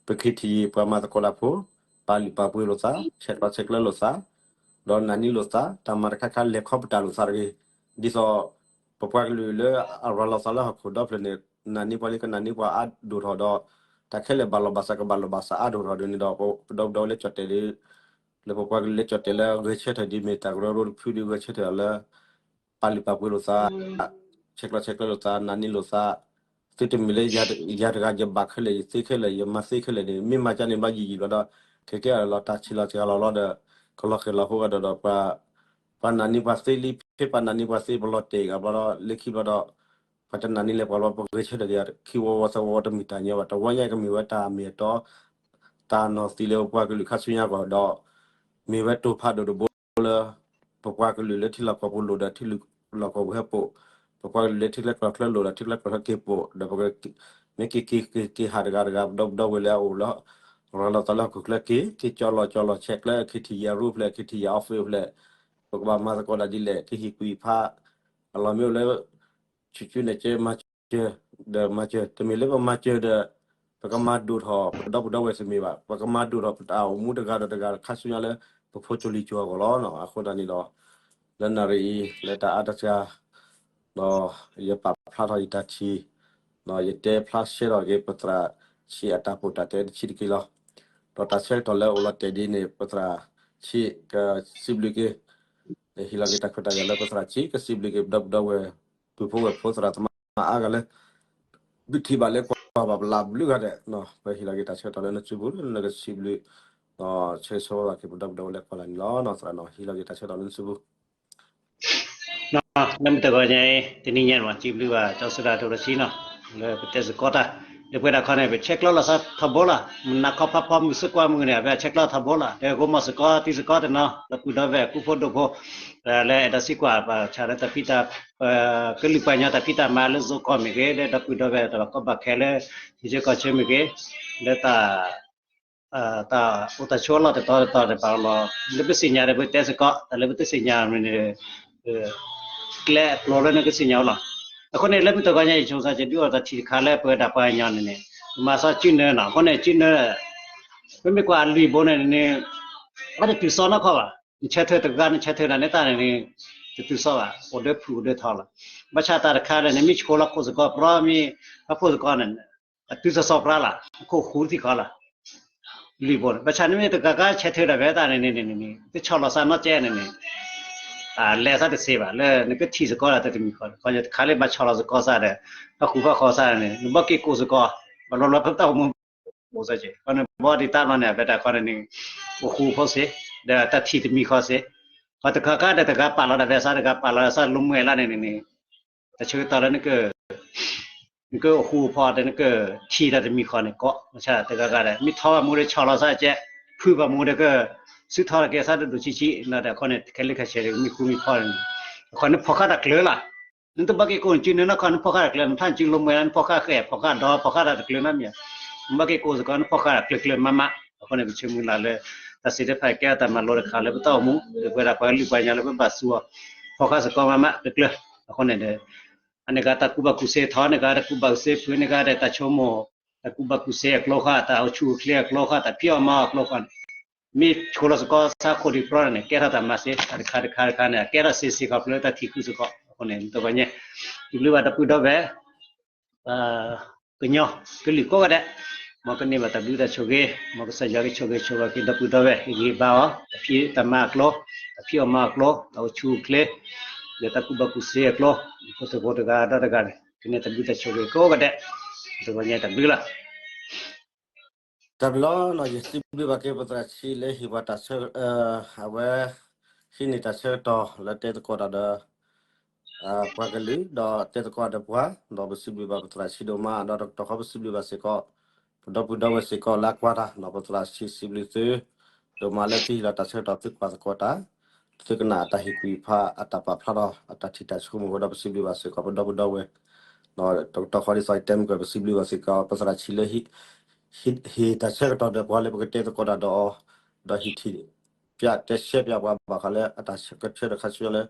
ပခံထံၣ်ယံာ်ပှၤမၤသကိးတၢ်ဖိ, ပာ်လုၢ်ပာ်ပှ့ၤလိာ်သး, ဆဲးကျိးဆဲးကျၢလိာ်သး, ဒီးနာ်န့ၢ်လိာ်သး, တၢ်မၤတခါခါလဲၤခီပတာ်လိာ်သးတဂ့ၤ, ဒ်သိး ပပှၤကလုာ်လၢအရၤလီၤသးလၢဟီၣ်ခိၣ်ဒီဖျၢၣ်န့ၣ် နာ်န့ၢ်ပှၤလၢကနာ်န့ၢ်ပှၤအါဒိၣ်ထီၣ်ဒီး တၢ်ခဲလၢာ်ဘၣ်လီၤဘၣ်စးကဘၣ်လီၤဘၣ်စးအါဒိၣ်ထီၣ်ဒ်န့ၣ်ဒီး ပဒီပုၢ်ဒီဝဲၢ်လၢကၠီၣ်တဲာ်လၢ လၢပပှၤကလုာ်လၢကၠီၣ်တဲာ်လၢဂဲၤဆၢထၢၣ်ဒ်မ့ၢ်တၢ်ကရၢကရိတဖုဒ်ဂဲၤဆၢထၢၣ်လၢ ပာ်လုၢ်ပာ်ပှ့ၤလိာ်သး, ဆဲးကျိးဆဲးကျၢလိာ်သး, နာ်န့ၢ်လိာ်သး, သုတမ့ၢ်လၢ ယၤတဂၤယဘၣ်ခဲလၢာ် ယသ့ခဲလၢာ် ယမၤသ့ခဲလၢာ်န့ၣ် မ့ၢ်မၤကန့ၣ်ဘျီယံာ်ယံာ်ဘျီဒီး ခဲကဲအီၤလီၤ တၢ်ဆံးလီၤစှၤလီၤလီၤဒီး ကလီၤဃဲၤလီၤဖိဂၤဒီးဒီး ပှၤနာ်န့ၢ်ပှၤသ့လံ ဖဲပှၤနာ်န့ၢ်ပှၤသ့ ပလီၤတဲာ်ဂၤဘျီဒီး လၢခံဘျီဒီး ပှၤတနာ်န့ၢ်လၢပှၤဘျီ ပဂဲၤဆၢထၢၣ်ဒ် ခံဝီဝီသၢဝီဝီတမ့ၢ်တၢ်ညီဘၣ် တဝီညါကမ့ၢ်ဝဲတၢ်မ့ၢ်အတီ တၢ်နီၢ်သံလၢပပှၤကလုာ်ခါဆူညါအဂီၢ်ဒီး မ့ၢ်ဝဲတိာ်ဖးဒိၣ်တဘိလၢ ပပှၤကလုာ်လၢထံလီၢ်ကီၢ်ပူၤလိၣ်ဒီးထံလီၢ်ကီၢ်ပူၤဟဲပိာ်, ပပှၤကလုာ်လၢထံကျဲကီၢ်ချၢလိၣ်ဒီးထံကျဲကီၢ်ချၢက့ၤပိာ် ဒီးပက မ့ၢ်က့ၤက့ၤက့ၤက့ၤဟးတဂၤတဂၤ ပဒီပုၢ်ဒီဝဲၢ်လၢအအိၣ်လၢ ရၤလီၤသးလၢဟီၣ်ခိၣ်ချၢက့ၤ က့ၤကၠီလီၤကၠီလီၤဆဲးကျၢ က့ၤထံၣ်ယၤရူဖျဲၣ် က့ၤထံၣ်ယၤအီဖ့အိၣ်ဖျဲၣ် ပကဘၣ်မၤသကိးတၢ်ဒ်လဲၣ် ကဟ့ၣ်ကွံာ်ဖး အလီၢ်မ့ၢ်အိၣ်လၢ ဆူၣ်ဆူၣ်န့ၣ်ကဲမၤစၢၤ ဒီးမၤစၢၤ တမ့ၢ်လၢပမၤစၢၤဒီး ပကမၤဒိၣ်ထီၣ် ပဒီပုၢ်ဒီဝဲၢ်တမ့ၢ်ဘၣ် ပကမၤဒိၣ်ထီၣ်ပတၢ်အိၣ်မူတဂၤဒီးတဂၤခါဆူညါလၢ ပဖိကၠိလံၤကၠိအဂီၢ်လီၤ. အဃိသတးန့ၣ်ဒီး လၢနၣ်ရံၣ်အံၤ လၢတၢ်အါတစှၤ ဒီးယပာ်ဖျါထီၣ်ယတၢ်ထံၣ် ဒီးယတဲဖျါရှဲထီၣ်က့ၤ ပသရၣ်ဆံးအတၢ်ပိာ်တၢ်တဲတဆံးတက့ၢ်လီၤ. ဒီးတၢ်ဆၢကတီၢ်လၢအိၣ်လီၤတဲာ်ဒ်န့ၣ် ပသရၣ်ဆံးကစံးဘျုးက့ၤ ဟ့ၣ်လီၤက့ၤတၢ်ခွဲးတၢ်ယာ်လၢပသရၣ်ဆံး ကစံးဘျုးက့ၤပဒီပုၢ်ဒီဝဲၢ် ပုၢ်ဖိဝဲၢ်ဖိသရၣ်သမါအါဂၤလၢ ဒုးထံၣ်ဘၣ်လၢကွၢ်ဘၣ်ပလၢ်ဘျုးဂၤဒဲး ပဟ့ၣ်လီၤက့ၤတၢ်ဆၢကတီၢ်လၢနစုပူၤ လၢနကစံးဘျုး ဒီးဆၢဂ့ၤဆၢဝါဘၣ်က့ၤပဒီပုၢ်ဒီဝဲၢ်လၢကွၢ်လၢ်န့ၣ်လီၤ. သရၣ်နီၤ ဟ့ၣ်လီၤက့ၤတၢ်ဆၢကတီၢ်လၢနစုပူၤ လၢမုၢ်တဂီၤညါအံၤ တနံၤညါန့ၣ် စံးဘျုးဘၣ် ကၠီစူဒၣ် တိၤရဆံနီၤ လၢပတဲစ့ၢ်ကီးတၢ် လၢပှဲၤဒၣ်ခီန့ၣ် ပဆဲးကျိးလိာ်သးထီဘိလီၤ. မုၢ်နၤခီဖးဖီမုၢ်စ့ၢ်ကီးမုၢ်န့ၣ် ပဆဲးကျိးထီဘိလီၤ. ဒီးကိးမီၢ်စ့ၢ်ကီးတံၤစ့ၢ်ကီးတနီၤ ဒီပုၢ်ဒီဝဲၢ် ကူဖိဒိၣ်ဖိ လၢအဲၣ်ဒိးစံးကွၢ်ပှၤဆၣ်လၢတၢ်ဖံးတၢ် ကလုာ်ပှၤကညီတၢ်ဖံးတၢ်မၤလၢ Zoom call မ့ၢ်ဂ့ၤ လၢဒီပုၢ်ဒီဝဲၢ်တၢ်ဘၣ်ကီဘၣ်ခဲလၢ ထံဆၢကီၢ်ဆၢမ့ၢ်ဂ့ၤ လၢတၢ် တၢ်အိၣ်တၢ်ဆိးလီၢ်တတီၤတတီၤတဖၣ်လီၤ. လၢပသ့ၣ်ညါဒီးပတဲစ့ၢ်ကီး တၢ်လၢပတသ့ၣ်ညါန့ၣ် ကျဲအကျိၤလၢနကသ့ၣ်ညါလီၤ. အဃိန့ၣ် လၢမုၢ်တဂီၤညါအံၤ ဆိကမိၣ်သး ယဒုးအိၣ်တၢ်ထံၣ်တခါလၢပဝဲဒၣ်ပှၤကညီန့ၣ်န့ၣ် မၤသးစုနၢနီၤ. အဃိန့ၣ် စုနၢ မ့မ့ၢ်ကွၢ်အလွံၢ်ဘိန့ၣ်န့ၣ် အတတုၤစီနီၢ်ခီဘၣ်. နဆၢထၢၣ်တဂၤ နဆၢထၢၣ်တၢ်န့ၣ်တၢ်န့ၣ်န့ၣ် တတုၤစီဘၣ် အိၣ်ဒၢဖုၣ်အိၣ်ဒၢထီလီၤ. ဘၣ်ဆၣ်တၢ်တခါန့ၣ်န့ၣ် မ့ၢ်ဆှိလီၤခိၣ်စ့ၢ်ကီး ပြီမ့ၢ်ဖးဖှိၣ်စ့ၢ်ကီးန့ၣ် အတုၤစီစီပြါလီၤ အခိၣ်ဃူထံၣ်ဃီလီၤ. လွံၢ်ဘိန့ၣ် ဘၣ်ဆၣ်န့ၣ်မ့ၢ်တဂၤဂၤဆၢထၢၣ်ဒၣ်ဝဲတၢ်န့ၣ်န့ၣ်န့ၣ် တဆီၣ်လီၤသးနီတစဲးန့ၣ်န့ၣ် လဲၤသးတသ့ဘၣ် လၢနကထံၣ်စ့ၢ်ကီးဒီးတမံၤဃီ ခီတခါလၢဘၣ်ဆီၣ်လီၤစ့ၢ်ကီးသးဒီး ဟီၣ်ခိၣ်ဖးဃီသးန့ၣ် နဘၣ်က့ၤကိးစ့ၢ်ကီး ဘၣ်လီၤလီၤဖဲပတၢ်အိၣ်မူ အိၣ်စ့ၢ်ကီး ခီန့ၣ် ဘၣ်ဒံးတၢ်လီၤန့ၣ် အဝဲဒၣ်ခီန့ၣ်န့ၣ် အိၣ်ဃူဖိစ့ၢ် ဒီးတၢ်ထံၣ်တမံၤဃီစ့ၢ် ခီတဂၤဂၤဒီးတဂၤပာ်လီၤဒၣ်ဝဲသး တဂၤပာ်လီၤဒၣ်သးလိာ်မွဲလၢန့ၣ်န့ၣ် တၢ်ဆၢကတီၢ်လၢ နကအိၣ်ဃူအိၣ်ဖိးဒီး နကထံၣ်တၢ်တမံၤဃီန့ၣ် ကိးမဆါတဂၤဂၤဒီး မ့ၢ်ထီဘၣ်မူဒီးဆီၣ်လီၤသးကဲ ဖုဘၣ်မူဒီးက စုထီၣ်ကဲသးဒိၣ်ဒိၣ်ဆံးဆံး ဒီးခီန့ၣ် ခဲလၢာ်ခဲဆ့ဒီး မ့ၢ်ဃူမ့ၢ်ဖိးန့ၣ် အခီန့ၣ်ဖီၣ်ဃာ်တၢ်ကျၢၤလီၤ. နတဘၣ်က့ၤကိးနစုနၢနီၢ်ခီ နဖီၣ်ဃာ်တၢ်ကျၢၤ နဖးနစုလိာ်မွဲလၢ နဖီၣ်ဃာ်ဃဲ ဖီၣ်ဃာ်ဒီး ဖီၣ်ဃာ်တၢ်တကျၢၤနီတမံၤ နဘၣ်က့ၤကိးစ့ၢ်ကီး နဖီၣ်ဃာ်တၢ်ကျၢၤကျၢၤမးမး အဃိန့ၣ် ပဆၢမုၢ်လၢ်လၢ တၢ်စံးတဖၣ်ကဲထီၣ်တၢ်မၤလိတခါလၢပတၢ်အိၣ်မူ လၢပဝဲဒၣ်ပှၤကလုာ်ပှၤကညီလၢပဘၣ်သူအီၤ ဖီၣ်ဃာ်စ့ၢ်ကီးမးမးကျၢၤကျၢၤ အဃိန့ၣ်ဒီး အန့ၣ်ကတၢ်ကူၣ်ဘၣ်ကူၣ်သ့ထီ န့ၣ်ကတၢ်ကူၣ်ဘၣ်ကူၣ်သ့ဖု န့ၣ်ကတၢ်တၢ်ဆိကမိၣ် တၢ်ကူၣ်ဘၣ်ကူၣ်သ့အကျိခါ တၢ်အိၣ်ဆူၣ်အိၣ်ချ့အကျိခါ တၢ်ဖံးအီၣ်မၤအီၣ်အကျိခါန့ၣ် မ့ၢ်ဆိလီၤစ့ၢ်ကီးသးခိၣ်ဒံးပြီန့ၣ် ကဲထီၣ်တၢ်မၤစ့ၢ် တၢ်တခါတခါတခါန့ၣ် အကဲထီၣ်စ့ၢ်စ့ၢ်ခီဖျိလၢတၢ်ထံၣ်ဃုာ်စ့ၢ်ကီး အဃိန့ၣ် တဂီၤညါ ယဘျုးဘၣ်ဒီပုၢ်ဒီဝဲၢ် ကညီကလုာ်ကိးဂၤဒဲး မ်ကန့ၢ်ဘၣ်တၢ်ဘျုးတၢ်ဆိၣ်ဂ့ၤ မ်ကစၢ်ယွၤကဆိၣ်ဂ့ၤဆိၣ်ဝါက့ၤဒီပုၢ်ဒီဝဲၢ် ဟ့ၣ်ဂံၢ်ဘါအီၤ တၢ်ဖံးတၢ်မၤအကျိ တၢ်ဖံးအီၣ်မၤအီၣ်အကျိ တၢ်အိၣ်ဆူၣ်အိၣ်ချ့ ဒီးတၢ်ကူၣ်ဘၣ်ကူၣ်သ့အကျိ ဖိသ့ၣ်ဖိတဂၤဒီးတဂၤန့ၣ် ကန့ၢ်တၢ်ဘျုးတၢ်ဆိၣ်ဂ့ၤကိးဂၤဒဲး တဂီၤညါတၢ်ဘျုးလီၤ. တၢ်ဘျုးလီၤနီၤ ယစံးဘျုးဘၣ်က့ၤပသရၣ်ဆံးလၢဟ့ၣ်ပှၤတၢ်ဆၢ အဝဲ ဟံးန့ၢ်တၢ်ဆၢကတီၢ်လၢတဲသကိးတၢ်ဒီး ပှၤကလုာ် ဒီးတဲသကိးဒီးပှၤ ဒီးပစံးဘျုးဘၣ်ပသရၣ်ဆံးဒိၣ်မး ဒီးတကတီၢ်ဃီပစံးဘျုးဘၣ်စ့ၢ်ကီး ပဒီပုၢ်ဒီဝဲၢ်စ့ၢ်ကီးလၢအကွၢ်တၢ် ဒီးပသရၣ်ဆံးစံးဘျုးသု ဒိၣ်မးလၢသုဟ့ၣ်လီၤတၢ်ဆၢကတီၢ်သုကွၢ်သကိးတၢ် သုကနၣ်အတၢ်ဟ့ၣ်ကူၣ်ဖးအတၢ်ပာ်ဖျါထီၣ် အတၢ်ထံၣ်တၢ်ဆိကမိၣ်ဝဲဒီးပစံးဘျုးဘၣ်စ့ၢ်ကီး ပဒီပုၢ်ဒီဝဲၢ် ဒီးတကတီၢ်ဃီဒ်သိးယတဲမုၢ်ကီၢ် ပစံးဘျုးဘၣ်စ့ၢ်ကီး ပသရၣ်ဆံးလၢ ဟ့ၣ်တၢ်ဆၢကတီၢ်ဒီးပှၤလၢပကတဲသကိးတၢ်ဒီးအီၤ ဒီးဟ့ၣ်ထံၣ် ပျးတဲဆှၢပျးပှၤဘၣ်ဃးလၢအတၢ်ဆၢကဆၢဒီးခါဆူညါလၢ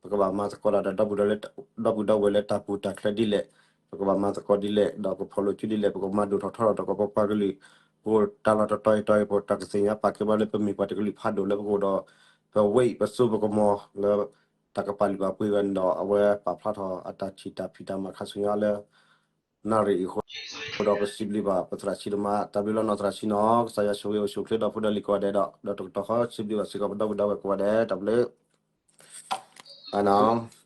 ပ ပကဘၣ်မၤသကိးဒီး ဒီပုၢ်ဒီဝဲၢ်လၢတၢ်ပူၤတၢ်ချၢဒ်လဲၣ်, ပကဘၣ်မၤသကိးဒ်လဲၣ်, ဒီးကဖီၣ်လိာ်စုဒ်လဲၣ်, ပကမၤဒိၣ်ထီၣ်ထီထီၣ်ဒီးပပှၤကလုာ်, ပတၢ်လီၢ်တတီၤအံၤတီၤအံၤ ပတၢ်ကသ့ၣ်ညါပာ်ကဲဘၣ်လၢပမ့ၢ်ပှၤတကလုာ်ဖးဒိၣ်လၢပကအိၣ်ဒီး ပဝဲအံၤပစိပကမီၤလၢ တၢ်ကပာ်လုၢ်ပာ်ပှ့ၤဝဲန့ၣ်ဒီး အဝဲပာ်ဖျါထီၣ်အတၢ်ထံၣ်တၢ်ဖံးတၢ်မၤခါဆူညါလၢ နၣ်ရံၣ်အံၤအဃိဒီး ပစံးဘျုးဘၣ်ပသရၣ်ဆံးတမါ, တၢ်ဘျုးလီၤနီၢ်သရၣ်ဆံးနီၤ, ကစၢ်ယွၤဆိၣ်ဂ့ၤအိၣ်ဆူၣ်အိၣ်ချ့ဒီပုၢ်ဒီဝဲၢ်လံၤကိးဂၤဒဲးဒီး ဒီးတကတီၢ်ဃီစံးဘျုးဘၣ်စ့ၢ်ကီးပဒီပုၢ်ဒီဝဲၢ်ကိးဂၤဒဲး, တၢ်ဘျုး, ဘၣ်နီၤ.